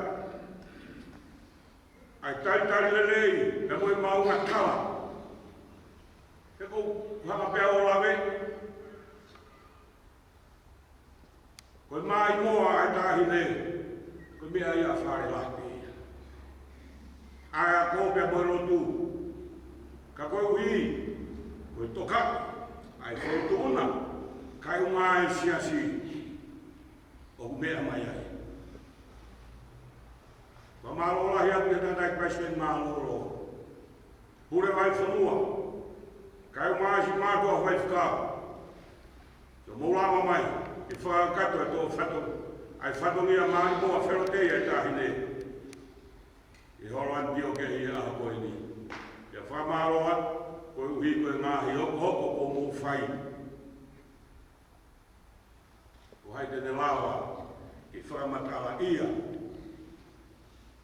ʻA e talitali lelei, pea mo e maʻu ngataʻanga. He ʻoku ou hanga pē ʻo lave. Ko e maʻimoa ʻa e taʻahine, ko e meʻa ia ʻa fale lahi pē ia. ʻA e ako pea mo e lotu, ka koeʻuhi, ko e tokaʻi ʻa e feituʻu na, kae ʻumaʻā e siasi, ʻoku meʻa mai ai. Fakamālō lahi atu ki he tangataʻeiki palesiteni mālōlō. Pule Vaifonua, kae ʻumaʻā siʻi mātuʻa faifekau. Siʻomou lava mai, ke fakakakato e toʻo fato, ʻa e fatongia maʻimoa felotei ʻa e taʻahine. ʻI holo ʻAnitioke ʻi he ʻaho ko eni. Pea fakamālō atu, koeʻuhi ko e ngaahi hokohoko kuo mou fai. Ko hai te ne lava ke fakamatalaʻia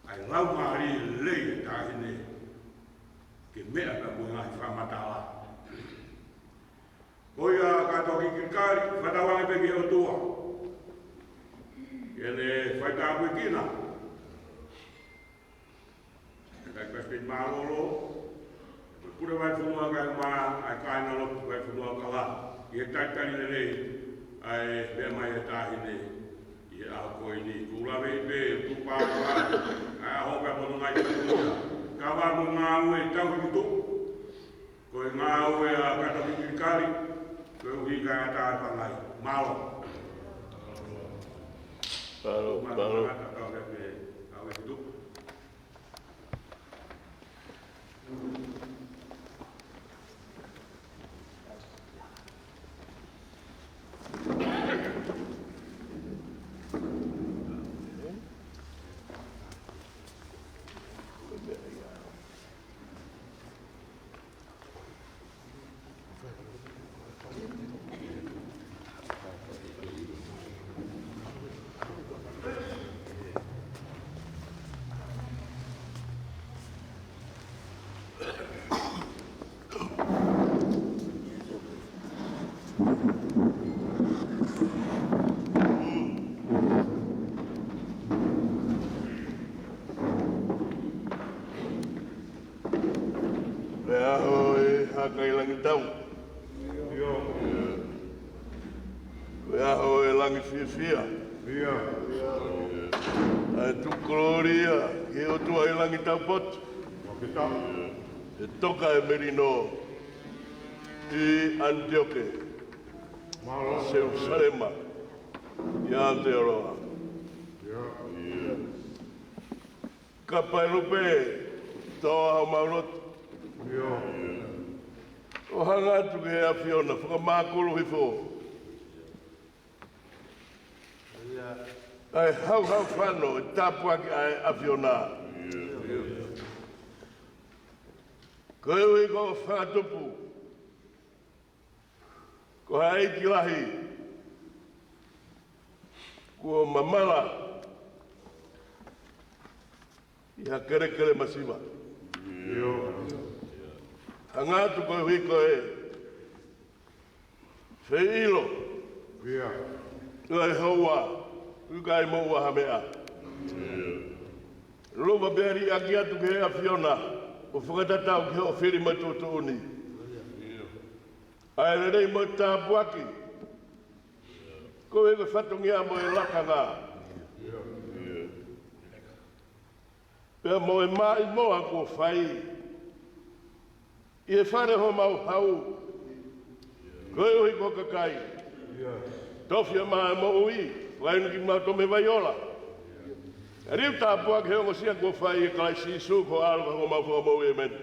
ʻa e laumālie lelei ʻa e taʻahine ke meʻa pea mo e ngaahi fakamatala. Ko ia kātoa ki Kilikali, fakatauange pē ki he ʻOtua ke ne faitāpuekina. Kae palesiteni mālōlō, ko e Pule Vaifonua kae ʻumaʻā ʻa e kāingalotu Vaifonua Kala. ʻi he talitali lelei ʻa e meʻa mai ʻa e taʻahine ʻi he ʻaho ko eni. Kuo u lave pē, tuʻu pāpā, ʻa e ʻaho pē ʻa e pononga ʻi he tuʻu ia. Ka vā mo ngāue tau ki tuʻu. Ko e ngāue ʻa e kato ki kilikali, koeʻuhi kae ʻatā e pangai. Mālō. Mālō, mālō. Mālō, mālō. Ko e ʻaho ʻo e haka ʻi langi tau. Ko e ʻaho ʻo e langi fiefia. ʻA e tuku kolōlia ki he ʻOtua ʻi langi taupotu. ʻE toka e melino ʻi ʻAnitioke, Selusalema, ʻi Aotearoa. Kapa e lupe, tō ʻa homau loto. ʻO hanga atu ki he ʻAfiona, fakamākulu hifo ʻa e hauhau fano ʻo e tāpuaki ʻa e ʻAfiona. Koeʻuhi ko e fakatupu, ko ha ʻeiki lahi kuo mamala ʻi ha kelekele masiva. Hanga atu koeʻuhi ko e feʻilo ʻo e houa, ʻoku ʻikai moʻua ha meʻa. Lava pē ʻo liʻaki atu ki he ʻAfiona, ʻo fakatatau ki hoʻo fili mo e tuʻutuʻuni. ʻA e lelei mo e tāpuaki, ko e fatongia mo e lakanga, pea mo e maʻimoa kuo fai ʻi he fale ʻo homau hau, koeʻuhi ko e kakai. Tofiʻa mai e moʻui, fakainu kimautolu mei he vai ola. ʻE liu tāpuaki he ongosia kuo fai ʻia Kalaisi Sīsū ko e ʻAlo ka ko homau Fakamoʻui, ʻēmeni.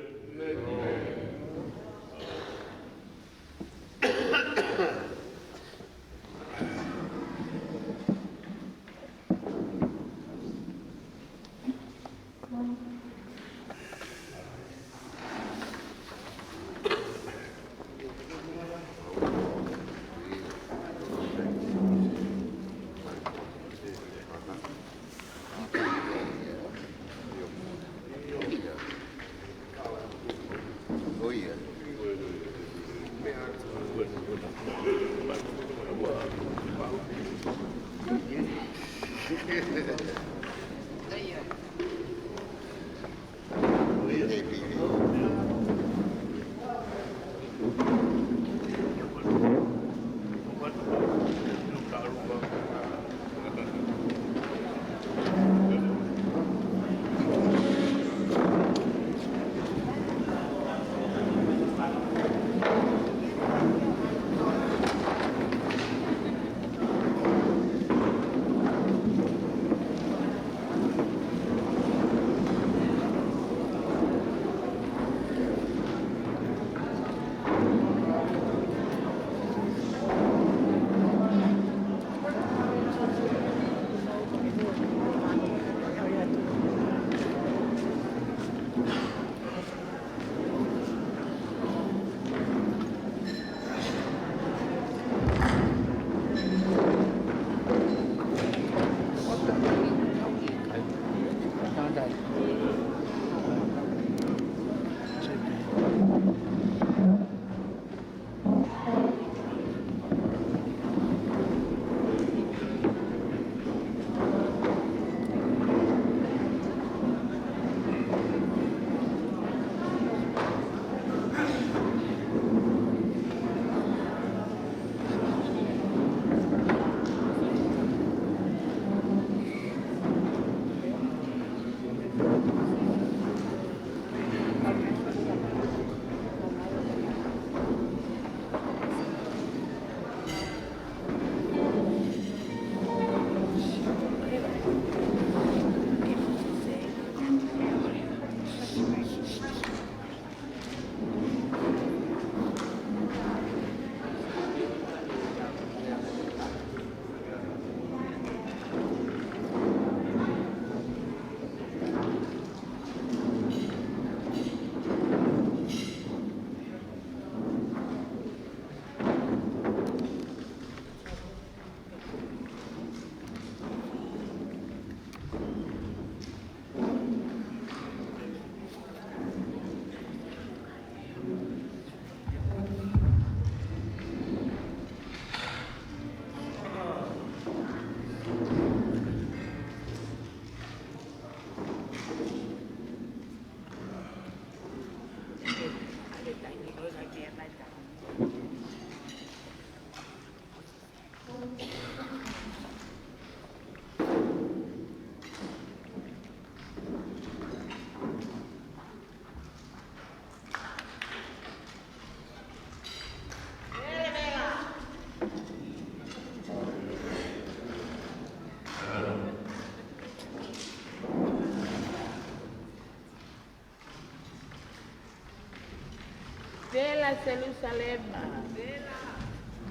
Vela Selusalema. Vela.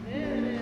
Vela.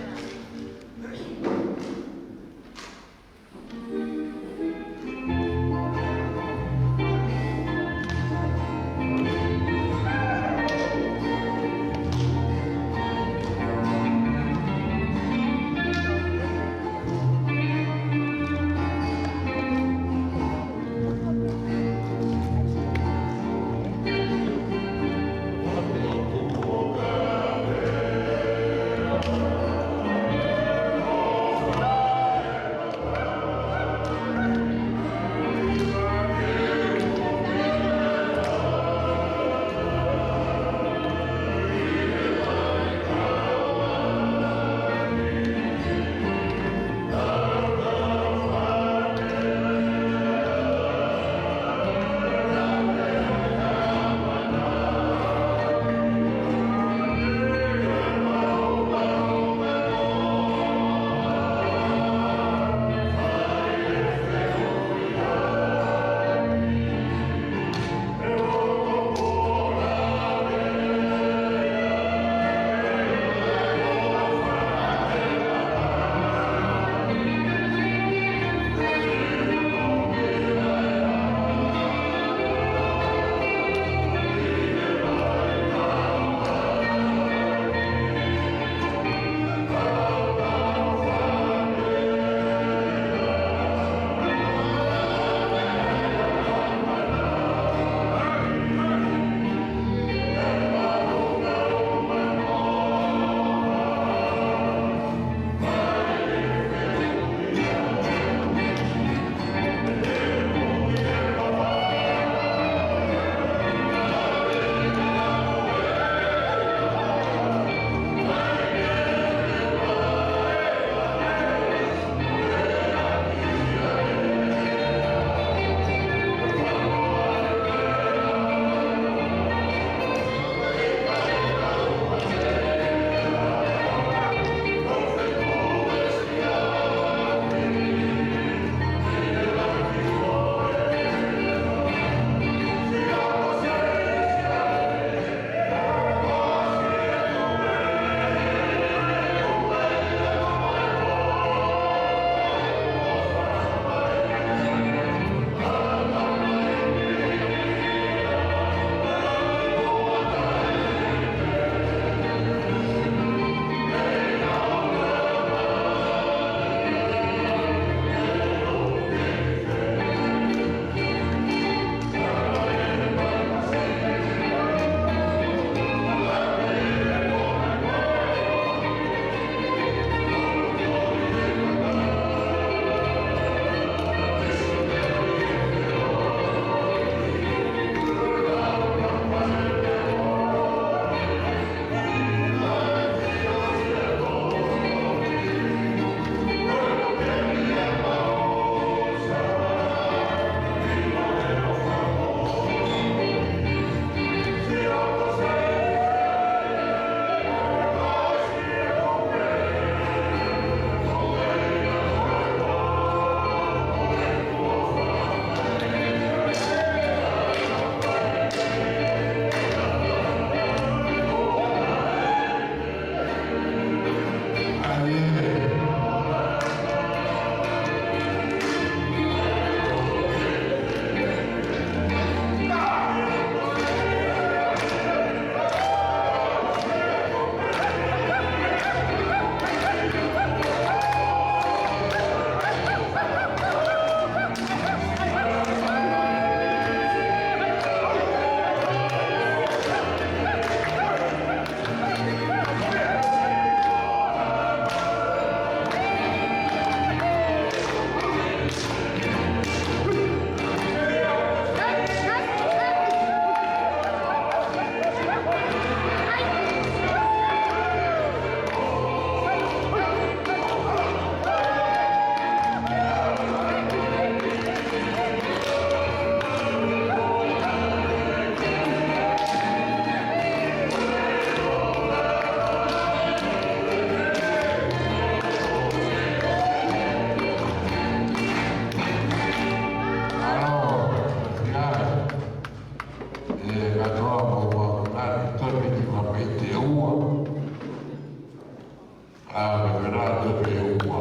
ʻA, ke pehē atu pē ʻe ua.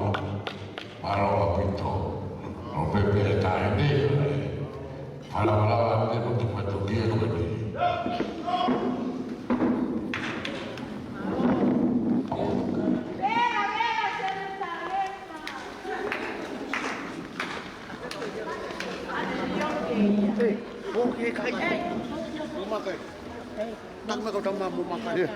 Mālō ʻaupito. ʻO pehē pē taʻahine. Falavalava te mo te matukia ko eni. Hey, okay, kai. Muʻa kai. Taka mai kau tama muʻa kai.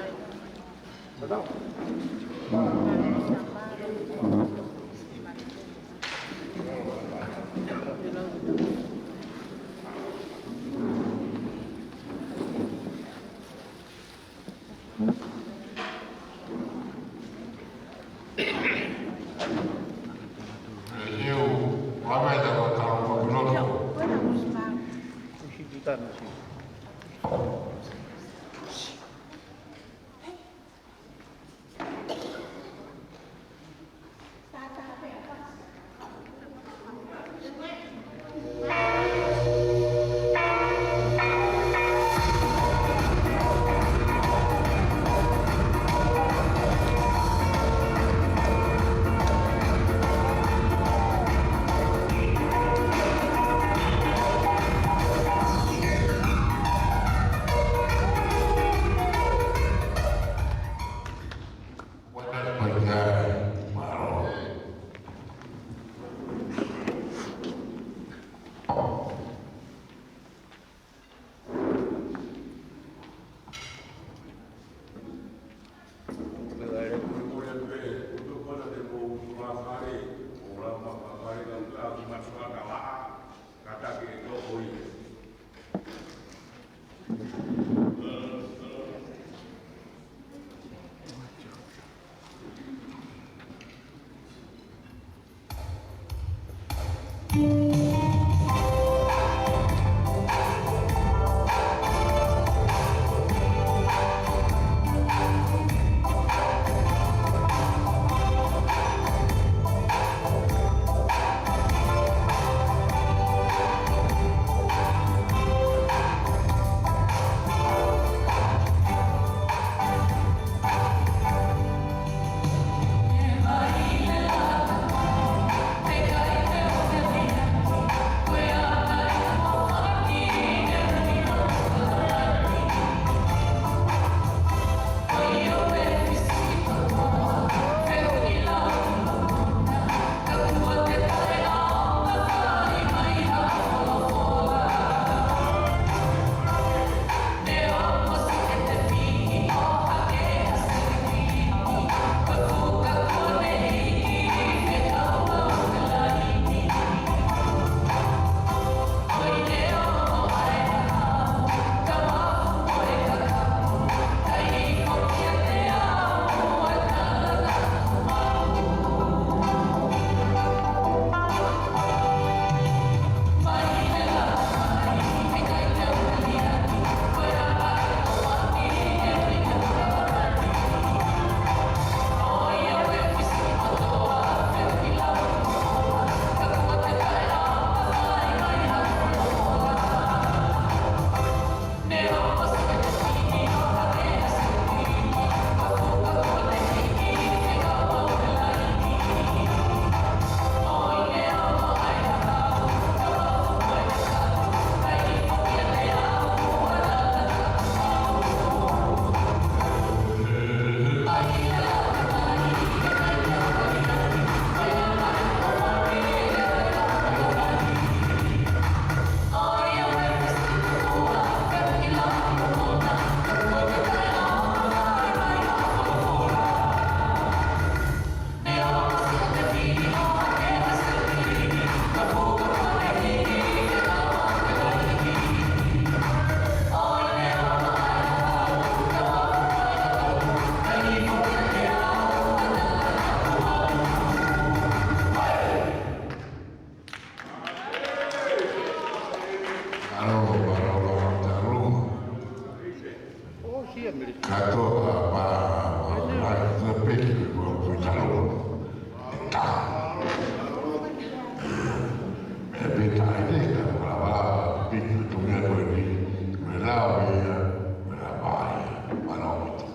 Alo, alo, alo, alo. Kātoa, pā, pā, pā, pā, pē, pē, pē, pē, talo. Tā. E pē tā ʻi te ka, pā, pā, pē, pē, tō mea ko eni. Me lau ia, me lau ia, me lau ia.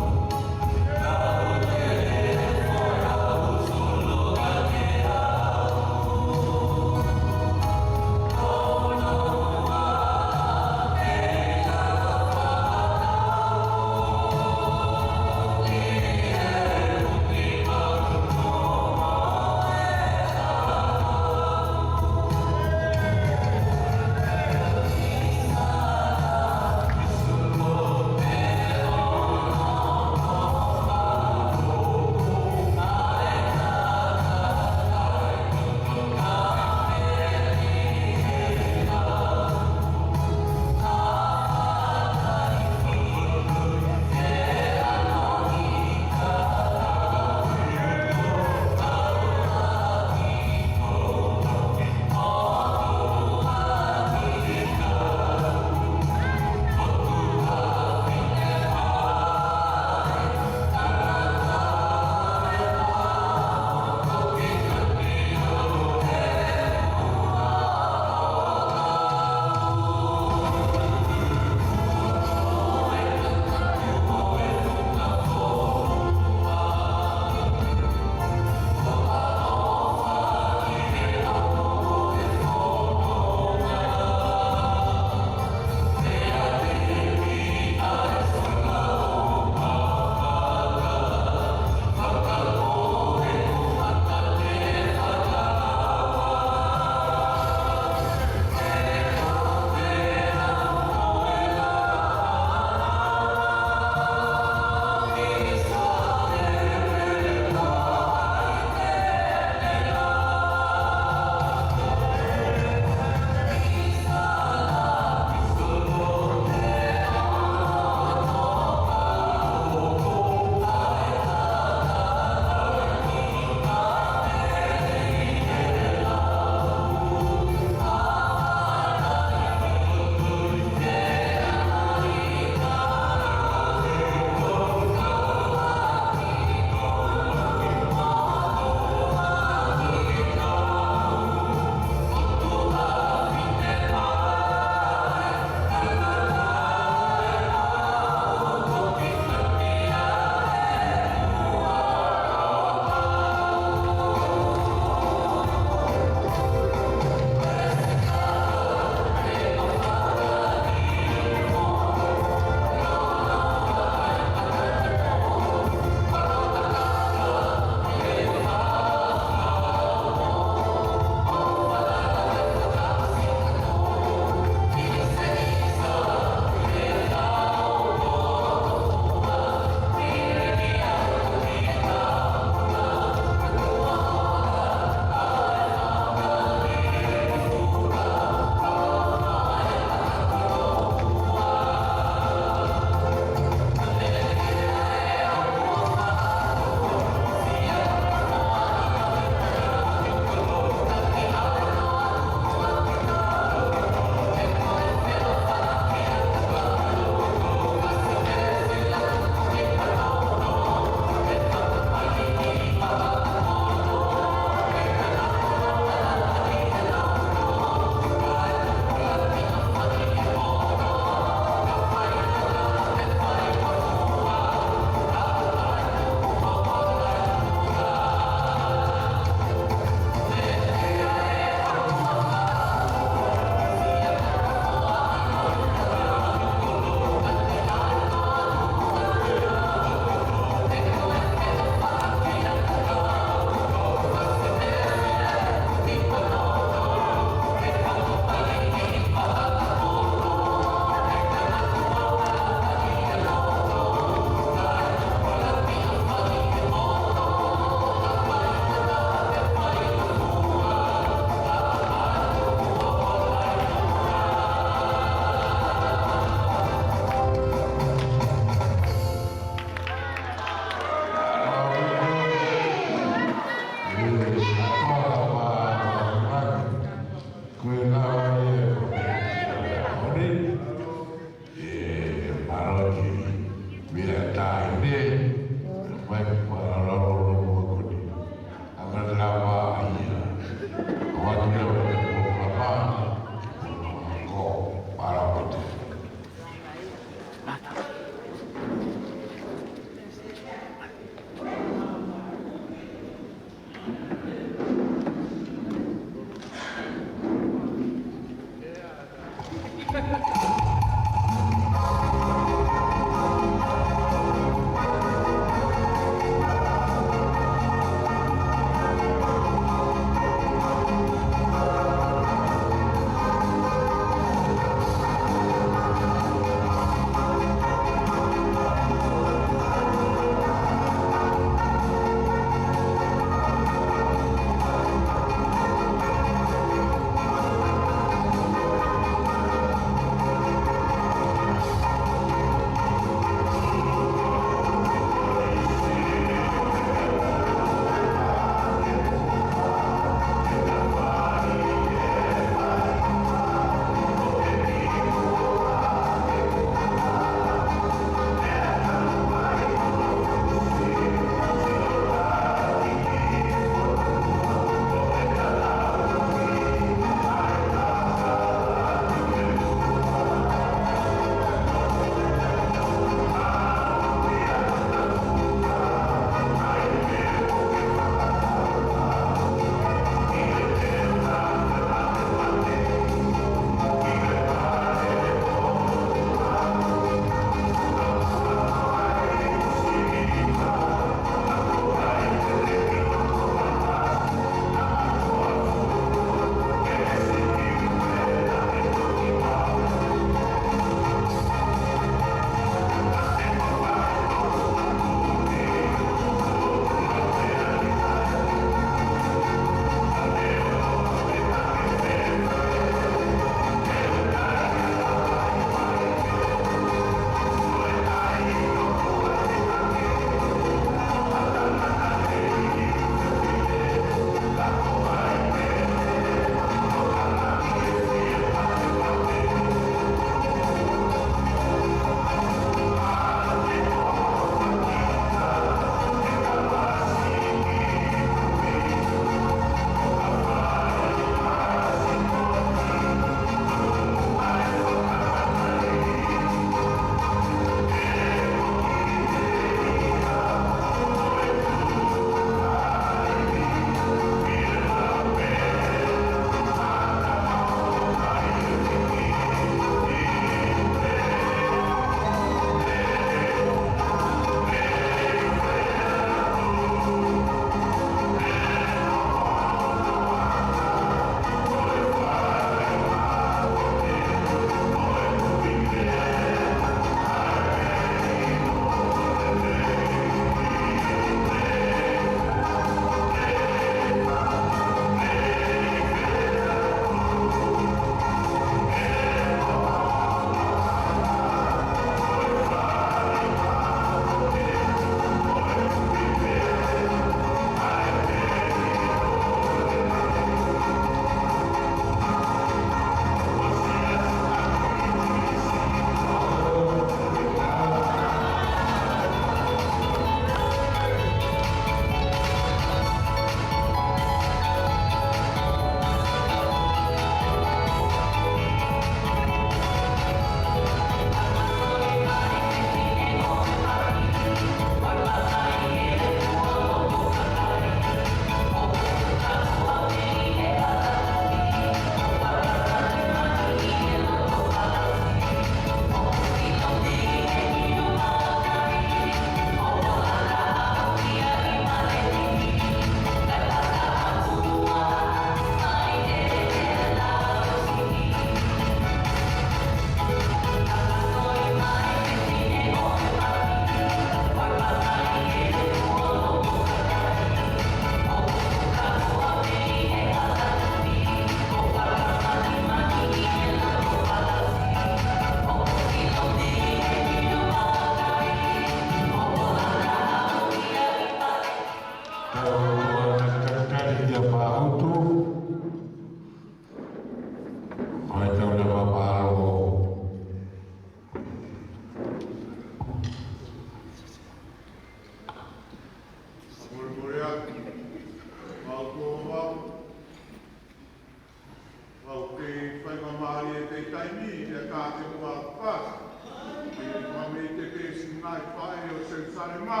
Lima,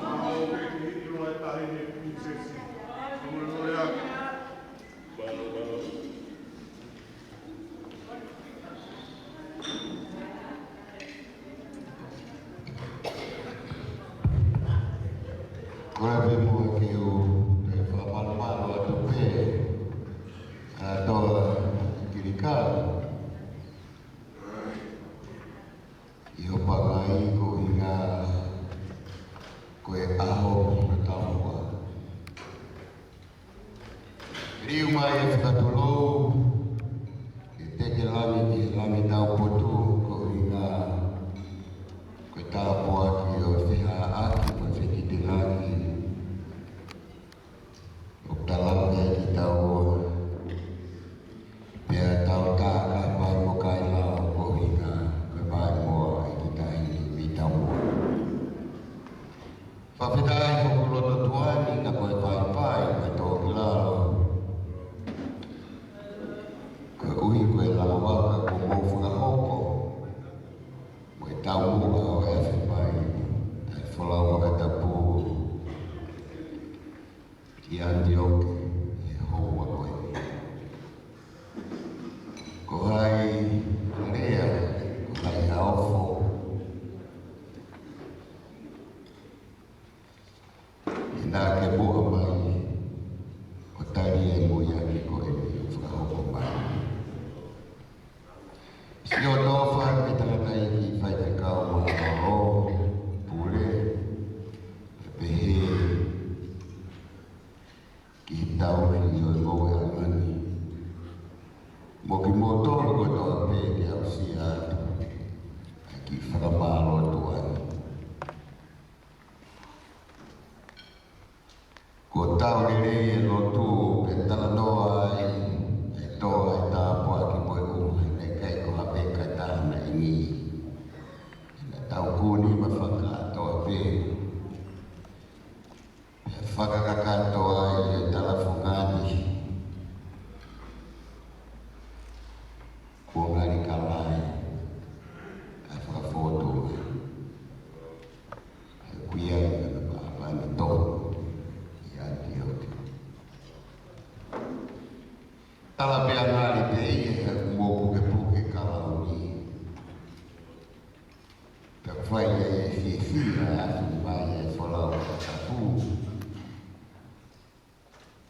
ʻa ʻo ke ki hiki loa e taʻahine pilinisesi. Molemole atu. Ko e pē muʻa ke u toe fakamalumalu atu pē, ʻa e toa Kilikala. ʻI hoʻo pangai ko e ʻuhinga ko e ʻaho ʻo e taumuʻa. Liliu mai e fakatulou ʻe Tekelani ki he langi taupotu ko e ʻuhinga ko e tāpuaki ʻo e fehāʻaki mo e fekitenaki ʻoku tau lave ai kitaua. Pea tau tākapa mo kai lao ko e ʻuhinga ko e maimoa ʻa e kiʻi taʻahine mei taumuʻa. Fakafetaʻi ko hoku loto tuʻa ni ka ko e paipai mo e tō ki lalo. Koeʻuhi ko e lavaka kuo mou fakahoko mo e taumuʻa ʻo e afe mai ʻa e folau fakatapu ki ʻAnitioke he houa ko eni. Ko hai ha lea, ko hai ha ofo, ʻi he naʻa ke muʻa mai ʻo tali e moiaki ko eni ʻoku fakahoko mai. Siʻoto fai ke tangataʻeiki faifekau mālōlō, pule, ʻe pehē ki he tauhi ʻo e ngoueʻanga ni. Mo kimoutolu kotoa pē ke aʻusia atu ʻa e kiʻi fakamālō tuʻa ni. Kuo tau lelei e lotu pea talanoa ai e toa e tāpuaki mo e ʻuha, naʻe ʻikai ko ha peka taha naʻe ʻi ai. Naʻa tau kuni ma fakakātoa pē. Pea fakakakato ai e talafungani. Kuo ngali kalai ʻa e fakafotu. He kuia i ana pāpani tō i ati oti. Tala pea ngali pē ia he mo pukepuke kalauni. Pea fai ai e fiefia atu mai e folau fakatapu.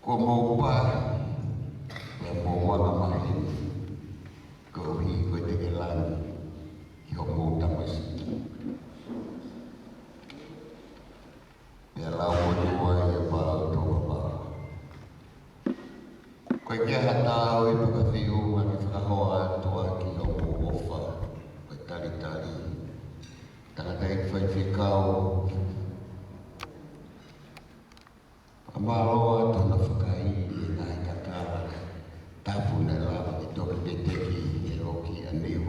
Ko mou pa, ko mou anga maheni, koeʻuhi ko e Tekelani ʻi hoʻomou tamasiʻi. Pea lau mo tua ia pa o tō papa. Ko e kia ha tau i pakafiu ma ke fakahoa atu ʻaki hoʻomou ʻofa, ko e talitali. Tangataʻeiki faifekau, fakamālō atu hono fakaʻilo e ngaahi kakala tapu naʻe lava ke toki veteki he loki ʻa Niu.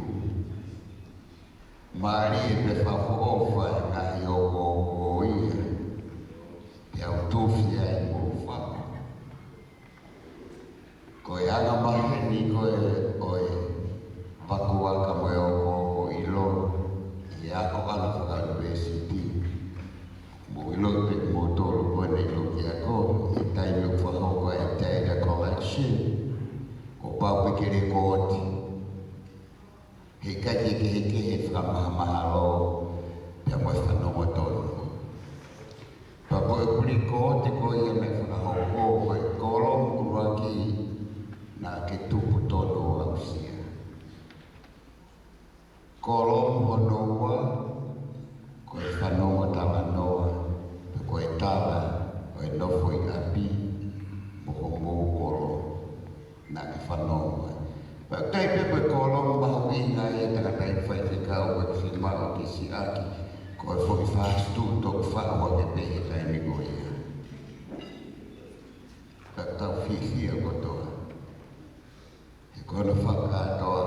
Mālie pē fakaʻofa e ngaahi ʻokoʻoko ia, pea u tufi ai mo fako. Ko e anga maheni ko ē ʻo e pakuaka mo e ʻokoʻoko ʻilo ʻi he ako ʻa e fakaʻunivēsiti. Mou ʻilo pē kimoutolu ko eni ʻi loki ako, ʻi he taimi ʻoku fakahoko ai e data collection, kuo pau pē ke lēkooti. Heʻikai ke kehekehe e fakamahamahalo pea mo e fanongo tonu. Pea ko e kulikooti ko ia naʻe fakahoko, ko e kōlomu ʻuluaki naʻa ke tupu tonu ʻo aʻusia. Kōlomu hono ua, ko e fanongo talanoa, pe ko e tala ʻo e nofo ʻi ʻapi mo homou kolo naʻa ke fanongo ai. Pea ʻoku ʻikai pē ko e kōlomu mahuʻinga ia, tangataʻeiki faifekau, ʻoku fiemaʻu ke siʻaki, ko e foʻi fast food ʻoku faʻu ʻaki pē he taimi ko ia. Pea ʻoku tau fiefia kotoa he ko hono fakakātoa,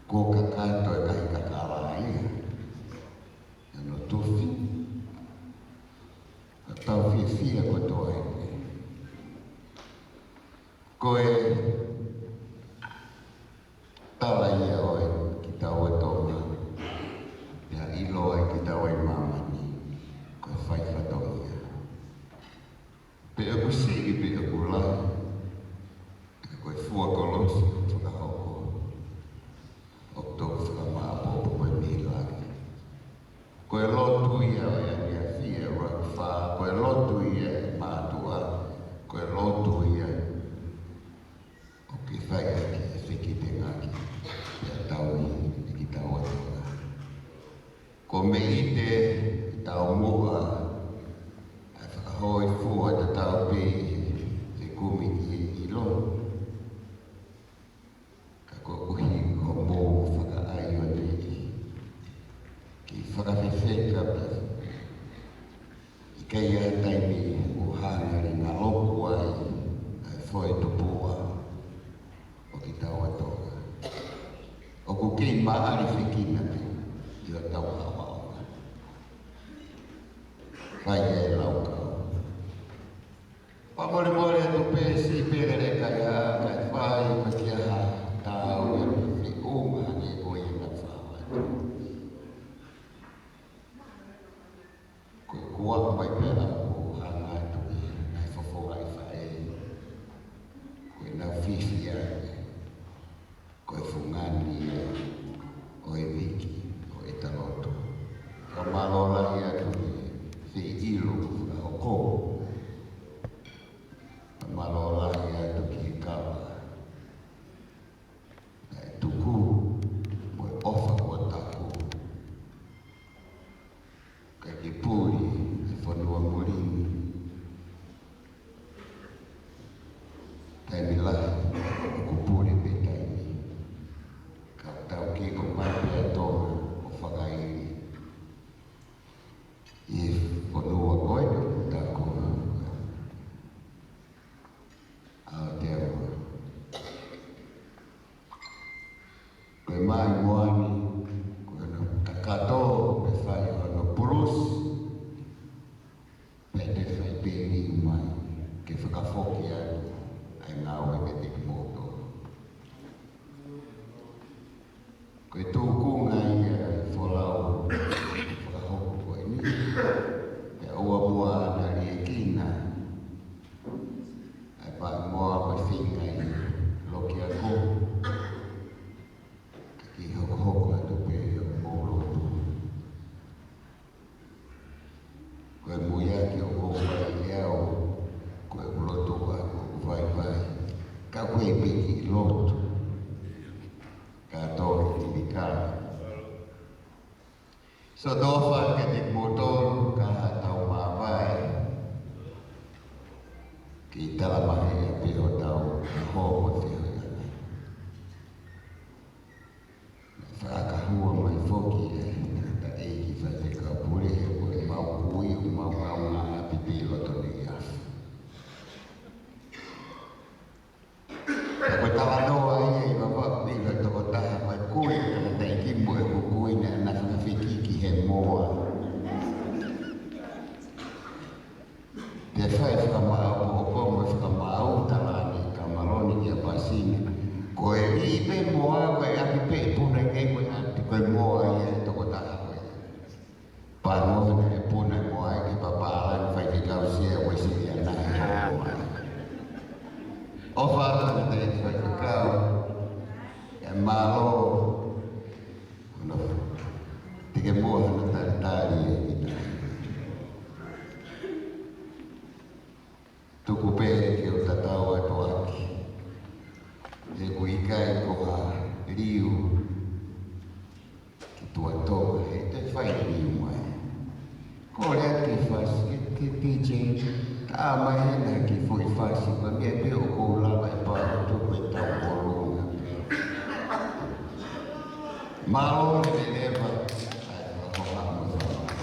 kuo kakato e kahi kakala ia ʻi hono tufi. Pea ʻoku tau fiefia kotoa eni. Ko e tala ia ʻo e kitaua Tonga, pea Lotu ia ʻa e mātuʻa, ko e lotu ia ʻoku fai ʻaki e fekitengaki ʻa e tauhi ʻa kitautolu. Ko e meʻa ia ʻoku taumuʻa ai e fakahōifua tatau pē ʻi he kumi ki he ʻilo. Ka koeʻuhi ko hoʻomou fakaʻaiʻai ʻo e meʻa, ke fakafefeka pē. ʻIkai ha taimi ʻoku hanga ʻe ngalo kuo ʻai ʻa e foʻi tupuʻa ʻo kitautolu. ʻOku kei māʻalifekina pē ʻi hotau haohaoa. Fai e laukau. Fakamolemole atu pē siʻi pele leka ia kae fai pē ki ha tau ia pe feʻunga hangē ko ia naʻa ku fai atu. Ko e kuaku mai pē ʻa ʻeku hanga atu ki he ngaahi fofonga ʻi faʻē. Ko e nau fifi ai. Ko e fungani ia ʻo e viki ʻo e taloto. Fakamālō lahi atu ki he feʻilo kuo fakahoko. Fakamālō lahi atu ki he kava naʻe tuku mo e ʻofa kuo taku. Kae ke puli e fonua muli ni. Taimi lahi ʻoku puli pē taimi. Ka tau kiko mai pē ʻa Tonga ʻo fakaili ʻi he fonua ko ē ʻoku taku. Aotearoa. Ko e maʻimoa ni, ko hono kakato, pe fai hono pulusi, pea te fai pē ni mai, ke fakafoki atu ʻa e ngāue kiate kimoutolu. Ko e tūkunga ia ʻa e folau fakahoko ko eni. Pea ʻoua muʻa naʻa liʻekina ʻa e maʻimoa ko e feinga ʻi loki ako. Ka ke hokohoko atu pē ʻo mou lotu. Ko e muiaki ʻoku ou fai ʻe au, ko e lotu ʻoku ou vaivai. Ka ko e piki lotu. Ka tō ki ni ka. So tō fai ke te kimoutolu ka tau māvae. Ke tala mai ʻa e pē hotau ho mo te hoi ana. Fakahua mai foki ʻe he tangataʻeiki faifekau pule he ko e mau kui ʻo mau kaungā ʻapi pē ʻi loto Neiafu. Ka ko e talanoa ia ʻi Vavaʻu ʻi he tokotaha mai kui ʻa e tangataʻeiki mo e kui naʻa na fakafekiki he moa. Te fai fakamaau ʻo ko mo fakamaau tala ni ka maloni kia pasina. Ko e ʻi pē moa ko e ʻapi pē puna ke ko e ʻapi ko e moa ia e tokotaha ko e. Pano na e puna moa ke papala ni fai ke kau sia ko e sili ana he hoko mai. ʻOfa atu na te fai ke kau. E mālō. Nofo. Te ke moa hana talitali e kita. Tuku pē ke u tatau atu ʻaki. He ʻoku ʻikai ko ha liu ki tuʻa Tonga he te fai liu mai. Ko lea ke fasi, ke, ke P J, ka mai hena ke foʻi fasi, ka mea pē ʻoku ou lava e pau, tuku e tau koluna. Mālō e leva, ʻa e hoha mo e fanga.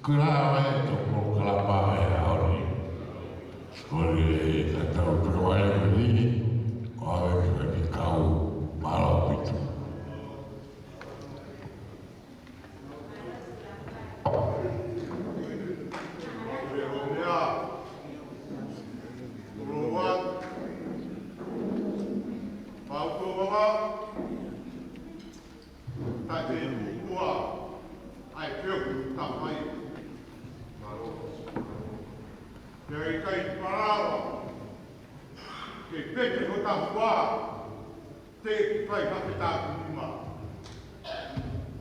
Kuo lava e polokalama ʻo e ʻaho ni. Ko ia ka tau pehē ai ko eni, ʻoku ʻave ki he kau mālō ʻaupito. Tate ua, ʻa e peoku tapai. Mālō. Pea ʻikai malava ke peke ho tahua, te fai ha pē taku nima.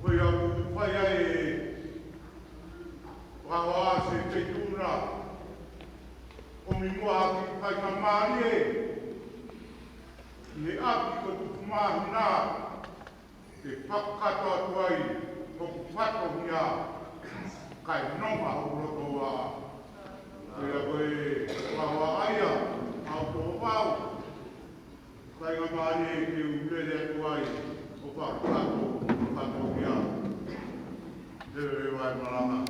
Ko ia ʻoku fai ai e fakahā se feituʻu na, ʻomi muʻa ha kiʻi faingamālie ʻi he ʻapi ko Tukumāhina, ke fakakakato atu ai hoku fatongia kae nonga hoku loto ua. Ko ia ko e ua ua ia, au ko vau. Faingamālie ke u lele atu ai ʻo fakakakato hoku fatongia. Lele vai malanga.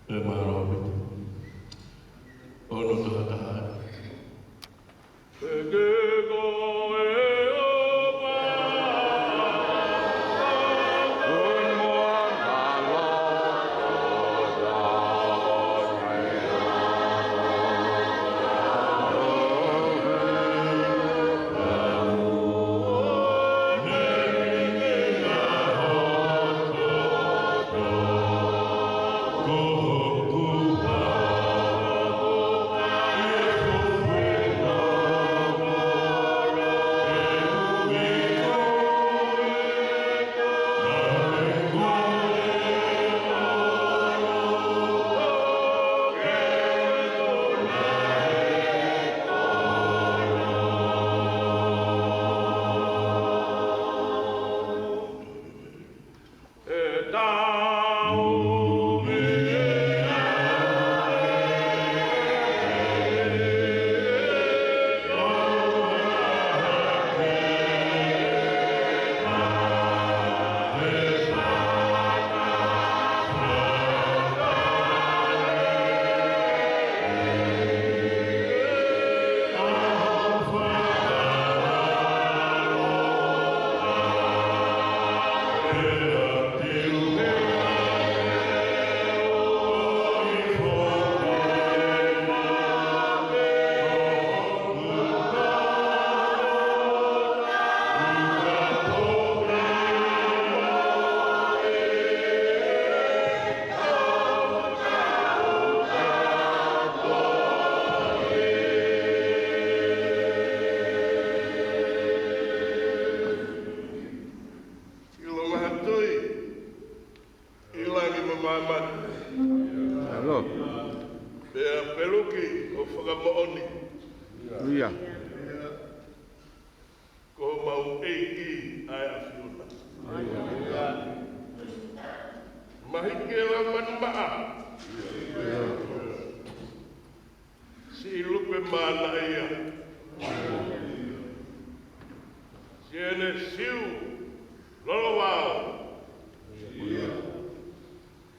ʻE mālō ʻaupito. ʻOku tau tahataha. ʻIlo mahatoi, ʻi langi mo māmani. Mālō. Pea peluki ʻo fakamoʻoni. Ia. Ko homau ʻEiki ʻa e ʻAfiona. Mahikelamanmaʻa. Siʻi lupe mana ia. Siʻene siu lolovao.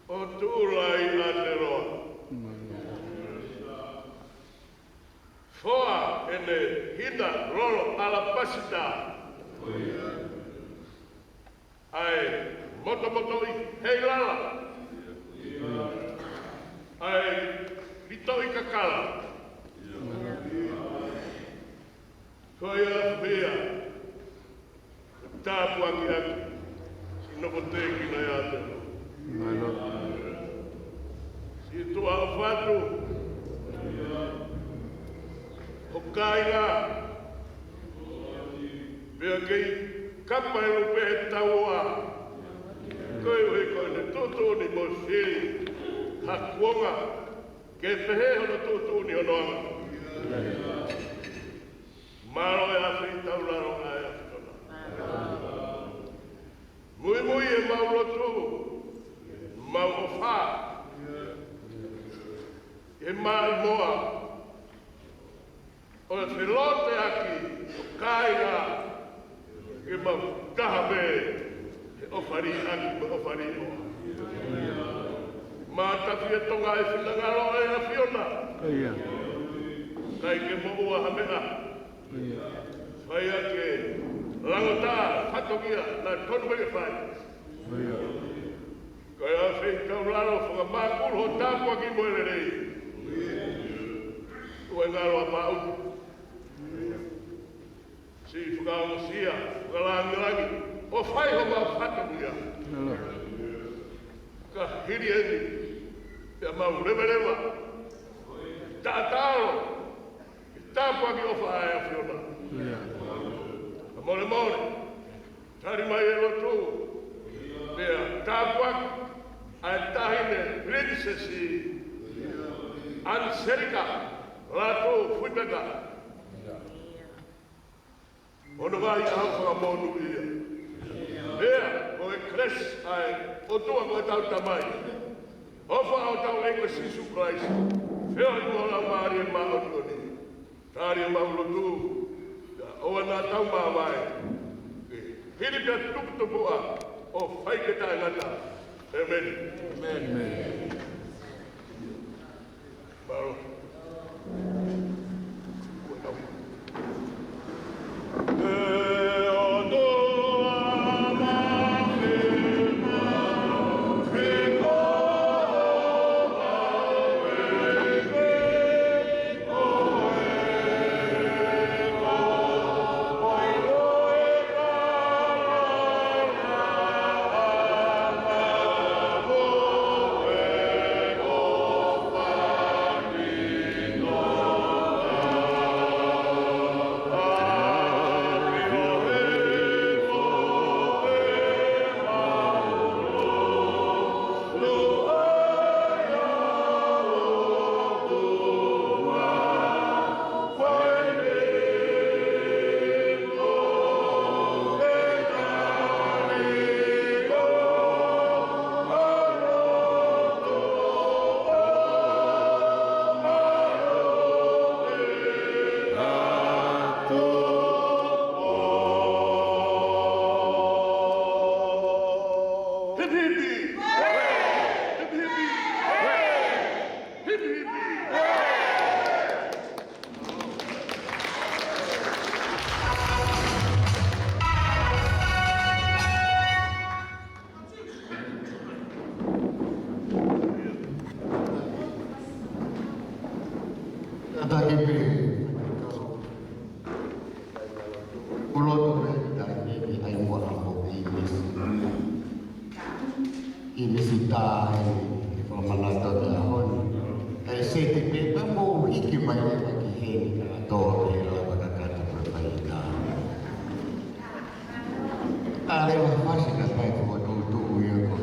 ʻO tuʻu lahi ʻa Aotearoa. Foa ʻene hina lolo ʻalapasita. ʻA e motomotoʻi heilala. ʻA e litoʻi kakala. Ko ia pea tāpuakiʻaki siʻi nofo tēkina ia te. Mālō. Siʻi tuʻa ʻofa atu ho kāinga. Pea kei kapa e lupe he taua. Koeʻuhi ko ʻene tuʻutuʻuni mo e fili ha kuonga ke pehē hono tuʻutuʻuni hono anga. Mālō e afeitaulalo ʻa e ʻAfiona. Muimui ʻemau lotu, mau ʻofa ʻi he maʻimoa ʻo e feloteʻaki ʻo e kāinga, ke mau taha pē he ʻofa liʻaki mo e ʻofa liʻoa. Mātafi ʻa Tonga ʻi he finangalo ʻo e ʻAfiona. ʻIo. ʻIkai ke moʻua ha meʻa. ʻIo. Fai ʻaki e langotā fatongia naʻe tonu pē ke fai. ʻIo. Ko e afeitaulalo, fakamākulu hoʻo tāpuaki mo e lelei. ʻOua ʻe ngalo ʻa maʻu. Siʻi fakaongosia, fakalāngilangi, ʻo fai homau fatongia. ʻIo. Ka hili eni, pea mau levaleva, taʻataʻalo, tāpuaki ʻofa ʻa e ʻAfiona. ʻIo. Ka molemole, tali mai e lotu, pea tāpuaki ʻa e Taʻahine Pilinisesi ʻAniselika Lātūfuipeka. Hono ngaahi ʻaho fakamonūʻia. Pea ko e kelesi ʻa e ʻOtua ko ʻetau Tamai, ʻofa ʻa hotau ʻEiki ko Sīsū Kalaisi, feohi mo e Laumālie Māʻoniʻoni, tali ʻemau lotu, ʻoua naʻa tau māvae, ke hili pea tuputupuʻa ʻo fai ke taʻengata. ʻĒmeni. ʻĒmeni. Mālō. Hipi hipi! Hipi hipi! Hipi hipi! Tataki pē. Kuo loto pē, tataki pē, ʻai muʻa ʻa e ʻīmisi. ʻĪmisi tā ʻeni, ke fakamanatu ki he ʻaho ni. ʻE seti pē, pea mou hiki mai leva ki heni, ka tō pē lava ka kata pē fai tā. ʻAle ʻo fasi ka fai ko tuʻutuʻu ia ko.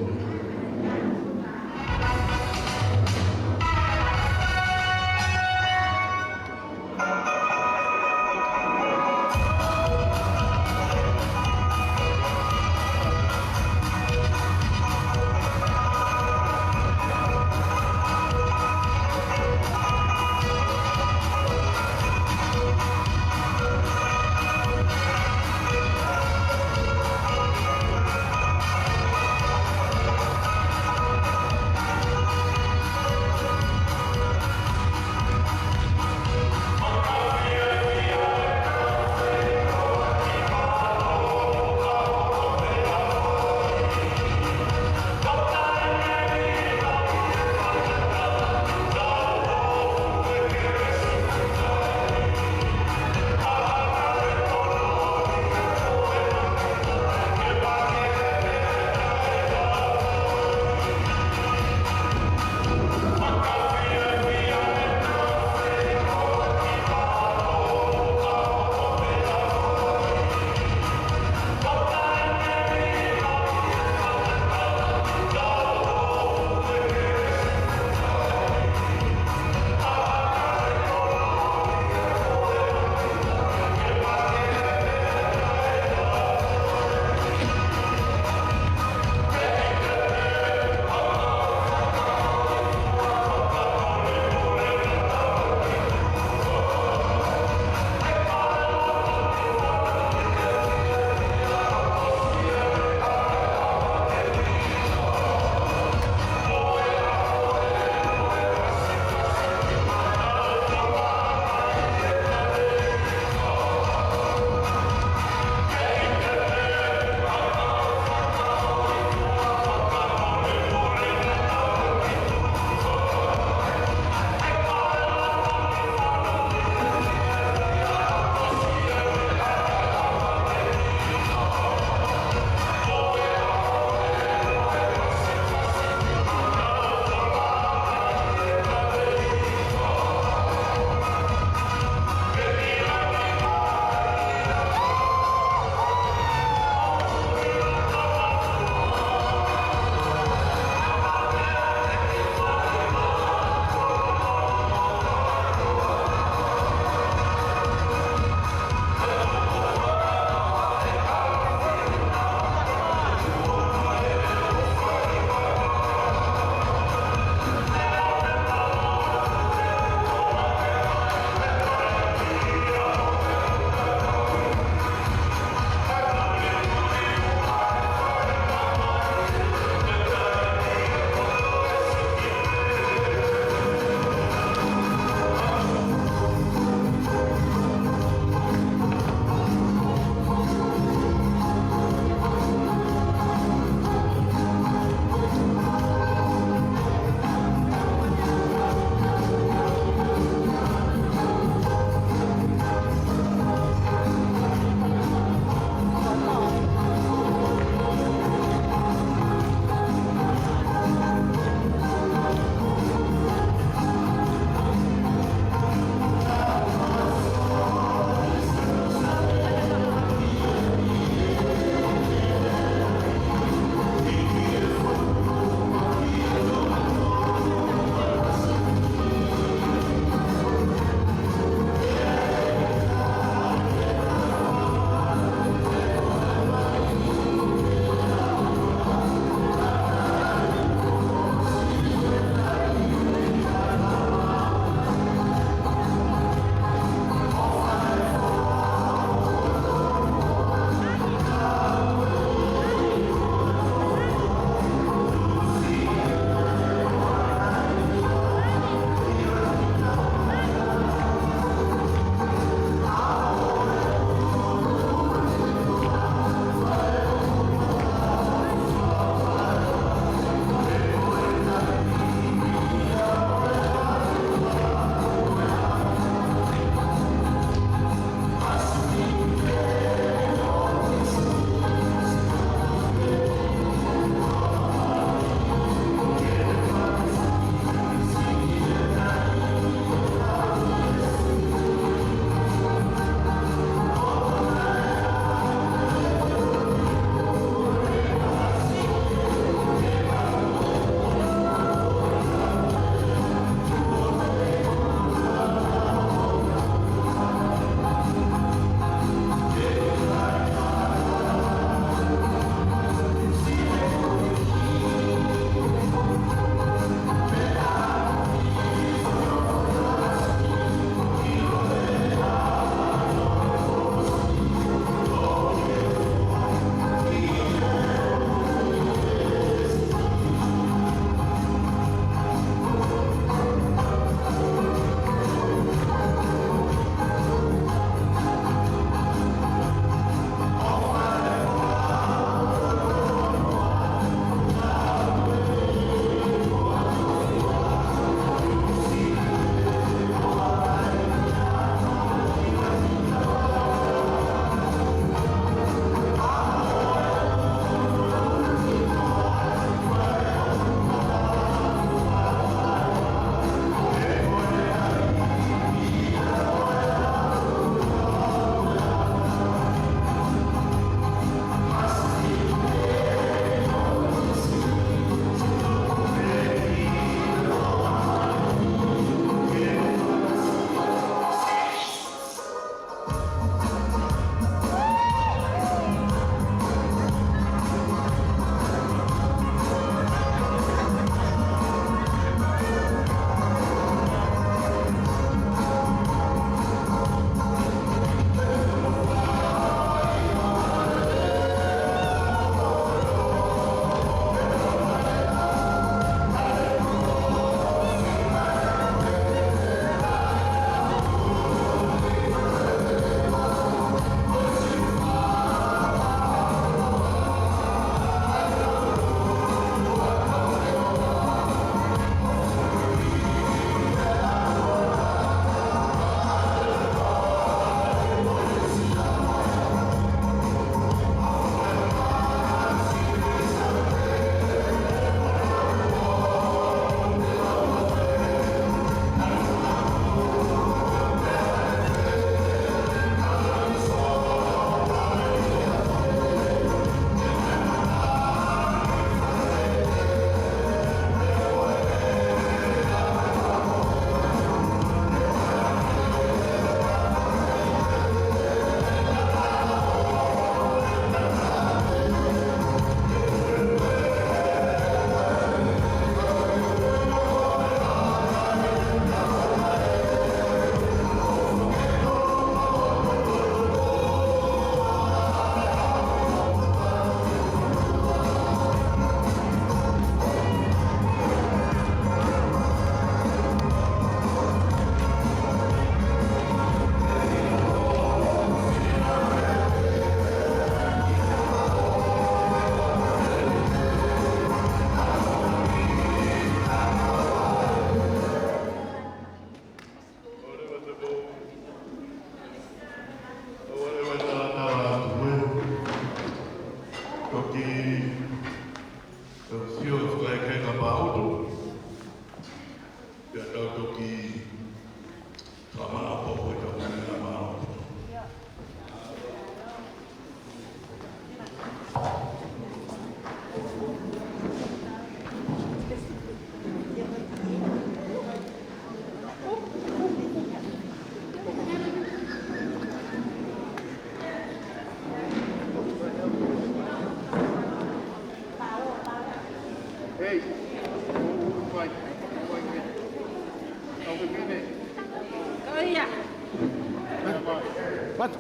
Matu.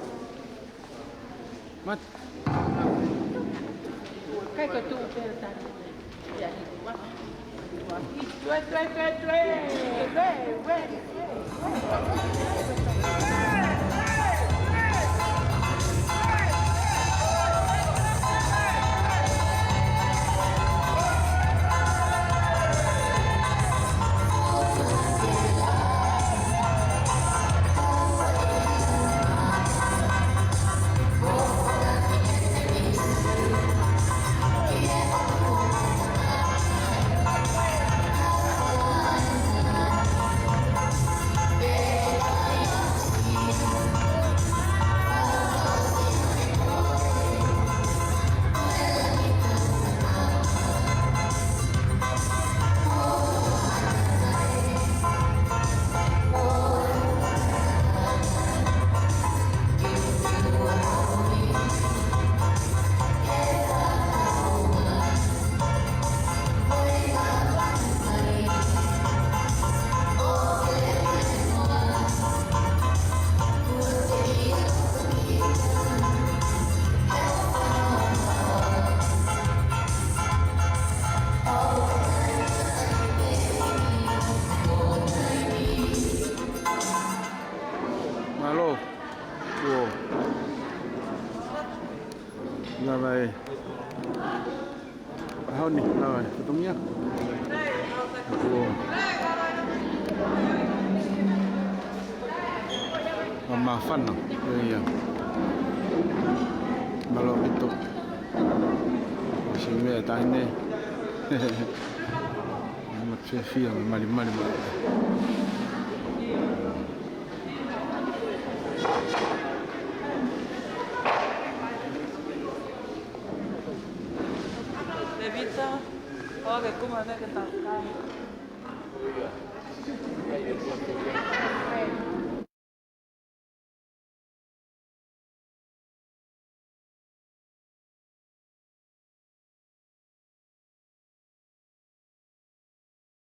Matu. Kai ko tu pe ta. Ya, matu. Tue, tue, tue, tue. Tue, tue. Mālō. Kuo lava e ʻaho ni, lava e fatongia. Kuo māfana. Ko ia. Mālō ʻaupito. Ko e siʻi meʻa taʻahine. Mate fiefia, malimali mai. Levita, ʻoua ke kuma ne ke ta.